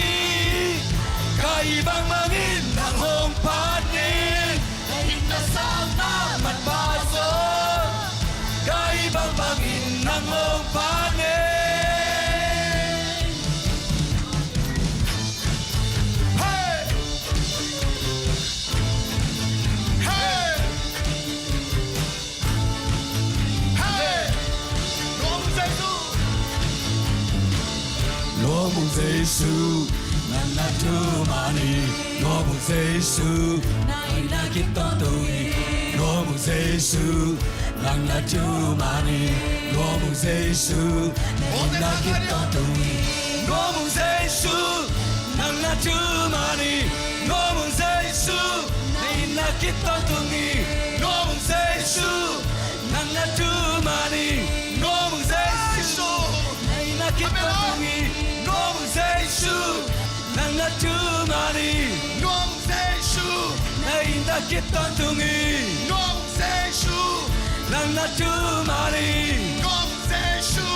Ka hih bangbangin nang hong phat ni. Ka hihna sangna manpha zaw. Ka hih bangbangin nang hong phat ni. Hey! Hey! Hey! Lua Mung Jesu. Lua Mung Jesu, nang na thuman hi. Lua Mung Jesu, nang na kip tawntung hi. Lua Mung Jesu, nang na thuman hi. Lua Mung Jesu, nang na kip tawntung hi. Lua Mung Jesu, nang na thuman hi. Lua Mung Jesu, nang na kip tawntung hi. Lua Mung Jesu, nang na thuman hi. Lua Mung Jesu, nang na kip tawntung hi. Lua Mung Jesu, nang na thuman na khit tawntung hi. Ngong Jesu, nang na thumang hi. Ngong Jesu,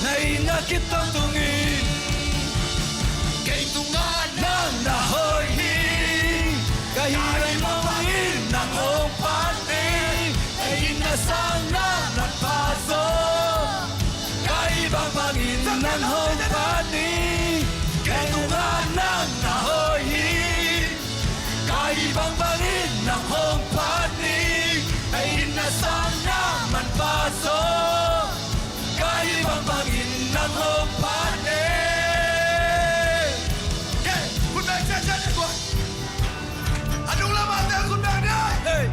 na itna khit tawntung hi. Kei tungah nang na hoih hi. Ka hih bangin nang hong phat hi. Ka itna sang nang manpha zaw. Ka hih bangbangin nang hong phat hi. Kei tungah nang na hoih hi. Ka hih bangbangin nang hong phat hi. Ka itna sang nang manpha zaw. Ka hih bangbangin nang hong phat hi. Hey, khut beng ciatciat ni guai. A nung le a mah te khut beng ni. Hey.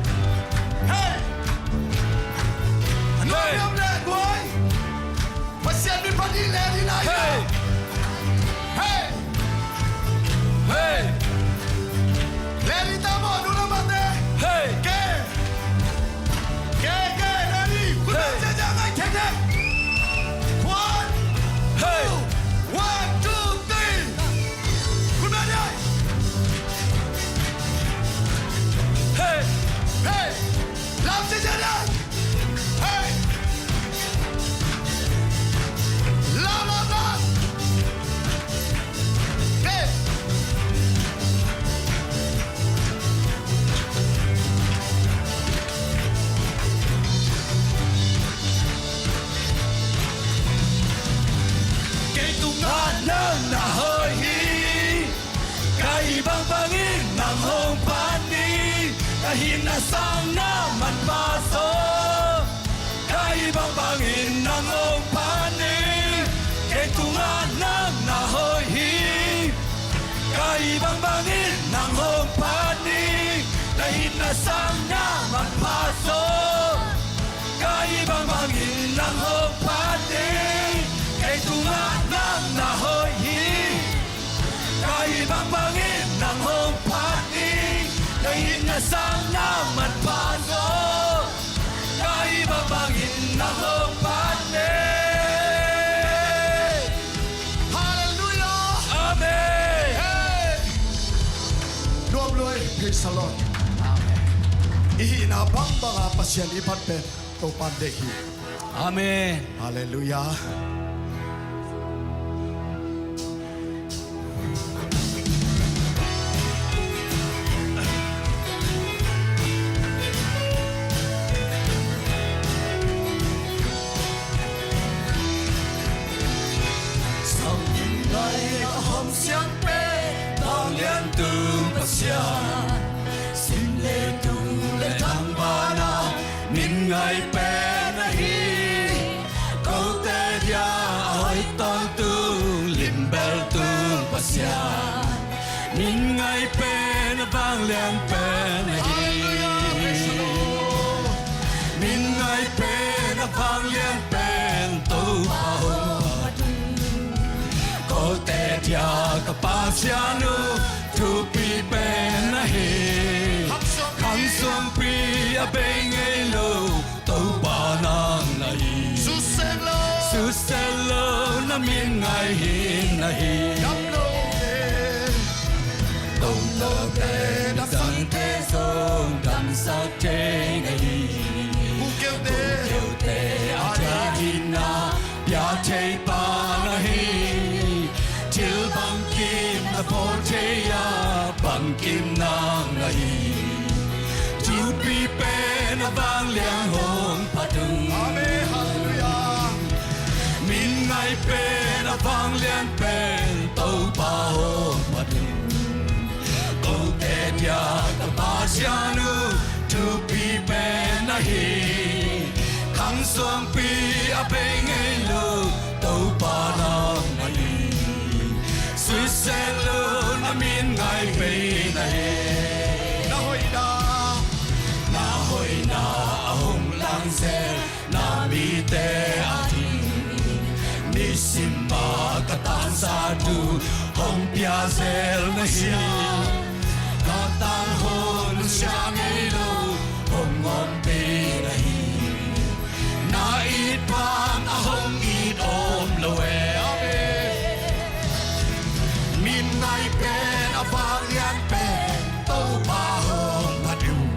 Hey. A nung le a mah te guai. Pasian mi phat i len hi na. Hey. Hey. Hey. Len hi ta maw, a nung le a mah te. Hey. Ke. Ke, ke, len hi. Khut beng ciatciat ngai thei thei. One, two, one, two, three. Khut beng ni. Hey. Hey. Lam ciatciat ni. Hey. Lam, lam, lam. Hey. Kei tungah nang na hoih hi. Ka hih bangbangin nang hong phat hi. Ka itna sang nang manpha zaw. Ka hih bangbangin nang hong phat hi. Kei tungah nang na hoih hi. Ka hih bangbangin nang hong phat hi. Ka itna sang nang manpha zaw. Ka hih bangbangin nang hong phat hi. Kei tungah nang na hoih hi. Ka hih bangbangin nang hong phat hi. Ka itna sang nang manpha zaw. Ka hih bangbangin nang hong phat hi. Halleluiah. Amen. Hey. Nuam lua hi. Praise the Lord. Amen. I hihna bangbanga Pasian i phat pen Topa'n deih hi. Amen. Halleluiah. Sang in ngai a hong siang pen, vanglian tung Pasian. Sim le tung le tangvana min ngai pen ahi. Kote dia a hoih tawntung, limbel tung Pasian. Min ngai pen a vanglian pen ahi. Min ngai pen a vanglian pen Topa hong phat. Kote dia ka Pasian uh thupi pen ahi. Khang suangpi a bei ngei lo Topa nang na hi. Susia lo, susia lo na min ngai hi na hi. Dam lo te, dam lo te na sangte zong damsak thei na hi. Bukeute, bukeute a dia itna pia thei pa na hi. Thil bangkim na bawl thei a, bangkim nang na hi. Thupi pen a vanglian hong phat ung. Amen. Halleluiah. Min ngai pen a vanglian pen Topa hong phat ung. Kote dia ka Pasian uh thupi pen ahi. Khang suangpi a bei ngei lo Topa nang na hi. Susia lo na min ngai pen ahi. Na hoihna, na hoihna a hong lang zel na mite a ding. Nisim a ka tansat uh hong pia zel na hi. Ka tang hong sia ngei lo hong ompih na hi. Na it bang a hong it om lo e. Min ngai pen a vanglian pen Topa hong phat ung.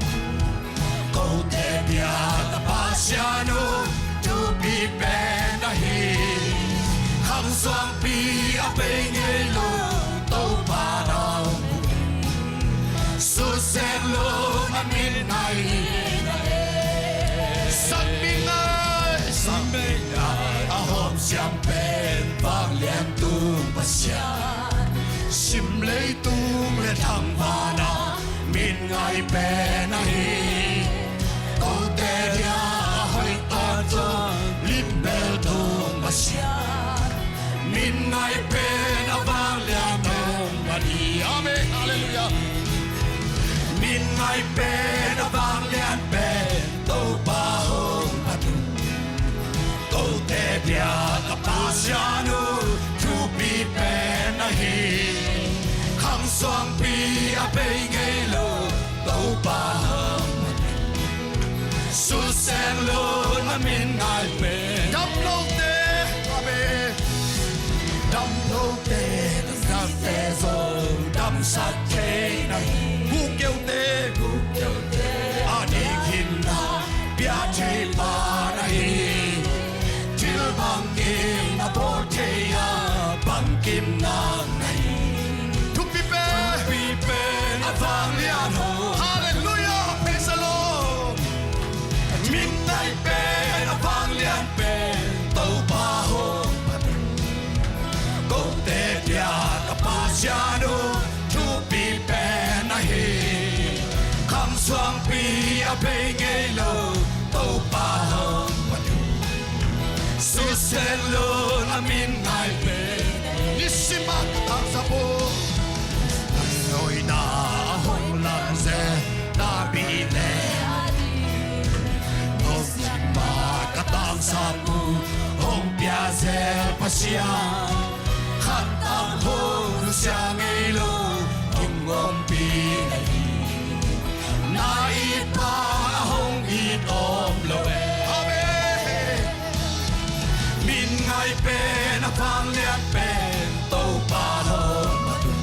Sianu thupi pen ahi, khang suangpi a bei ngei lo Topa na hong sut seng lo a min ngai. Sang min ngai, sang min ngai a hawm siam pen vanglian tung Pasian, sim leitung le thangvana min ngai pen ahi. Kote dia a hoih tawn lim bel tung Pasian, min ngai pen a vanglian pen ahi. Amen. Halleluiah. Min ngai pen a vanglian pen Topa hong phat un. Kote dia ka Pasian uh, thupi pen ahi. Khang suangpi a bei ngei lo Topa hong phat un. Sut seng lo a min ngai pen. Dam lote, amen. Dam lote, dam te zo, damsak thei na hi. Guk keute, guk keute a ding hinna pia thei pa na hi. Thil bangkim na bawl thei a, bangkim nang na hi. Thupi pen, thupi pen a vanglian ho. Halleluiah, praise the Lord. Min ngai pen a vanglian pen Topa hong phat un. Kote dia ka Pasian uh, thupi pen ahi. Khang suangpi a bei ngei lo Topa hong phat un. Sut seng lo a min ngai pen. Nisim a ka tangsap uh, hoihna a hong lam zel na bi le, nisim a ka tangsap uh, hong pia zel Pasian. Khat tak hong nusia ngei lo, hong ompih na hi. Na it pa a hong it om lo e. Amen. Min ngai pen a vanglian pen Topa hong phat un.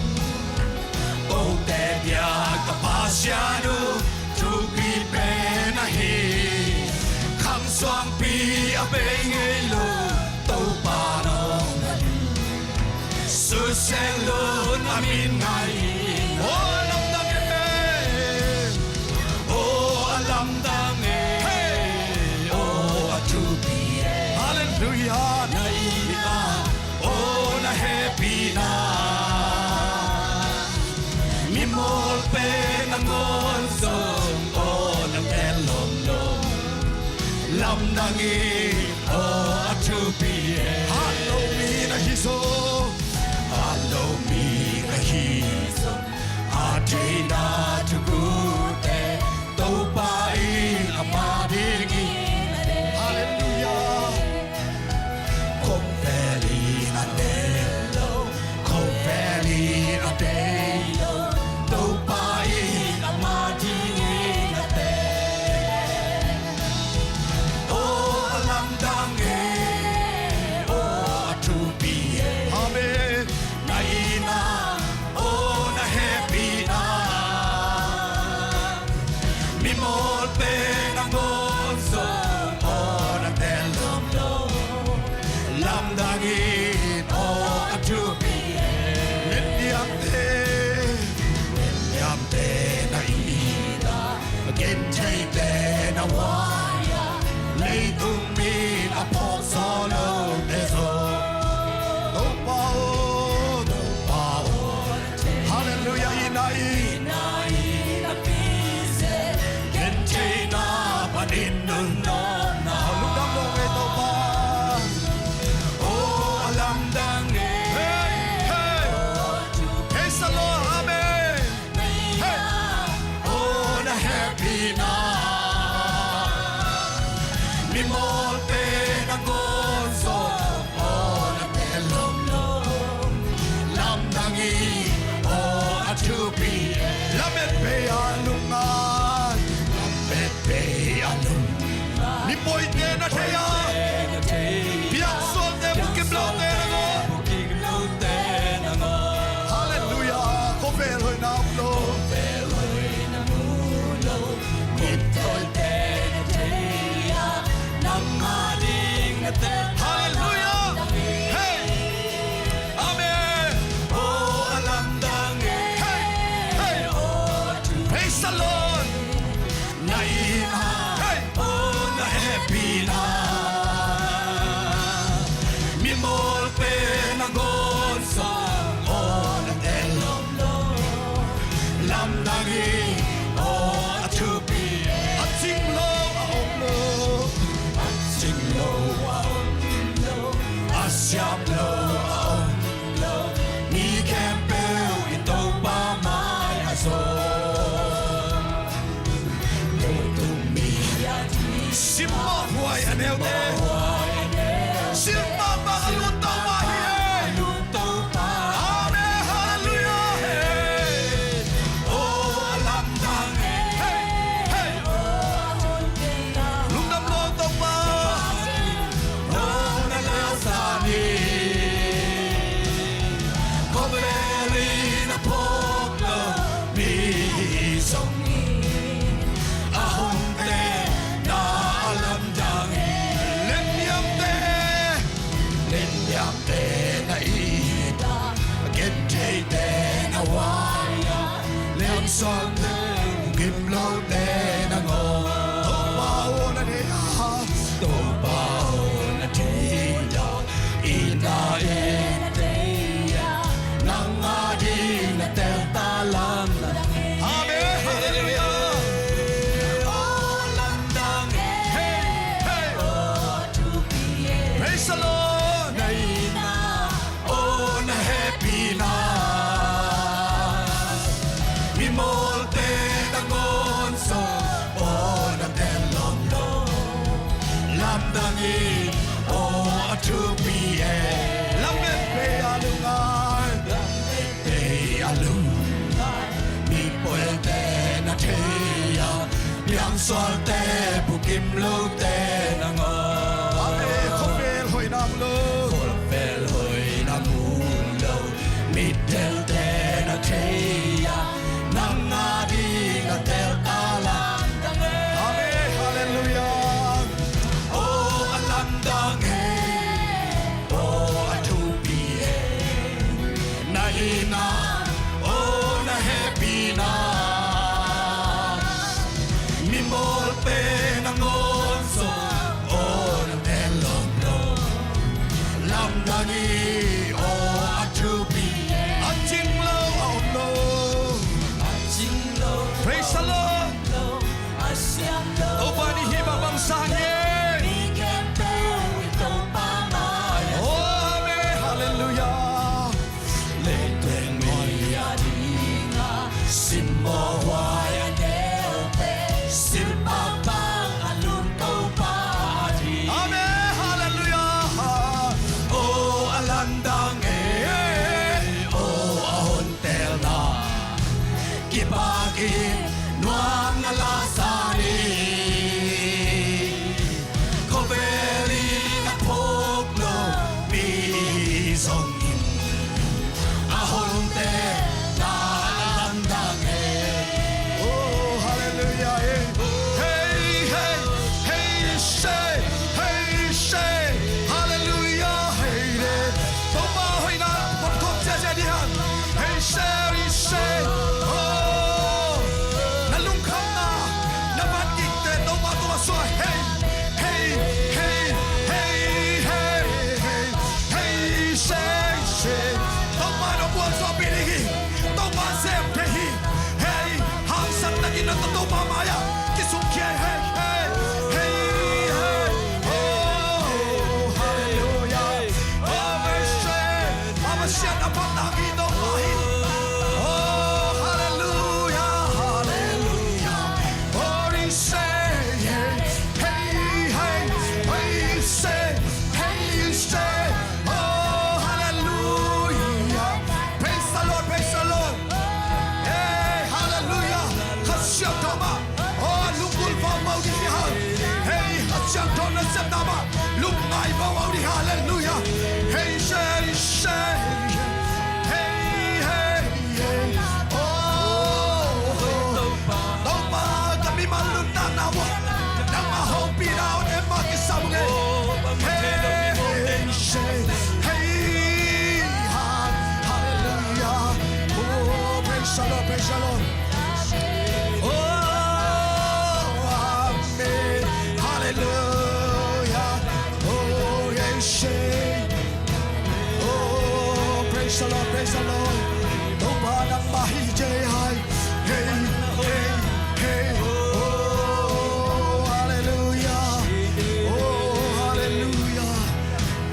Kote dia ka Pasian uh, thupi pen ahi. Khang suangpi a bei ngei lo Topa na hong phat un. Sut seng lo a min ngai. O lamdang e. O a lamdang e. Hey. O a thupi e. Halleluiah. Na itna, o na hehpihna, mimawl pen a ngawn zong, o na tel lomlom. Lamdang in, o a thupi e. Hat lo mi na hi zong, hat lo mi na hi zong, a theihna thugute Topa in a ma ding hi. Halleluiah. Khovel in a tel lo, khovel in a tel lo, Topa in a ma ding hi na te. O a lamdang e, o a thupi e. Amen. Na itna, o na hehpihna, mimawl pen a ngawn zong, o na tel lomlom. Lamdang in, o a thupi e. Ngetdiamte, ngetdiamte na it a, gentheite na huai a, leitung min a phawk sawh lote zong, Topa aw, Topa aw. Halleluiah. Itna in, itna in a pice, gentheihna panin nunawmna. Lungdam lo e Topa. O a lamdang e. Hey, hey. Praise the Lord. Amen. Hey. O na hehpihna, mimawl pen a ngawn zong, o na tel lomlom. Lamdang in, o a thupi e. Lamet bei a lungngai, lamet bei a lungngai. Mipawite na thei a, piaksuante, bukim lote na ngawn. Halleluiah. Khovel hoihna om lo, khovel hoihna om lo. Mittawite na thei a, Huai a liamsuante, gim lote nangawn, Topa aw na thei a, Topa aw na thei a, i na i na thei a, nang a ding na tel ta lam. Amen. Halleluiah. Aw lamdang e. Hey, hey. Praise the Lord. Na i na aw na hehpihna, mimawlte nangawn zong aw na tel lawm lo. Lamdang in aw a thupi e. Lamdang pei a lungngai, lamdang pei a lungngai, mipawlte na thei a, piangsualte, bukim lote nangawn. Amen. Khuavel hoihna mu lo, khuavel hoihna mu lo, mittelte na thei a, nang a ding na tel ta lam. Amen. Halleluiah. Aw a lamdang e, aw a thupi e. Na hihna aw na hehpihna, mimawlte nangawn zong aw na tel lawm lo. Lamdang in aw a thupi e. A cing lo a om lo. A cing lo. Praise the Lord. Topa nih hih bang bang sang hi. Amen. Halleluiah. Leiteng mi a ding a simmawh huai a neute, silpah bang a lum Topa a ding. Amen. Halleluiah. Aw a lamdang e, aw a hontelna, kipakin nuam na la sa ni. Khuavel in a phawk lo mi zongin a hontelna lamdang e. Oh, halleluiah. Hey, hey, hey, hey, say, hey, say, halleluiah, hey, le. Topa hoihna phawk khawm ziahziah ding hang. Hei se, hei se. Oh, na lungkhamna, na vankikte Topa tungah suak. Hei, hei, hei, hei, hei, hei, hei se, hei se. Topa na buang suahpih ding hi. Topa sem thei hi. Hei, hangsan takin na Topa mai-ah kisuk khia hi. Hei, hei, hei, hei. Oh, halleluiah. Oh, hei se. Pasian a phatna hi Topa hi. Oh, halleluiah, halleluiah. Oh, hei se, hei, hei, hei, hei se, hei se. Oh, halleluiah. Praise the Lord, praise the Lord. Hey, halleluiah. Kha Siangtho mah. Oh, lunggulh vauvau ding hi hang. Hei, Kha Siangtho nasepna mah lungngai vauvau ding, halleluiah. Hei se, hei se. Hei, hei, hei. Oh, Topa, ka mimal nuntakna uh ah nangmah hopihna uh em mah kisam ung ei. Hei, hei se. Hei, ha-, halleluiah. Oh, praise the Lord, praise the Lord. Oh, amen. Halleluiah. Oh, hei se. Oh, praise the Lord, praise the Lord. Topa nangmah hi ci hai. Hei, hei, hei. Oh, halleluiah. Oh, halleluiah.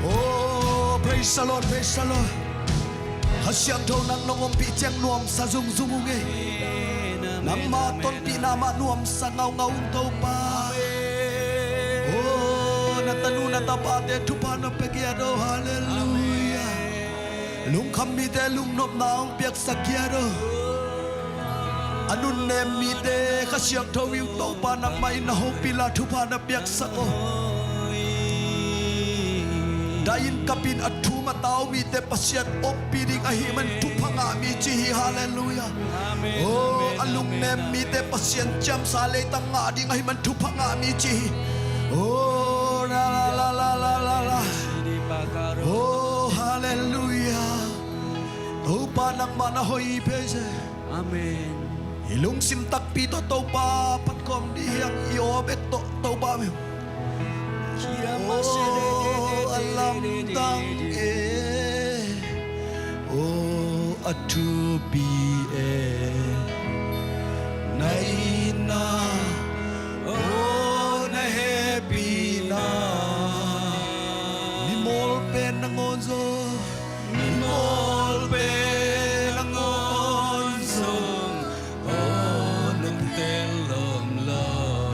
Oh, praise the Lord, praise the Lord. Kha Siangtho nang nong ompih ciang nuamsa zungzung ung ei. Nangma tonpihna mah nuamsa ngaungau ung Topa. Oh, na tanu na tapate thupha na pia giat oh, halleluiah. Lungkham mite lungnopna hong piaksak giat oh. A nunnem mite Kha Siangtho in Topa nangmah in na hopih la thupha na piaksak oh. Dai-in kapin a thum a tau mite Pasian ompih ding ahih man thupha ngah mi ci hi, halleluiah. Oh, a lungnem mite Pasian ciamsa leitang ngah ding ahih man thupha ngah mi ci hi. Oh, la, la, la. Oh, halleluiah. Topa Pa, nangmah na hoih phei se. Amen. I lungsim takpi tawh Topa phat kawm dih hiam, i aw bek tawh Topa mem. Aw a lamdang e, aw a thupi e, na itna, aw na hehpihna. Mimawl pen nangawn zong, mimawl pen nangawn zong, aw nang tel lawm lo.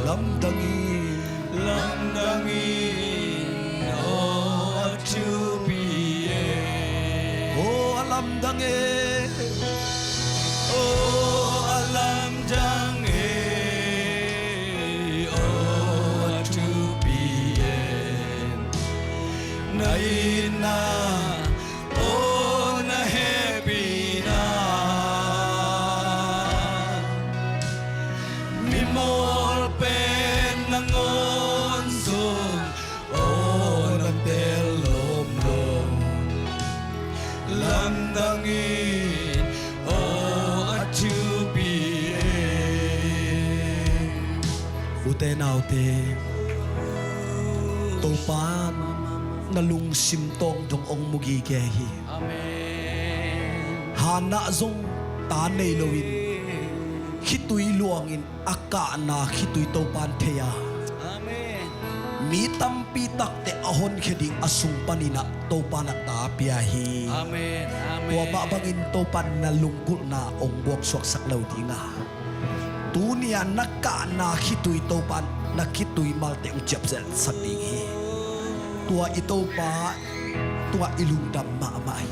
Lamdang in, lamdang in, aw a thupi e. Aw a lamdang e. Aw a lamdang e. Aw a thupi e. Na itna, aw na hehpihna. Mimawl pen nangawn zong, aw na tel lawm lo. Lamdang in, aw a thupi e. Ute naute, Topa na lungsim tawng dong hong mu gige hi. Amen. Hannah zong ta nei loin khitui luangin a kahna khitui Topan thei a. Amen. Mi tampi takte a honkhia ding a sung panin ah Topan a ta pia hi. Amen. Amen. Tua mah bangin Topan na lunggulhna hong buaksuaksak lo ding a, tuni-a na kahna khitui Topan na khitui malte hong ciapzelhsak ding hi. Tua i Topa, tua i lungdam mahmah hi.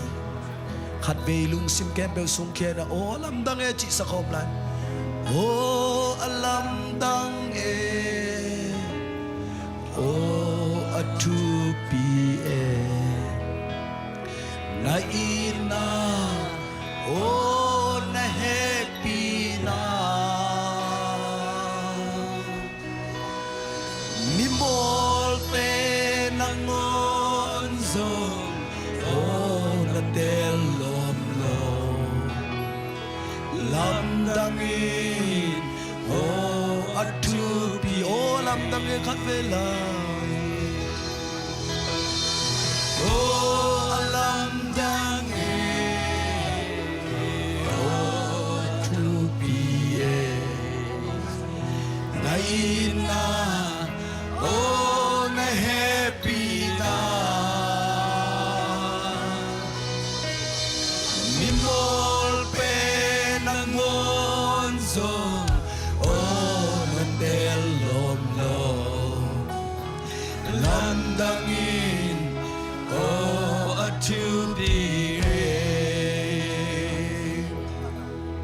Khatvei lungsim khempeuh sungkhia-in ah, aw a lamdang e cih sa khawm lai. Aw a lamdang e, aw a thupi e, na itna, aw na hehpihna. Mimawl pen nangawn zong, aw na tel lawm lo. Lamdang in, aw a thupi, aw lamdang e khatvei lai. Aw a lamdang e, aw a thupi e, na itna, aw na hehpihna. Mimawl pen nangawn zong, aw na tel lawm lo. Lamdang in, aw a thupi e.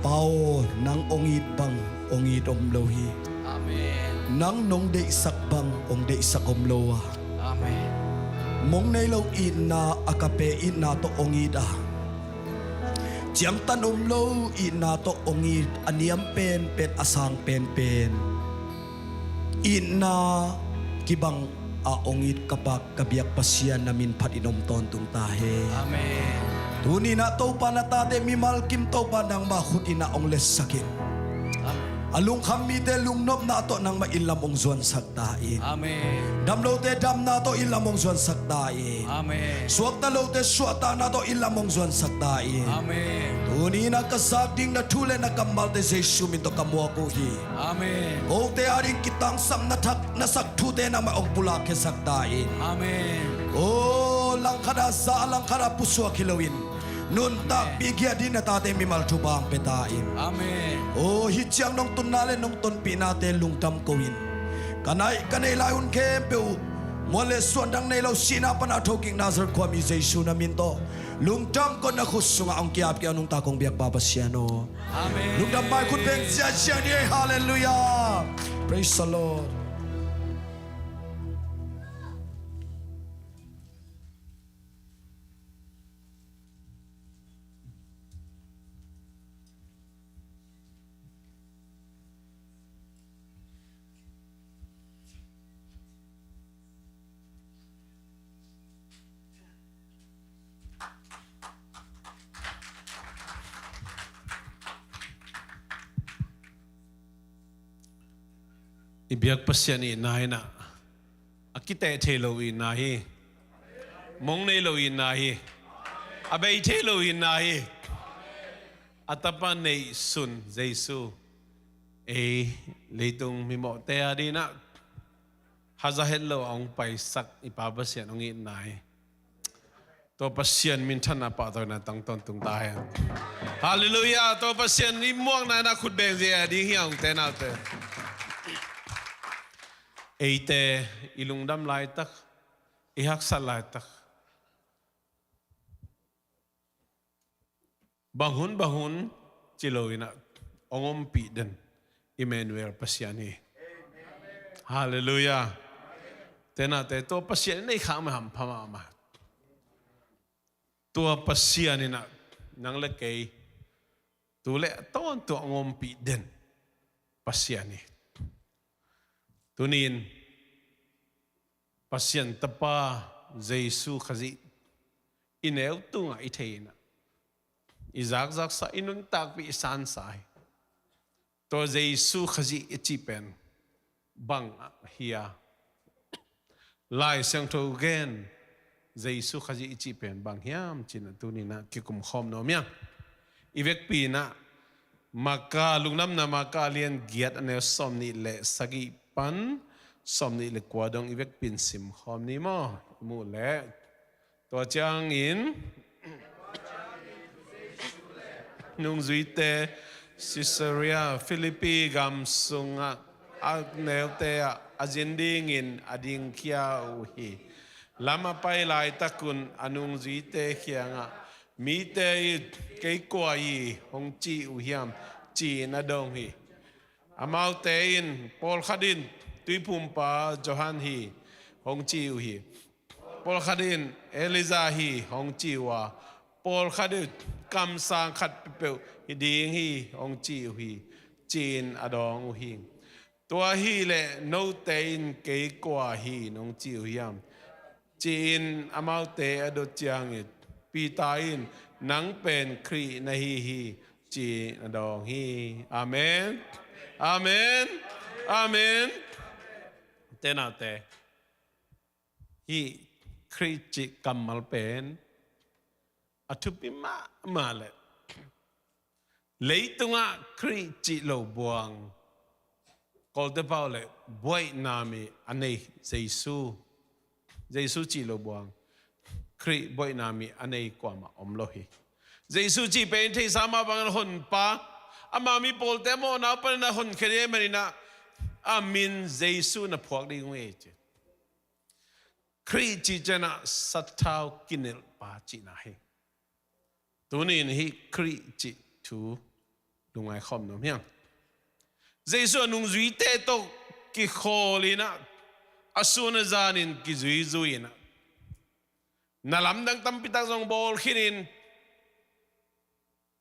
Pa aw, nang hong it bang hong it om lo hi. Amen. Nang nong deihsak bang hong deihsak om lo a. Amen. Mong nei lo itna, agape itna tawh hong it a, ciangtan om lo itna tawh hong it, a niam penpen, a sang penpen itna kibang a hong it ka Pa, ka biak Pasian, na min phatin om tawntung ta hen. Amen. Tuni-in ah Topa, na tate mimal kim Topa nangmah khut in ah hong letsak in. Amen. A lungkham mite lungnopna tawh nangmah inn lam hong zuansak ta in. Amen. Damlote damna tawh inn lam hong zuansak ta in. Amen. Suakta lote suahtahna tawh inn lam hong zuansak ta in. Amen. Tuni-in ah ka zak ding na thu le na kammalte Jesu min tawh ka muak uh hi. Amen. Kote ading kitangsapna thak na sak thute nangmah hong pulak khiasak ta in. Amen. Aw langkhat a za, langkhat a pusuak hi loin, nuntakpih giat dingin na tate mimal thupha hong pia ta in. Amen. Aw hih ciang nong tunna le nong tonpihnate lungdam ko-in, ka naih ka neih lai hun khempeuh uh, muan le suan dang nei lo, sihna pan a thokik Nazareth khuami Jesu na min tawh lungdam ko-in, na khut sungah hong ki-ap kei, a nungta kong biak Pa Pasian aw. Amen. Lungdam mai khut beng ziahziah ni ei. Halleluiah. Praise the Lord. I biak Pasian itna in ah, a kiteh thei lo itna hi. Mong nei lo itna hi. A bei thei lo itna hi. A tapa neihsun Jesu, ei leitung mimawhte a dingin ah haza het lo a hong paisak i Pa Pasian hong itna hi. Tua Pasian minthanna pahtawina tang tawntung ta hen. Halleluiah. Tua Pasian i muakna in ah khut beng zia ding hi a, ute naute. Eite i lungdam laitak, i haksat laitak, bang hun bang hun ci lo in ah hong ompih den Emmanuel Pasian hi. Halleluiah. Ute naute, tua Pasian i neih khak mah hampha mahmah. Tua Pasian in ah nang le kei tu le a tawntung hong ompih den Pasian hi. Tuni in Pasian Tapa Jesu Khazih i neu tungah i thei in ah, i zakzaksa, i nuntakpih, i sansa hi. Tua Jesu Khazih i cih pen bang ah hi a, Lai Siangtho gen Jesu Khazih i cih pen bang hiam ci-in ah tuni in ah kikum khawm nuam hi hang. I vekpi in ah Marka, Lungdamna Marka a lian giat, a neu sawmnih le sagih pan sawmnih le kua dong i vekpi in sim khawm ni maw? I muh leh, tua ciangin nungzuite Caesarea Philippi gam sungah a neute ah a zin dingin a dingkhia uh hi. Lam a pai laitakun a nungzuite kiangah, "Mite in kei kua hi hong ci uh hiam?" ci-in a dong hi. Amaute in, "Pawlkhat in Tuiphumpa Johan hi hong ci uh hi. Pawlkhat in Elijah hi hong ci uh a, pawlkhat in kamsang khat peuhpeuh hi ding hi hong ci uh hi," ci-in a dawng uh hi. "Tua ahih leh note in kei kua hi nong ci uh hiam?" ci-in amaute a dot ciangin, Peter in, "Nang pen Khrih na hi hi," ci-in a dawng hi. Amen. Amen. Amen. Ute naute, hih Khrih cih kammal pen a thupi mahmah leh leitungah Khrih cih lo buang, Kawlte pau leh buaina mi a nei Jesu, Jesu cih lo buang, Khrih buaina mi a nei kuamah om lo hi. Jesu cih pen theihsa mah bangin Honpa, ama mi pawlte mawhna uh panin a honkhia ding ahih manin ah, a min Jesu na phuak ding uh hi ci. Khrih cih ciangin ah sathau kinelhpa cihna hi. Tuni in hih Khrih cih thu lungngai khawm nuam hi hang. Jesu a nungzuite tawh kikhawl in ah, a sun a zanin kizuizui in ah, na lamdang tampi tak zong bawl khinin,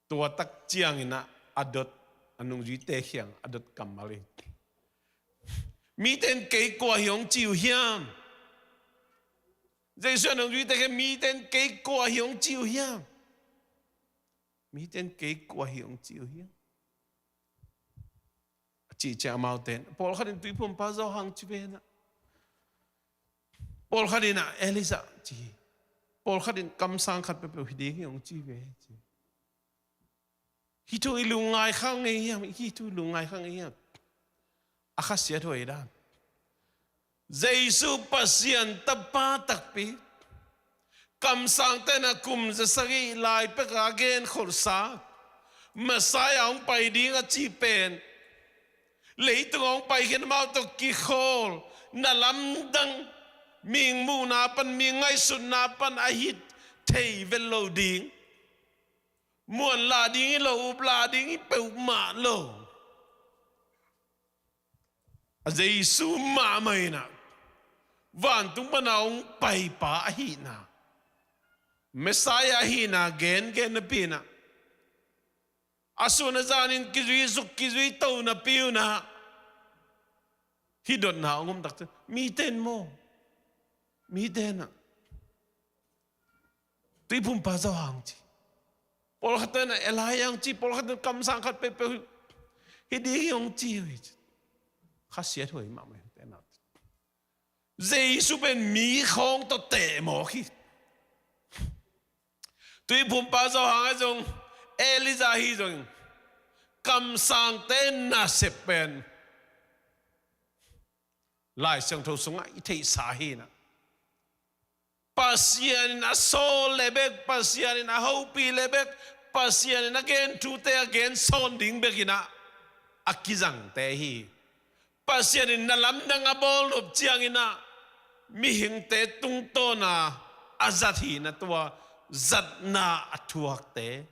tua tak ciangin ah a dot, a nungzuite kiang a dot kammal hi. "Mite in kei kua hi hong ci uh hiam?" Jesu a nungzuite kiang, "Mite in kei kua hi hong ci uh hiam? Mite in kei kua hi hong ci uh hiam?" a cih ciang amaute in, "Pawlkhat in Tuiphumpa Johan ci ve," ci-in ah, "Pawlkhat in ah Elijah ci hi. Pawlkhat in kamsang khat peuhpeuh hi ding hi hong ci ve," ci. Hih thu i lungngai kha ngei hiam? Hih thu i lungngai kha ngei hiam? A khasiat huai dan. Jesu Pasian Tapa takpi, kamsangte in ah kum za sagih lai pek a genkholhsa, Messiah hong pai ding a cih pen, leitung hong pai khin amau tawh kikhawl, na lamdang, mihing muhna pan, mihing ngaihsutna pan a hih thei vet lo ding, muan lah ding hi lo, up lah ding hi peuhmah lo. A Jesu mahmah in ah, vantung pan a hong paipa ahihna, Messiah ahihna gengen napi in ah, a sun a zanin kizui suk, kizui to napi un ah, hih dotna hong om tak ciang, "Mite in maw, mite in ah Tuiphumpa Johan hong ci, pawlkhat in ah Elijah hong ci, pawlkhat in kamsang khat peuhpeuh hi ding hi hong ci uh hi," ci. Khasiat huai mahmah hi, te nate. Jesu pen mi khawng tawh teh mawk hi. Tuiphumpa Johan ahi zong, Elijah ahi zong, kamsangte nasep pen Lai Siangtho sungah i theihsa hi na. Pasian in a sawl le bek, Pasian in a hopih le bek, Pasian in a gen thute a gen sawn ding bek in ah a kizangte hi. Pasian in na lamdang a bawl nop ciangin ah mihingte tungtawna a zat hi na, tua zatna a thuakte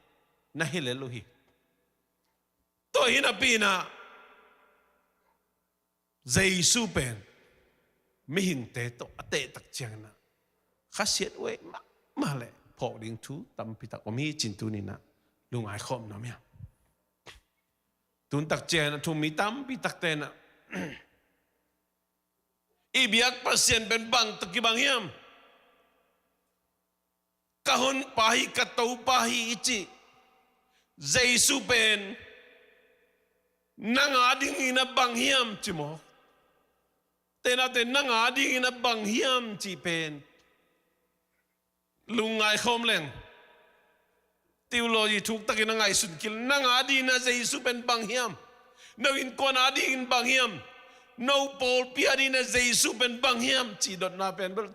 na hi lel uh hi. Tua hi napi in ah Jesu pen mihingte tawh a tehtak ciangin ah khasiat huai mahmah le phawk ding thu tampi tak om hi cih tuni in ah lungngai khawm nuam hi. Tun tak ciangin ah thu mi tampi takte in ah i biak Pasian pen bang tawh kibang hiam? Ka honpa hi, ka Topa hi i cih Jesu pen nang a dingin a bang hiam ci maw? Te nate, nang a dingin a bang hiam cih pen lungngai khawm leng, theology thuktakin a ngaihsun kei leng, nang a dingin a Jesu pen bang hiam? No innkuan a dingin bang hiam? No pawlpi a dingin a Jesu pen bang hiam cih dotna pen bel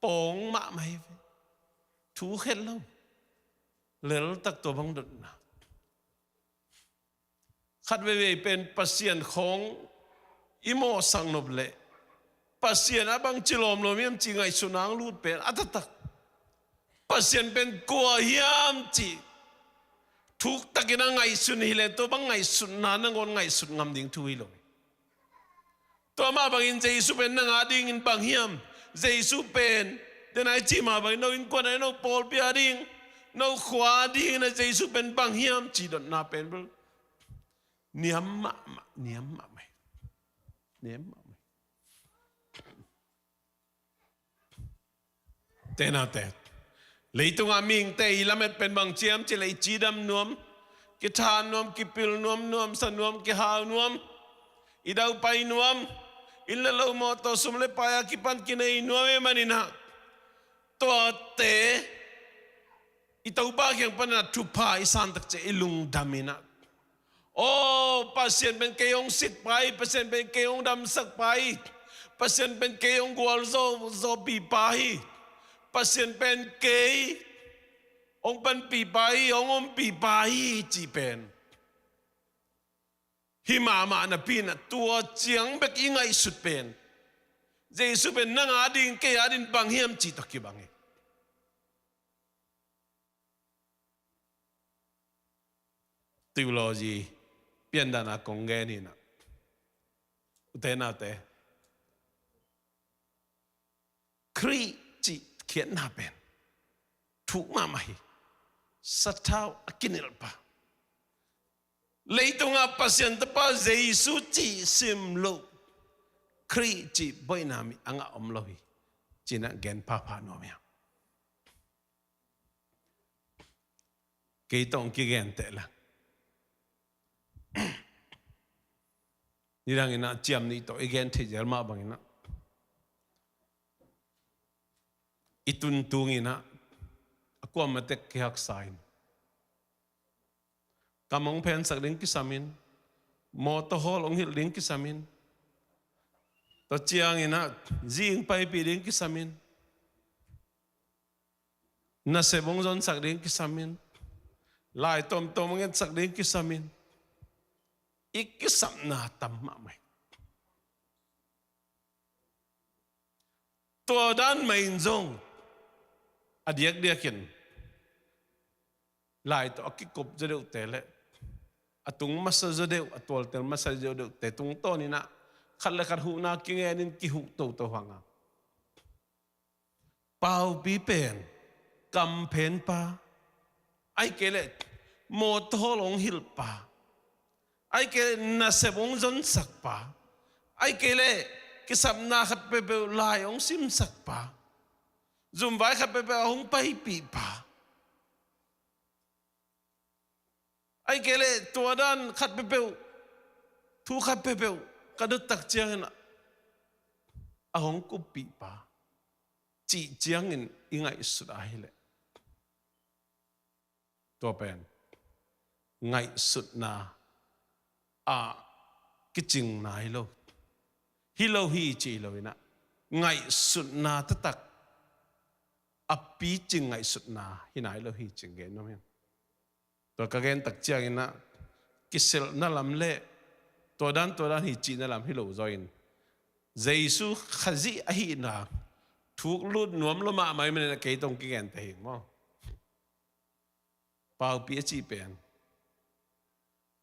pawng mahmah hi ve. Thu khet lo. Leltak tua bang dotna. Khat veivei pen Pasian khawng i mawhsak nop leh Pasian a bangci lawmlawm hiam cih ngaihsutna hong lut pen a taktak. Pasian pen kua hiam cih thuktakin a ngaihsun hi leh tua bang ngaihsutna nangawn ngaihsut ngam ding thu hi lo. Tua mah bangin Jesu pen nang a dingin bang hiam? Jesu pen, den a i cih mah bangin no innkuan a, no pawlpi a ding, no khua a dingin a Jesu pen bang hiam cih dotna pen bel niam mahmah, niam mahmah hi. Niam mahmah hi. Te nate, leitungah mihingte i lamet pen bang hiam cih leh i cidam nuam, kitha nuam, kipil nuam, nuamsa nuam, kihau nuam, i daupai nuam, inn le lo, mawtaw, sum le pai a kipan kinei nuam ahih manin ah, tuate i Topa kiang panin ah thupha i san tak ciang i lungdam in ah, aw, Pasian pen kei hong sitpa hi, Pasian pen kei hong damsakpa hi, Pasian pen kei hong gualzawhpihpa hi, Pasian pen kei hong panpihpa hi, hong ompihpa hi cih pen hi mahmah napi in ah, tua ciang bek i ngaihsut pen Jesu pen nang a ding, kei a ding bang hiam cih tawh kibang hi. Theology piandan a kong gen hi in ah, ute naute, Khrih cih khiatna pen thuk mahmah hi. Sathau a kinilhpa, leitungah Pasian Tapa Jesu cih sim loh Khrih cih boihna mi a ngah om lo hi, ci-in ah gen phapha nuam hi. Kei tawh hong kigen teh la, nidangin ah ciam nih tawh i gen theih zel mah bangin ah, i tun tungin ah a kuamah tek kihaksa in, kam hong phensak ding kisam in, mawtaw hawl hong hilh ding kisam in, tua ciangin ah zi hong paipih ding kisam in, nasep hong zonsak ding kisam in, lai tawmtawm hong etsak ding kisam in, i kisapna tam mahmah hi. Tua dan mah in zong a diakdiakin lai tawh a kikop zaw deuhte le a tung masa zaw deuh, a tualtel masa zaw deuhte tungtawnin ah khat le khat huhna kingen in kihuh toto hang a, paupi pen kamphenpa, ahih kei leh mawtaw hawl hong hilhpa, ahih kei leh nasep hong zonsakpa, ahih kei leh kisapna khat peuhpeuh lai hong simsakpa, zumvai khat peuhpeuh a hong paipihpa, ahih kei leh tua dan khat peuhpeuh, thu khat peuhpeuh ka dot tak ciangin a hong kuppih pa cih ciangin i ngaihsut ahileh, tua pen ngaihsutna ah kicing nai lo. Hi lo hi ci hi lo inah, ngaihsutna taktak a picing ngaihsutna hi nai lo hi cih gen nuam hi. Tua ka gen tak cianginah kiselhna lam le tua dan tua dan hi cihna lam hi lo zaw in, Jesu Khazih ahihna thuk lut nuam lo mahmah ahih manin a kei tawh kigente hi maw? Paupi a cih pen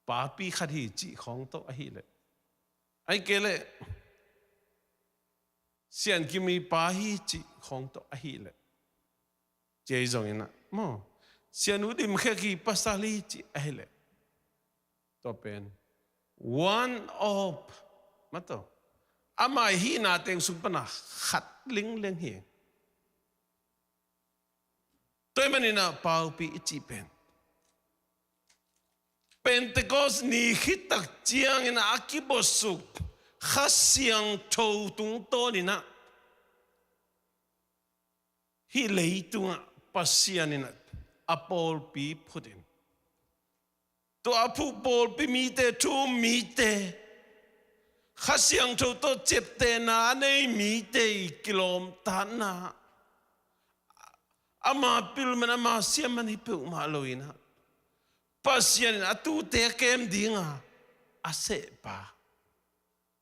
papi khat hi cih khawng tawh ahileh, ahih kei leh siankim i pa hi cih khawng tawh ahileh, ci ahi zonginah maw, sianu dimkhek hi pasal hi cih ahileh, tua pen one of, mataw, ama i hihna teng sung pana khat lingleng hi. Tua ahih maninah paupi i cih pen Pentecost ni khit tak ciangin a kibosuk Kha Siangtho tungtawninah hih leitungah Pasian inah a pawlpi phutin, tua a phuh pawlpi mite, thu-um mite, Kha Siangtho tawh ciaptehna a nei mite i kilawmtatna, ama pil man, ama siam man hi peuhmah loinah Pasian in a tuute a kem dinga a sehpa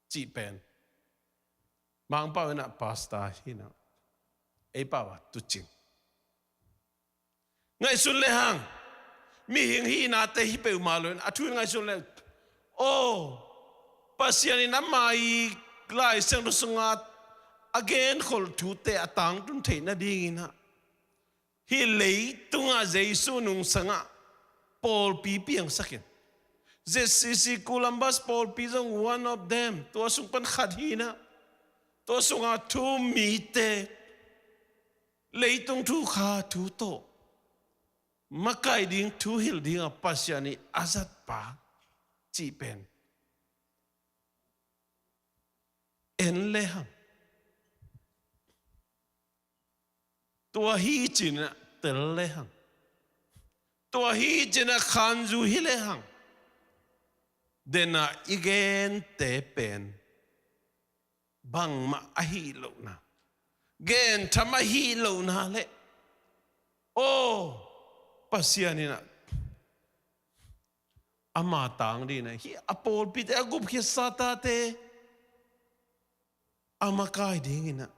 cih pen Mangpau inah pastor hinah, ei pau ah tuucing. Ngaihsun lehang, mihing hihnate hi peuhmah loin a thu in ngaihsun leh, aw, Pasian in ama i Lai Siangtho sunga a genkholh thute a tangtun theih nadinginah hih leitungah Jesu nungsangah pawlpi piangsakin, Z C C Columbus pawlpi zong one of them, tua sung pan khat hinah, tua sunga thu-um mite, leitung thu kha thu tawh makai ding, thu hilh dinga Pasian i a zatpa cih pen en lehang, tua hi cinah tel lehang, tua hi cinah khanzu hi lehang, dena i gente pen bangmah ahih lohna, gentham ahih lohna le, aw, Pasian inah ama tang dinah hih a pawlpite a gupkhiat satate a makai dinginah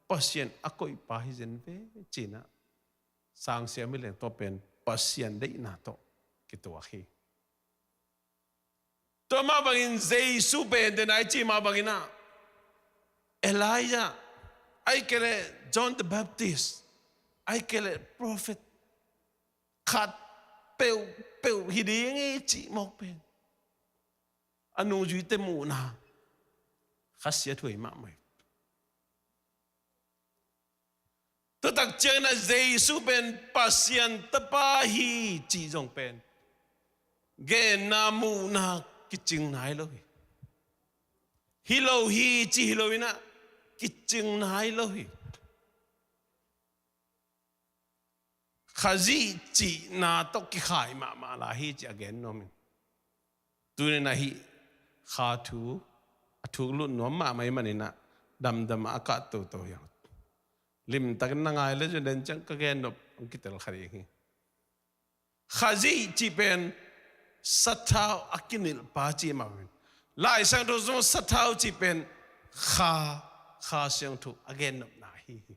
Pasian a koihpa hi zen ve cinah sangsia mileng tua pen Pasian deihna tawh kituak hi. Tua mah bangin Jesu pen dena i cih mah banginah Elijah, ahih kei leh John the Baptist, ahih kei leh prophet khat peuhpeuh hi ding i cih mawk pen a nungzuite muhna khasia thuai mahmah hi. Tua tak ciangin a Jesu pen Pasian Tapa hi cih zong pen genna muhna kicing nai lo hi. Hi lo hi cih hi loinah kicing nai lo hi. Khazih cihna tawh kikhai mahmah lai hi cih a gen nuam in. Tuninah hih kha thu a thuk lut nuam mahmah ahih maninah damdam a kah toto hi. Limtakin na ngai le zun den ciang ka gen nop hong kitel kha ding hi. Khazih cih pen sathau a kinilhpa cih mah in, Lai Siangtho zong sathau cih pen kha, Kha Siangtho a gennopna ahi hi.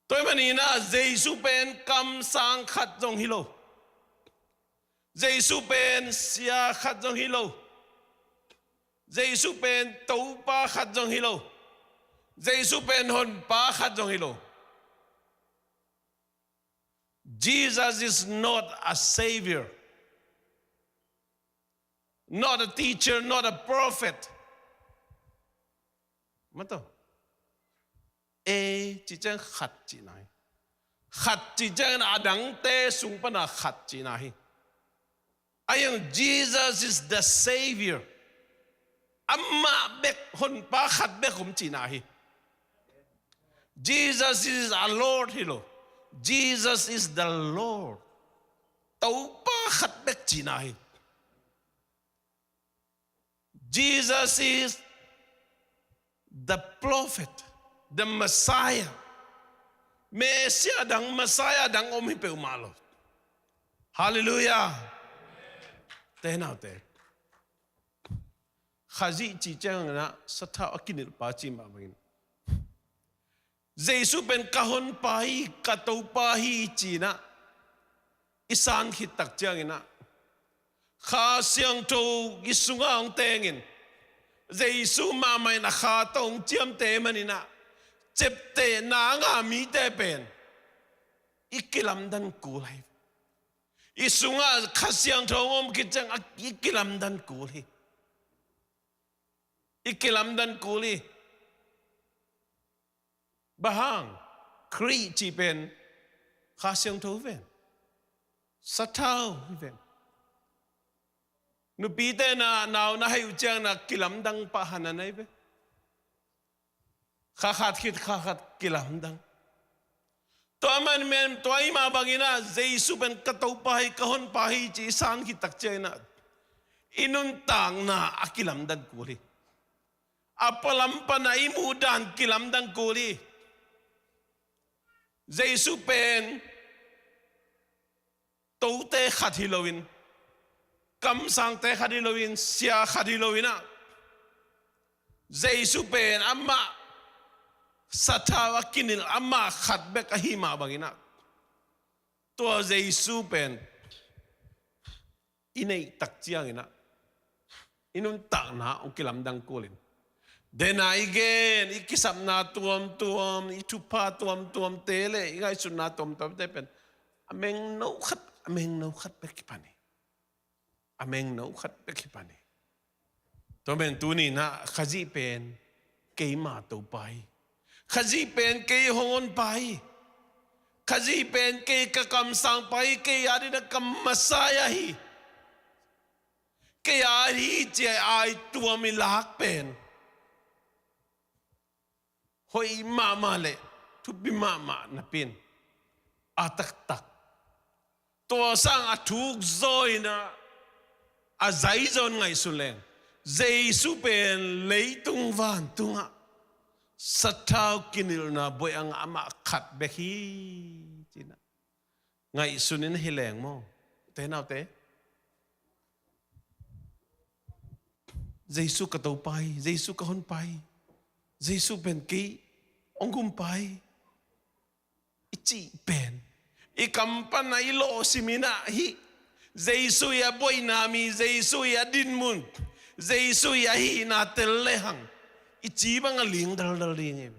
Tua ahih maninah Jesu pen kamsang khat zong hi lo. Jesu pen sia khat zong hi lo. Jesu pen Topa khat zong hi lo. Jesu pen Honpa khat zong hi lo. Jesus is not a savior, not a teacher, not a prophet. Mataw. E cih ciang khat cihna hi. Khat cih ciangin a dangte sung pana khat cihna hi. Ahi zong Jesus is the Savior. Amah bek, honpa khat bek om cihna hi. Jesus is a Lord hi lo. Jesus is the Lord. Topa khat bek cihna hi. Jesus is the prophet, the Messiah. Messiah dang, Messiah dang om hi peuhmah lo. Hallelujah. Te naute, Khazih cih ciangin ah sathau a kinilhpa cih mah bangin, Jesu pen ka honpa hi, ka Topa hi ci-in ah i san khit tak ciangin ah, Kha Siangtho i sungah hong tengin, Jesu mahmah in a kha tawh hong ciamteh manin ah, ciaptehna a ngah mite pen i kilamdan kul hi. I sungah Kha Siangtho hong om khit ciang a, i kilamdan kul hi. I kilamdan kul hi. Bang hang? Khrih cih pen Kha Siangtho hi ven. Sathau hi ven. Nupite na, nau na hei uh ciang na kilamdang pah hanan ahi ve. Kha khat khit kha khat kilamdang. Tua man men, tua i mah bangin ah Jesu pen ka Topa hi, ka honpa hi ci i san khit tak ciangin ah, i nuntakna a kilamdan kul hi. A pualam pan a i muhdan kilamdan kul hi. Jesu pen tote khat hi loin, kamsangte khat hi loin, sia khat hi loin ah, Jesu pen amah sathau a kinilh amah khat bek ahi mah bangin ah, tua Jesu pen i neih tak ciangin ah, i nuntakna hong kilamdang kulin, dena i gen, i kisapna tuamtuam, i thupha tuamtuamte le i ngaihsutna tuamtuamte pen a mengno khat, a mengno khat bek kipan hi. A mengno khat bek kipan hi. Tua pen tuni-in ah Khazih pen keima Topa hi. Khazih pen kei hong honpa hi. Khazih pen kei ka kamsangpa hi, kei a dingin ah ka Messiah hi. Kei a hi ci-a i tuam i lak pen hoih mahmah le thupi mahmah napi-in, a taktak, tua sang a thuk zaw in ah, a zai zaw in ngaihsun leng, Jesu pen leitung vantungah sathau kinilhna buai a ngah amah khat bek hi, ci-in ah ngaihsun in hi leng maw, ute naute? Jesu ka Topa hi, Jesu ka honpa hi, Jesu pen kei hong gumpa hi, i cih pen i kam pan a i lawhsim in ah, hih Jesu hi a buaina mi, Jesu hi a dinmun, Jesu hi a hihna tel lehang i ci bang a ling daldal ding hi.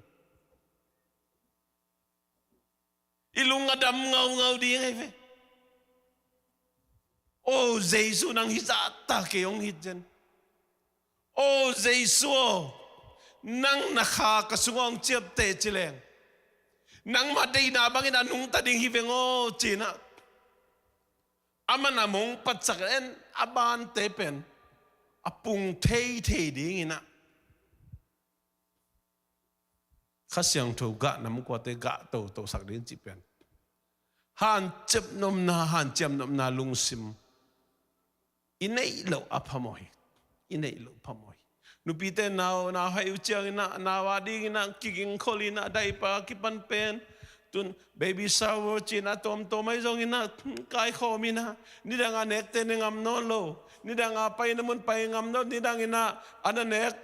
I lung a dam ngaungau ding ahi ve. O Jesu, nang hih zahta kei hong hih zen. O Jesu aw, nang na kha ka sungah hong ciapteh ci leng, nangmah deihna bangin a nungta ding hi veng aw, ci-in ah, aman a mong patsak en, a bante pen a pung theithei dingin ah, Kha Siangtho gah nam kuate gah totosak ding cih pen, hanciam nopna, hanciam nopna lungsim i neih loh a phamawh hi. I neih loh phamawh hi. Nupite nau, nau haih uh ciangin ah, nau a dingin ah kigingkhol in ah, diaper kipan pen, tun baby shower ci-in ah tawmtawm ahi zongin ah kaikhawm in ah, nidang a nekte ne ngam nawn lo, nidang a paina mun pai ngam nawn, nidangin ah a na nek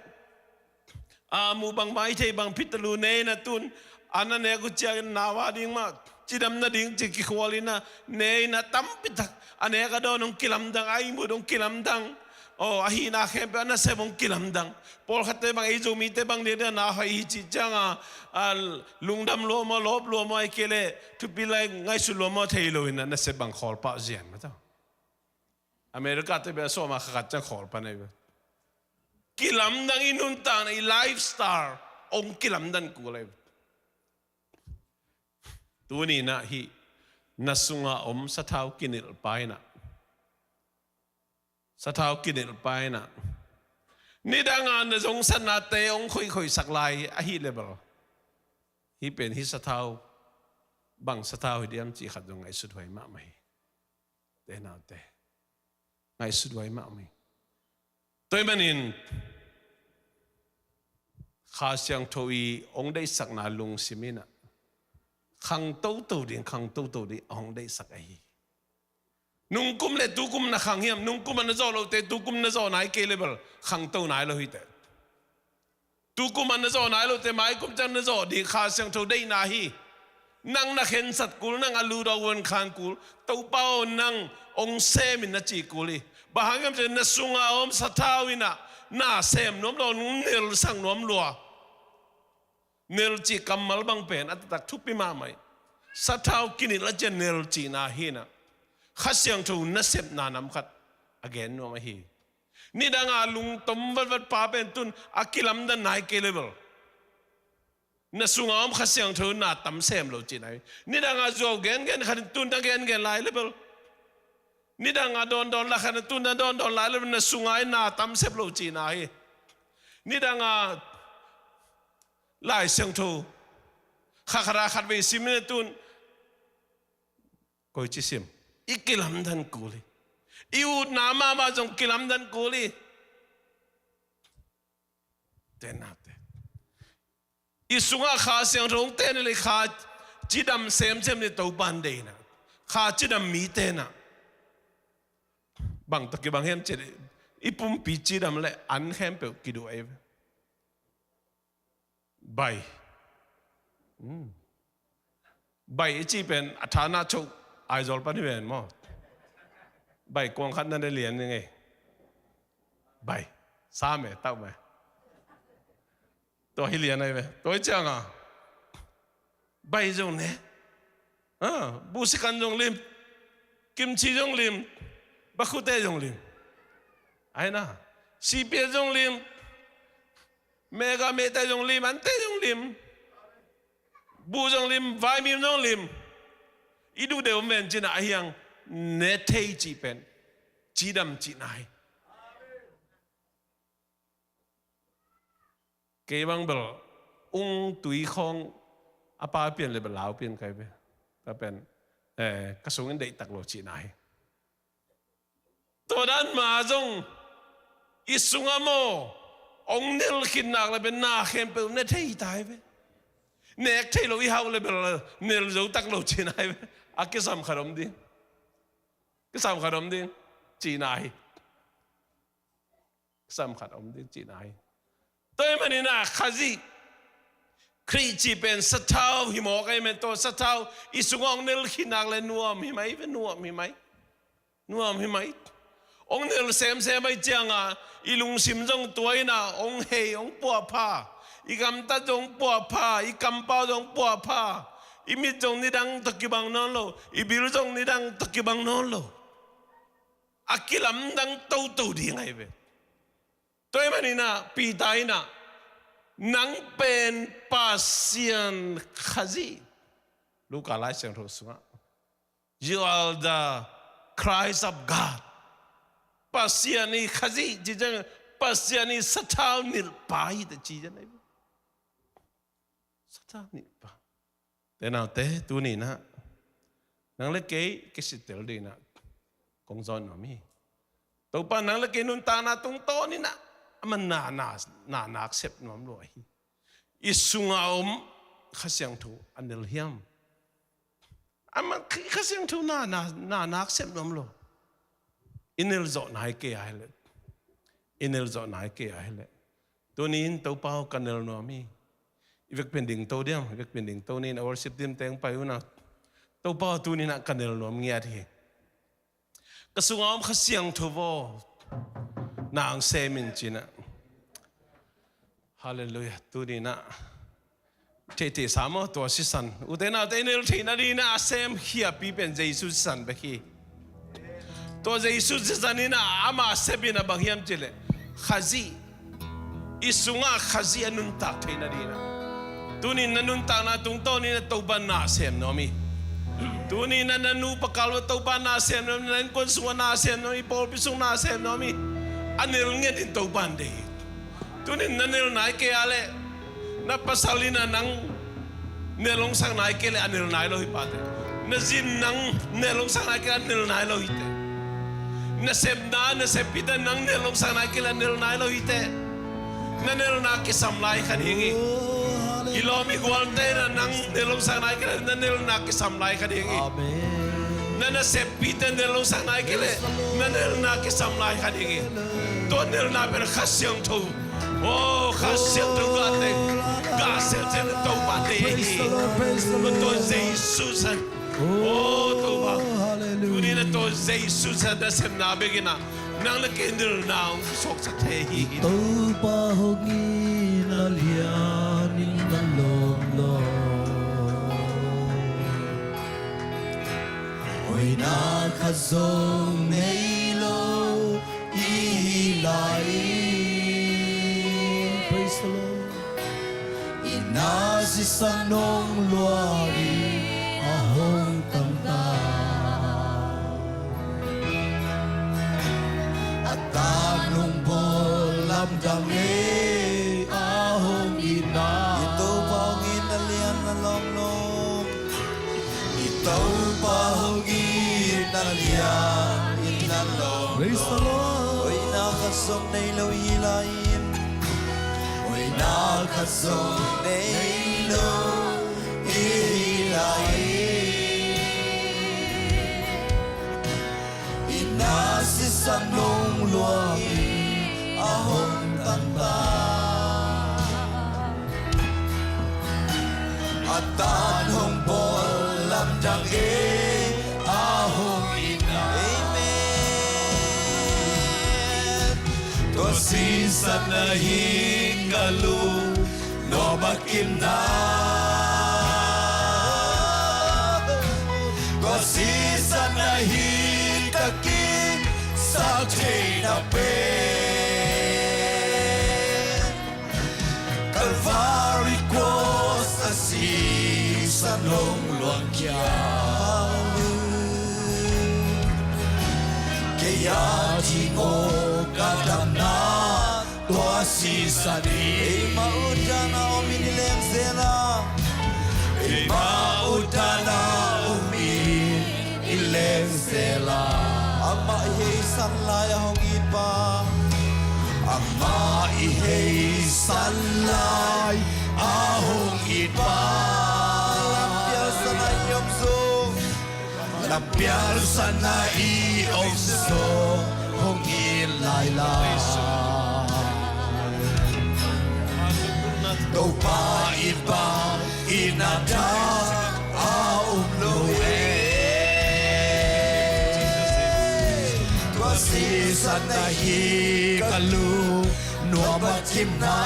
a muh bang, maithei bang, phitalu ne in ah, tun a na nek uh ciangin nau a ding mah cidam nading ci kikhual in ah ne in ah, tampi tak a nek a dawn hong kilamdang, a ihmut hong kilamdang. Aw, a hihna khempeuh a nasep hong kilamdang. Pawlkhatte bang, ei Zomite bang, ni dang nau haih hi cih ciang a, a lungdam lua maw, lawp lua maw, ahih kei leh thupi lai ngaihsut lua maw thei lo in ah nasep bang khawl pah zian mah ta. America te bel a sawm a kha khat ciang khawl pan ahi ve. Kilamdang, i nuntakna, i lifestyle hong kilamdan kul ahi ve. Tuni-in ah hih na sunga om sathau kinilhpa in ah, Sathau kinilh pa in ah, nidanga na zongsatnate hong khoihkhoihsak lai ahih leh bel, hih pen hih sathau, bang sathau hi diam cih khat zong ngaihsut huai mahmah hi. Te naute, ngaihsut huai mahmah hi. Tua ahih manin Kha Siangtho i hong deihsakna lungsim in ah khang toto ding, khang toto ding a hong deihsak ahi hi. Nungkum le tukum na khang hiam? Nungkum a na zawh lote tukum na zawh nai kei leh bel khangto nai lo hi teh. Tukum a na zawh nai lote maikum ciang na zawh ding Kha Siangtho deihna hi. Nang na khensat kul, nang a lutawh hong khan kul, Topa aw, nang hong sem in na ci kul hi. Bang hang hiam cih leh na sunga om sathau in ah na sem nuam lo, nong nelsak nuam lua. Nel cih kammal bang pen a taktak thupi mahmah hi. Sathau kinilh a ciang nel cihna hi in ah, Kha Siangtho nasepna nam khat a gen nuam ahi hi. Nidanga lungtom vatvat pa pen tun a kilamdan nai kei leh bel, na sunga om Kha Siangtho na tam sem lo cihna hi. Nidanga zuau gengen khat in tun a gengen lai leh bel, nidanga dawndawn lai khat in tun a dawndawn lai leh bel, na sunga i na tam sep lo cihna hi. Nidanga Lai Siangtho khat khat a khatvei sim in ah tun koici sim, i kilamdan kul hi. I utna mahmah zong kilamdan kul hi. Te naute, i sungah Kha Siangtho hong teng leh kha cidam semsem ding Topa in deih in ah, kha cidam mite in ah bang tawh kibang hiam cih leh i pumpi cidam leh an khempeuh kiduh ahi ve. Bai. Hmm. Bai i cih pen a thana cho Aizawl pan hi ven maw. Bai kuang khat na ne lian ning ei. Bai. Sa me, tau me. Tua hi lian ahi ve. Tua hi cianga bai zong ne. Ah, busikan zong lim. Kimchi zong lim. Bakhute zong lim. Ahi na. Sipia zong lim. Mega mete zong lim, ante zong lim. Bu zong lim, vaimim zong lim. I duh deuh om ven cih na ahi hang, ne thei cih pen cidam cihna hi. Kei bang bel ung tui khawng a pa pian leh bel lau pian kai ve. Ka pen, eh, ka sungin deihtak lo cihna hi. Tua dan mah zong i sungah maw, hong nel khit nak leh pen na khempeuh ne thei ta hi ve. Nek thei lo i hauh leh bel nel zo tak lo cihna hi ve. A kisam khat om ding. Kisam khat om ding cihna hi. Kisam khat om ding cihna hi. Tua ahih manin ah Khazih, Khrih cih pen sathau hi mawk ahih manin, tua sathau i sungah hong nel khit nak leh nuam hi mai ve, nuam hi mai. Nuam hi mai. Hong nel semsem ahih ciangin i lungsim zong tua in ah hong hei, hong puahpha. I gamtat zong puahpha, i kampau zong puahpha. I mit zong nidang tawh kibang nawn lo, i bil zong nidang tawh kibang nawn lo. A kilamdang toto ding ahi ve. Tua ahih manin ah Peter in ah, nang pen Pasian Khazih. Luka Lai Siangtho sungah, "You are the Christ of God." Pasian i Khazih ci ciang, Pasian i sathau nilhpa hi teh ci ciang ahi ve. Sathau nilhpa. Te naute, tuni in ah nang le kei kisittel ding in ah kong zawn nuam hi. Topa, nang le kei nuntakna tungtawn in ah amah na, na, na nak sep nuam lua hi. I sungah om Kha Siangtho a nel hiam? Amah Kha Siangtho na, na, na nak sep nuam lo. I nel zawh nai kei a hi leh, i nel zawh nai kei a hi leh, tuni in, "Topa aw, ka nel nuam hi." I vekpi in dingto diam, i vekpi in dingto ni in, a worship team teng pai un ah, "Topa aw, tuni in ah ka nel nuam ngiat hi. Ka sungah om Kha Siangtho aw, nang sem in," ci in ah. Halleluiah. Tuni in ah theihtheihsa maw, tua sisan, ute naute, i nel theihna ding in ah a semkhiapi pen Jesu sisan bek hi. Tua Jesu sisan in ah amah sep in ah bang hiam cih leh Khazih, i sungah Khazih a nuntak theihna ding in ah. Tuni in na nuntakna tungtawn in ah Topa na sem nuam hi. Tuni na na nu pakal ua Topa na sem nuam, na innkuan sungah na sem nuam, i pawlpi sung na sem nuam hi. A nel ngen in Topa in deih hi. Tuni na nel nai kei a leh na pasal in a nang nel hong sak nai kei leh a nel nai lo hi pate. Na zin nang nel hong sak nai kei leh a nel nai lo hi te. Na sepna, na seppite nang nel hong sak nai kei leh a nel nai lo hi te. Na nelna kisam lai kha ding hi. I lawm i gualte na nang nel hong sak nai kei leh na nelna kisam lai kha ding hi. Na na seppite nel hong sak nai kei leh na nelna kisam lai kha ding hi. Tua nelna pen Kha Siangtho. Oh, Kha Siangtho gate, ga siangsiang Topa te hi. Tua Jesu san. Oh Topa, tuni na tua Jesu san na sepna bek in a nang le kei nilna hong suaksak thei hi. Topa hong in a lian in a lawm lo. Hoihna khat zong nei lo i hi lai. Praise the Lord. I na sisan hong luah in a hong tangtak. A tan hong bawl lamdang e a hong itna. I Topa hong in a lian a lawm lo. I Topa hong in a lian in a lawm lo. Praise the Lord. Hoihna khat zong nei lo i hi lai in. Hoihna khat zong nei lo i hi lai in. I na sisan hong luah in a hong tangtak. A tan hong bawl lamdang e a hong itna. Amen. Tua sisan ahi ka lung nuam a kimna. Tua sisan ahi ka kiksak theihna pen. Calvary cross a sisan hong luangkhia. Kei a ding aw ka damna tua sisan hi. Eimah utdan a om in i leng zel a. Eimah utdan a om in i leng zel a. Amah i heisan lai a hong it pa. Amah i heisan lai a hong it pa. Lampial sana i om zong. Lampial sana i om zong hong it lai lai. Topa i bang in a dah a om lo e. Tua sisan ahi ka lung nuam a kimna.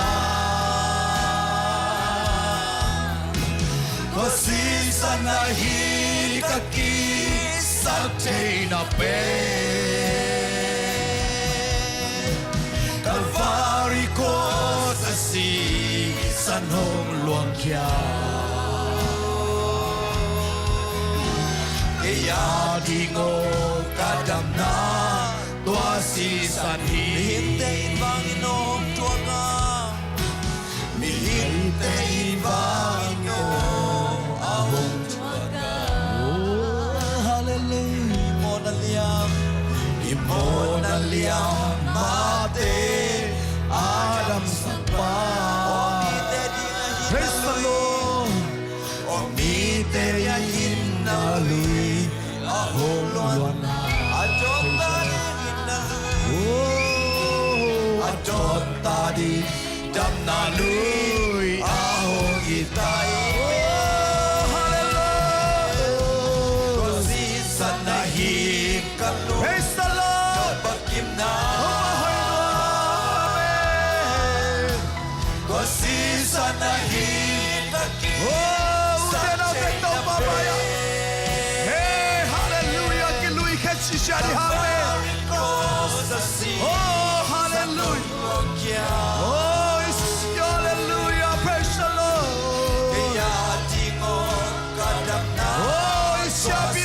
Tua sisan ahi ka kiksak theihna pen. Calvary cross a sisan hong luangkhia. Kei a ding aw ka damna tua sisan hi. Mihingte in vang in aw hong thuak a. Mihingte in vang in aw a hong thuak a. Oh, hallelujah. I mawhna liam, i mawhna liam mahte a damsak pa. Aw mite ding a hinna lui. Praise the Lord. Aw mite ding a hinna lui a hong luanna. A dawnta ding hinna lui. Oh. A dawnta ding damna lui a hong it ta hi. Oh, hallelujah. Tua sisan ahi ka lung. Praise the Lord. Tua kimna. Amen. Tua sisan ahi ka kiksak theihna pen. Hey, hallelujah. Kilui khe sisia di ha pen. Oh, hallelujah. Oh, hallelujah. Praise the Lord. Oh, i sia pi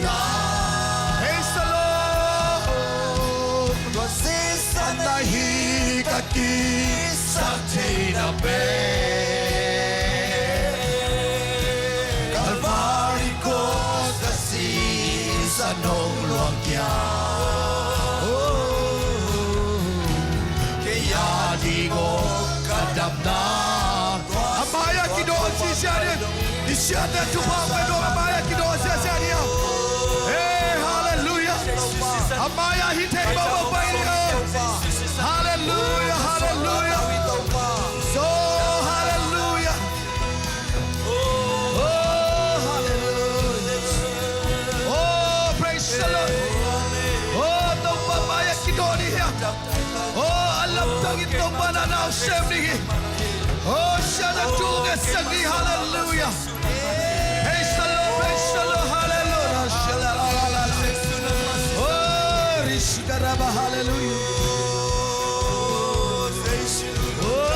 Praise the Lord. Tua sisan ahi ka kisap theihna pen Calvary Cross a sisan hong luang kia. Oh, kei a ding aw ka damna. A mai-ah kidawh siasia ding. I siatna thupha hong pia ding a mai-ah kidawh siasia ding a. Hey, hallelujah. A mai-ah hih theih mawkmawk pai ding a. Hallelujah, hallelujah. So, hallelujah. Oh, hallelujah. Oh, praise the Lord. Oh, Topa mai-ah kidawh ding hi a. Oh, a lamdang in Topa na na sem ding hi. Oh, siatna thu ngetsak ding, hallelujah. Praise the Lord, praise the Lord, hallelujah. Oh, risikaraba, hallelujah. Oh, praise the Lord.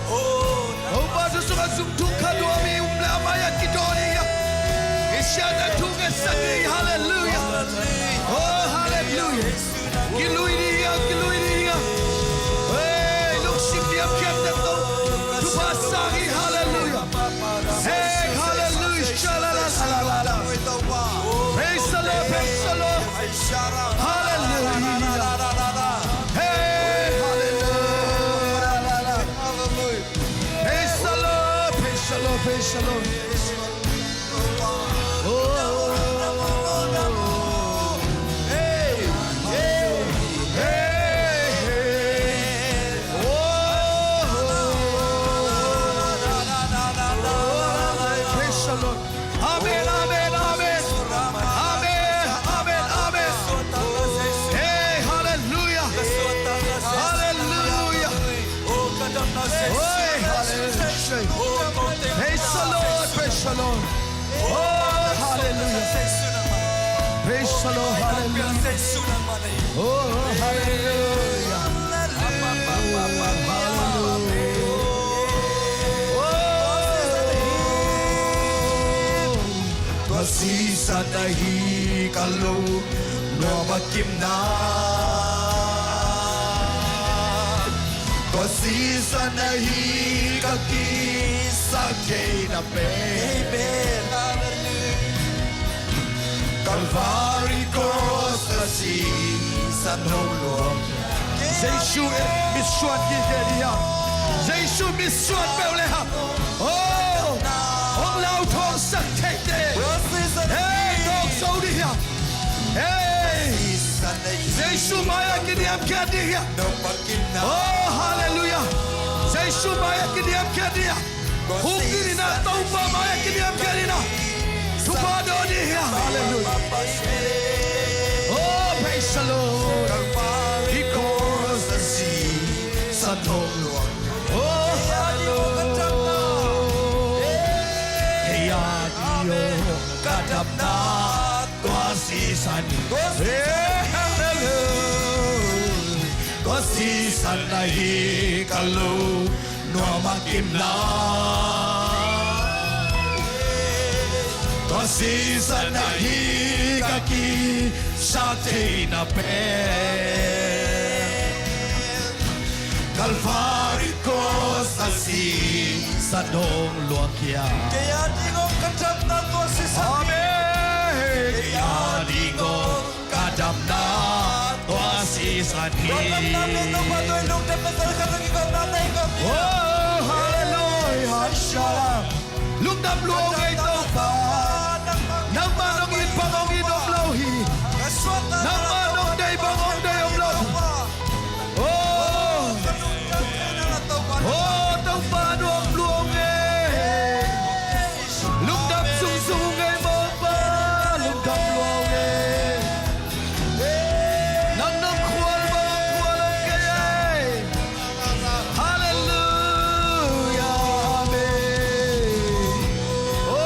Oh, Topa, tua sungah zung thuk khat uh a mi om leh a mai-ah kidawh ding hi a. I siatna thu ngetsak ding, hallelujah. Oh, hallelujah. Kilui ding hi a, kilui ding hi a. Hey, lungsim niamkhiatna tawh thupha sang hi, hallelujah. Hey, hallelujah. Sha-la-la-la-la-la. Praise the Lord, praise the Lord. Hallelujah. Hey, hallelujah. Praise the Lord, praise the Lord, praise the Lord. Oh, hey, hey, hey, hey. Oh, praise the Lord. Amen, amen, amen. Amen, amen, amen. Hey, hallelujah. Hallelujah. Oh, hallelujah. Praise the Lord, praise the Lord. Oh, hallelujah. Praise the Lord, hallelujah. Oh, hallelujah. Hallelujah. Oh, tua sisan ahi ka lungnuam a kimna. Tua sisan ahi ka kisap theihna pen. Amen. Hallelujah. Calvary Cross a sisan hong luang. Jesu in mitsuan kik ding hi a. Jesu mitsuan peuh le hang. Oh, hong lauthawngsak theite. Hey, thawngsak ding hi a. Hey, Jesu mai-ah kiniamkhiat ding hi a. Oh, hallelujah. Jesu mai-ah kiniamkhiat ding hi a. Hong kinin ah, Topa mai-ah kiniamkhiat in ah. Thupha dawn ding hi a. Hallelujah. Oh, praise the Lord. Because the sea, sa thong luang. Oh, hallelujah. Hey, ya, yo, ka damna. Tua sisan, eh, hallelujah. Tua sisan ahi ka lungnuam a kimna. Tua sisan ahi ka kisap theihna pen. Calvary Cross a sisan hong luang hi a. Kei a ding aw ka damna tua sisan. Amen. Kei a ding aw ka damna tua sisan hi. Tua damna pen Topa tua i lungdamna tua ka lungdamna tua i ka. Oh, hallelujah. Shalom. Lungdam lua ung ei Topa. Nangmah nong it bang hong it om lo hi. Nangmah nong deih bang hong deih om lo hi. Oh. Oh, Topa nuam lua ung ei. Lungdam sungsung ung ei Topa. Lungdam lua ung ei. Nang nong khual bang khual ung kei ei. Hallelujah, amen. Oh,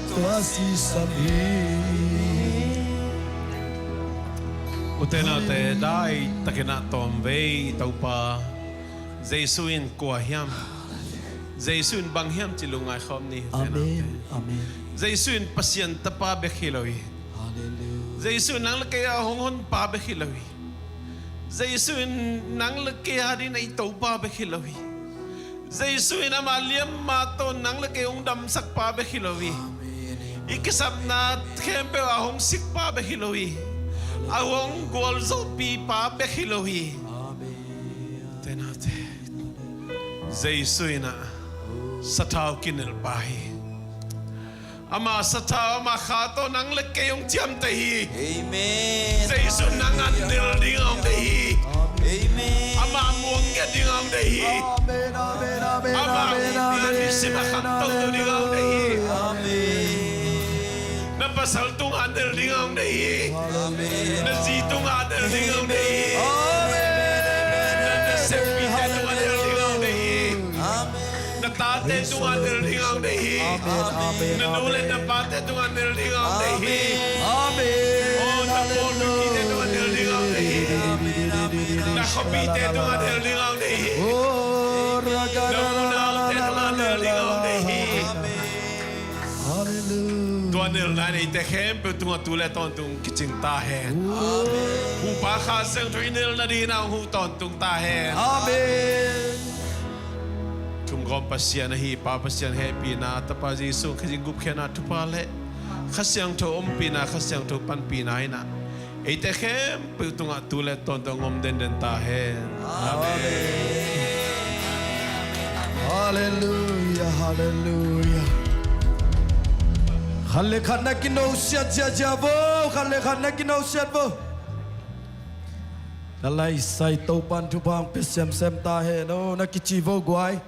Tua sisan hi. Ute naute, dai takin ah tawmvei Topa Jesu in kua hiam, Jesu in bang hiam ci lungngai khawm ni. Ute naute, Amen. Jesu in Pasian Tapa bek hi lo hi. Jesu in nang le kei a hong honpa bek hi lo hi. Jesu in nang le kei a dingin i Topa bek hi lo hi. Jesu in ama liamma tawh nang le kei hong damsakpa bek hi lo hi. I kisapna khempeuh a hong sikpa bek hi lo hi. A hong gualzawhpipa bek hi lo hi. Ute naute, Jesu in ah sathau kinelhpa hi. Ama sathau, ama kha tawh nang le kei hong ciamteh hi. Amen. Jesu nang a nel ding a hong deih hi. Amen. Ama muang ngiat ding a hong deih hi. Amen, amen, amen, Ama amen, amen, nisim a khamto amen, ding a hong deih hi. Amen. Na pasal tungah nel ding a hong deih hi. Amen. Na zi tungah nel ding a hong deih hi. Amen. Na, na sepite tungah nel ding a hong deih hi. Amen. Na tate tungah nel ding a hong deih hi. Amen, amen, Na nu le amen. na pate tungah nel ding a hong deih hi. Amen. Oh, na pawlpite tungah nel ding a hong deih hi. Amen, amen, amen. Na khuapite tungah nel ding a hong deih hi. Oh, Na unaute tungah nel ding a hong deih hi. Hallelujah. Tua nelna in eite khempeuh tungah tu le tawntung kicing ta hen. Amen. Pu Pa Kha Siangtho i nel nadingin ah hong huh tawntung ta hen. Amen. Thumgawm Pasian ahi Pa Pasian hehpihna, Tapa Jesu Khazih gupkhiatna thupha le Kha Siangtho ompihna, Kha Siangtho panpihna in ah eite khempeuh tungah tu le tawntung hong om denden ta hen. Amen. Hallelujah, hallelujah. Khat le khat na kinosiat ziahziah vo, khat le khat na kinosiat vo. Na laisai Topa'n thupha hong pia semsem ta hen aw, na kici vo guai.